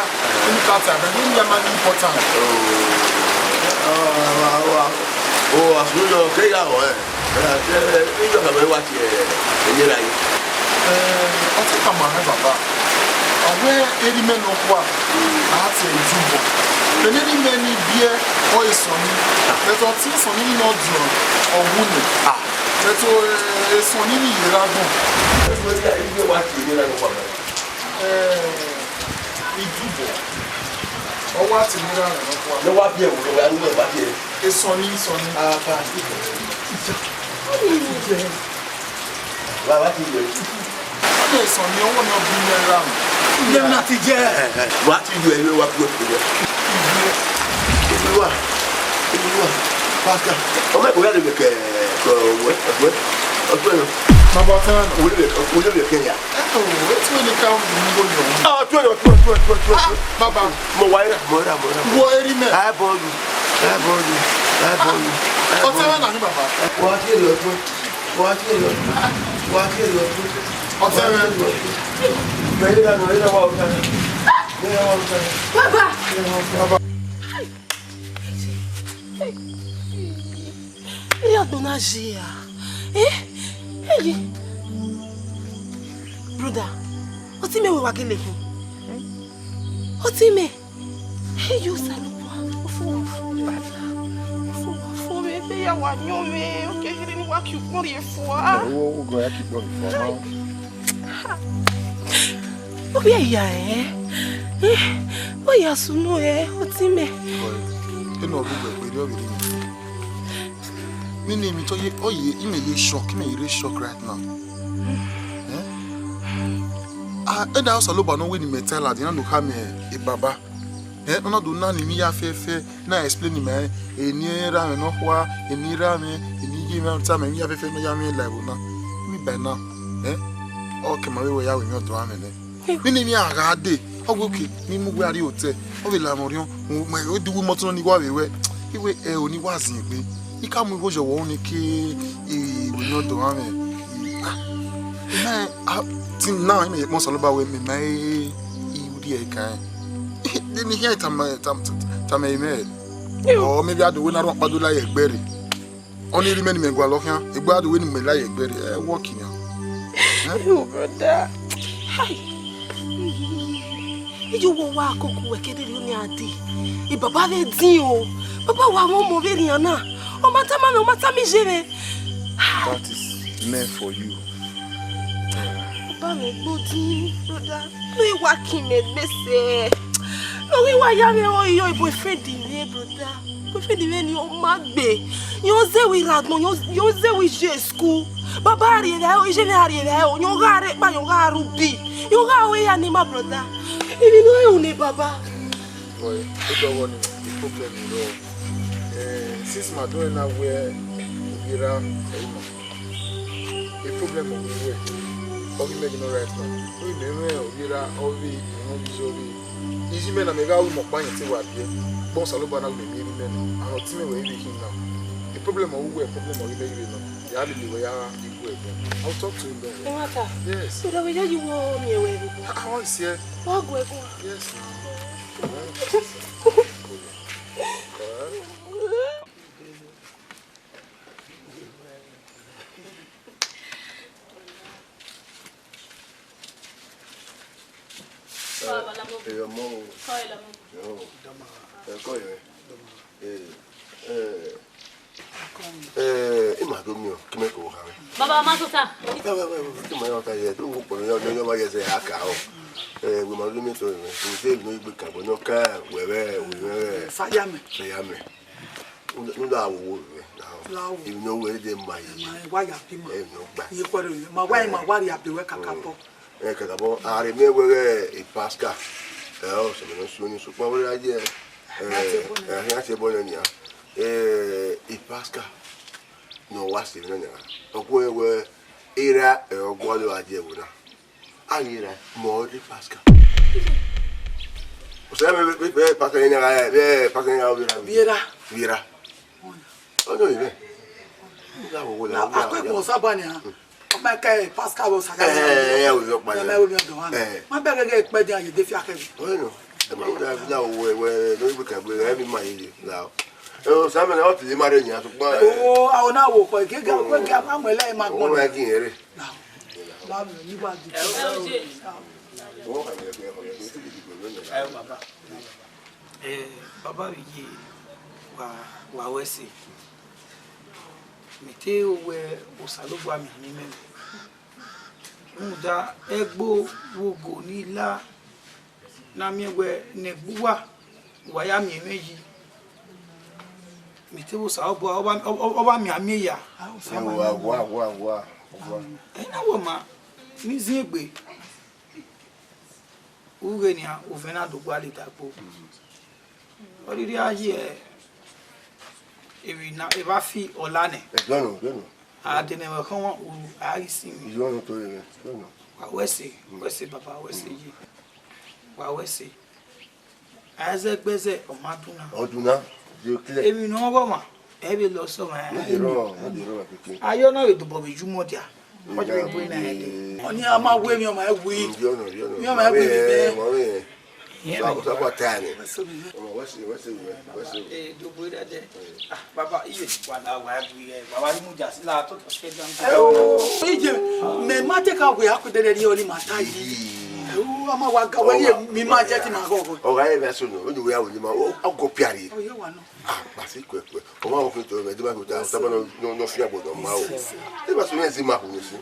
unu ka ta, but unu ya ma ni important. Oh, ah, wa, wa. Oh, asunu yọ, ke ya wọ, eh. Eh, eh, iye ọkọ mwẹ wa tie, eh, eye ra yi. Eh, ọ te tama mwẹ, baba. Ọ wẹ erha mwẹ nọkhua, a tie Idubọ. But erha mwẹ ni biẹ, ọ e Sọnni. But ọ tie Sọnni ni nọ diọn, ọ wu nẹ. Ah. Ẹto, eh, Sọnni ni ye erha agbọn. Ẹto, eh, iye wa tie ye erha agbọn. Eh, Idubọ. Ọ wa tie erha mwẹ nọkhua. Ne wa biẹ vbe uwẹ, anu wẹ ba biẹ. Eh, Sọnni, Sọnni. Ah, ba. Wa, wa ti ye. Ọ de Sọnni, ọwọ ne ọ bu mwẹ ra. Iye na ti jẹ. Eh, eh, wa ti ye, wa bu ẹre. Iye wa, iye wa, Pastor. Ọmọ ẹ̀kọ́ yà lè bẹ̀kẹ̀ ọ̀wẹ́, ọ̀wẹ́, ọ̀tún ẹ̀yọ. Bàbá ọ̀tún ẹ̀yọ. Wọlé bẹ̀kẹ̀, wọlé bẹ̀kẹ̀ yà. Ẹ tó, ẹ tún ẹni ká wù mí wọlé ọ̀hún. Ọ̀, ọ̀tún ẹ̀yọ, ọ̀tún ẹ̀yọ, ọ̀tún ẹ̀yọ, ọ̀tún ẹ̀yọ. Ah, bàbá. Mo wá yẹra, mo yẹra, mo yẹra. Wọ eré mẹ́. Ẹ bọ́ọ̀lù, ẹ bọ́ọ̀lù, ẹ bọ́ọ̀lù. Ọ̀tún ẹ̀yọ nà ní bàbá. Wọ́n á ti lọ fún, wọ́n á ti lọ fún, wọ́n á ti lọ fún. Ọ̀tún ẹ̀yọ. Bẹ̀rẹ̀ ìlànà, ìlànà wa ò ta. Ìlànà wa ò ta. Bàbá. Bàbá. Ẹ ya gbọna ye a. Eh? Eye. Brother, ọtẹn mwẹ wẹ wa gele hin. Ọtẹn mwẹ. Eye Osanobua. Ofo wa fo mwẹ. Ofo wa fo mwẹ. Ebe ya wa yọn mwẹ. Oke kherhe ne wa ki ukpọn rhie fua. Ẹ wo, wo gọ ya ki ukpọn rhie fua ma. Ovbi ẹre ya ẹn, ọ ya sunu ẹn, ọtẹn mwẹ. Ẹ nọ rugbe gbe rriọ vbe rinmwian. Nene emwi te ọ ye, ọ ye, imẹ ye shock, imẹ ye re shock right now. Eh? Ah, ena Osanobua ne ọ wẹ ne imẹ ta ladian, ne ọ kha mẹ e baba. Eh, ọ na do na ne emwi ya fẹfẹ, na explain ma rẹn, eni erha mwẹ nọkhua, eni erha mwẹ, eni iye mwẹ, ta mẹ emwi ya fẹfẹ ne ọ ya mwẹ la ẹvbo na. Vbe by now, eh? Ọ ke ma vbe wẹ ya wẹ emwi ọdọ mwẹ nẹ. Vbene emwi a gha dee, ọ wẹ oke, ne I mu uwa rrie otọ, ọ vbe la mwẹ orhiọn, mẹ, ọ do uwu imọto nọ ne I wa vbe ruẹ, I wẹ ẹro ne I wa zin egbe, I ka mu igho ye ọvbokhan ne ke, eh, wẹ emwi ọdọ mwẹ. Ah, mẹ, ah, till now, imẹ ye kpọnmwẹ Osanobua wẹ mẹ ma i, i rhie ẹre kan. Eni hia tama, tama, tama imẹ. Ọ mẹ vbe a do wẹ ne arhuan ọkpa do la ye ẹgbẹe rre. Ọni rhie imẹ ne imẹ gualọ khian, egbe a do wẹ ne imẹ la ye ẹgbẹe rre, ẹ work nian. Eh? Yo, brother. Hai. Iye uwa wa koko wẹ ke dede ọni a dee. E baba vbe din o. Baba wa mwẹ ọmọ vberriọ na. Ọ ma tama mwẹ, ọ ma tama iye mwẹ. That is meant for you. Baba mwẹ gbodin, brother. Ne I wa kin mẹ gbese. Ne I wa ya mwẹ ẹ, ọ i re boyfriend mwẹ, brother. Boyfriend mwẹ ni ọ ma gbe. Yọ zẹ wẹ I rre agbọn, yọ, yọ zẹ wẹ I ye school. Baba a rhie vbe ẹro, iye mwẹ a rhie vbe ẹro, yọ gha rre ekpa, yọ gha rre ubi. Yọ gha ru eya ne ima, brother. Emwi ne ọ rẹn unu, baba. Boy, e dọghọ ni, e problem ni rrọọ. Eh, since ma do ẹna wẹ ovbi erha, ẹ i ma. E problem ọ vbe wẹ, ọ ghi mẹ ghi nọ right now. Ọ ghi mẹ mwẹ ovbi erha, ọ vbe, ọ vbe iye ọ vbe. Iye mwẹ na mẹ gha ru mẹ ọkpa yẹn te wa biẹ. Gbọn Osanobua na gu mẹ miẹn erha mwẹ na. And ọtẹn mwẹ wẹ i vbe khin na. E problem ọ vbe wẹ, problem ọ ghi mẹ ghi vbe nọ. Ya lele wẹ ya gha igue ẹgbọn. I will talk to him then. Ẹ ma ta. Yes. Sọdọ vbe ya yi wọ miẹn wẹ vbe. Ah, ah, ọ i siẹ. Wa gu ẹguan. Yes. Baba, la mo. Ẹ, ọmọ o. Kọ ẹ la mo. Ẹ, ẹ, kọ ẹ. Ẹ, ẹ, Eh, ima do miẹn, ke imẹ ke vbe kha mwẹ. Baba, ma tota. Wẹ, wẹ, wẹ, wẹ, ke ima ya ta ye, do wo kpọnọ, yọ, yọ, yọ, ma ye ẹzẹ ya ka ọ. Eh, wẹ ma do miẹn to mwẹ, u de no igbe ka, wẹ nọ ka, wẹ, wẹ, wẹ, wẹ. Saya mẹ. Saya mẹ. U da, u da wo wo wẹ, na. La wo. Even though wẹ de ma ye. Ma wa ya bi ma. Eh, no gba. Ye kwẹrẹ, ma wa, ma wa ya bi wẹ kakabọ. Eh, kakabọ, a rhe miẹn wẹ ghẹ e Pascal. Eh, ọ, sẹ mẹ nọ su ni, sokpan wẹ ra ye. Eh, eh, a se bọ nẹ nia. Eh, e Pascal. Ne ọ wa se nẹ nia. Ọ ku wẹ, era, eh, ọ gualọ a die ẹvbo na. A ghi ra, mẹ ọre Pascal. Ọsẹ mẹ vbe, vbe, vbe Pascal ne a gha, vbe Pascal ne a gha vbe ra. Vbe ra. Vbe ra. Ọ nọ vbe. Ọ gha wo wo la. Akpẹkpẹ Osagbua nia. Ọ ma kẹ Pascal vbe Osagbua. Eh, eh, eh, ọ vbe ọkpa. Ẹ ma wo mi ọdọ wa. Eh. Ma bẹghe ghe ekpẹdẹ a ye de fi akhẹ. Ọ nọ. Ẹ ma wo da, da wo wẹ, wẹ, no igbe ka gbe, ẹ mi ma ye la. Ẹ, Osagbua na, ọ te ma rre yan, sokpan. O, a o na wo kọ, ke ga, ke ga, ma mu ẹlẹ ma gbọn. Ọ ma gin ere. Na, ma mi ni wa di. Ẹ o, ẹ o, baba. Eh, baba vbe iye, wa, wa wẹ ẹse. Mẹ te ru wẹ Osanobua miẹn ne imẹ. Rhunmwuda ẹgbo vbe ogo ni la, ne a miẹn wẹ ne ẹgbe uwa, wa ya miẹn mwẹ yi. Mẹ te vbe Osanobua, ọ wa, ọ, ọ, ọ wa miẹn amie ya. Wa, wa, wa, wa, wa. Ẹ na wẹ ma, ne I zin egbe. Ughe nian, ovẹn na do gualọ idagbo. Ọ rhirhi a ye emwi na, evba fi ọla nẹ. Ẹ dọnọ, dọnọ. A dene mwẹ khọnmwọ uru, a ghi sinmwi. Dọnọ to rere, dọnọ. Wa wẹ ẹse, wẹ ẹse baba, wẹ ẹse ye. Wa wẹ ẹse. A zẹ gbe zẹ, ọ ma dun na. Ọ dun na, de clear. Emwi ne ọ ghọ ọmwa, ẹ vbe lọ sẹ ọmwa. Ne de rọ, ne de rọ, keke. Ayọ na vbe dobọ vbe yu mọ dia. Ọ jẹ vbe bu na ẹdẹ. Ọni a ma wẹ emwi ọmwa ẹ wi. Yọ nọ, yọ nọ. Emwi ọmwa ẹ wi vbe. Ma vbe. Sa, sa kwa ta ni. Ọmọ, wẹ ẹse, wẹ ẹse, wẹ ẹse. Eh, dobọ ẹdẹ. Ah, baba, iye wa na wa gui, eh, baba, ni mu ja si la to to se dan. Ẹ o, ije, mẹ ma te ka wẹ akudede ni oni ma ta yi. Ẹ o, a ma wa ga wẹ ye, mi ma jẹ ti ma gọgọ. Ọ gha ye vẹ so no, o ni wẹ a wẹ ni ma, o, o go piari. Ọ ye wa nọ. Ah, basi kwẹkwẹ. Ọ ma wo kito, mẹ de ma ko ta, ta ba no, no, no fi agbo do ma o. De ma so ne zi ma ko ni si.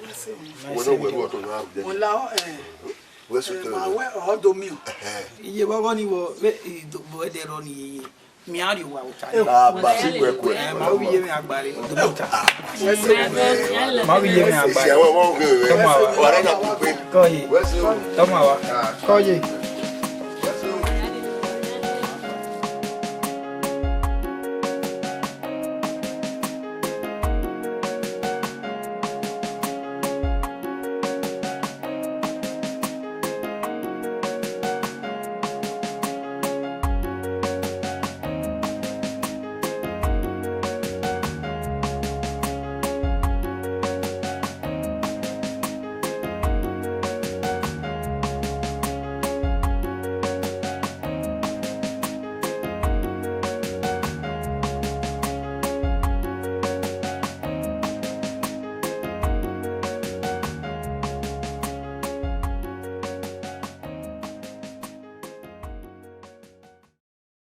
Wo no wẹ ru ọtọ na. Mo la, eh. Wẹ so to. Ma wẹ ọ do mi o. Iye bọbọ ni wọ, vbe i do bo ẹdẹ rọ ni yeye. Mi a rhie owa ota ni. Ah, basi kwẹkwẹ. Eh, ma vbe iye mwẹ agbare, do mi ota. Ma vbe iye mwẹ agbare. Isi awọ, wọ ghe wẹ. Tọmọ awa. Wa ra na ku pe. Kọ ye. Wẹ so. Tọmọ awa. Kọ ye.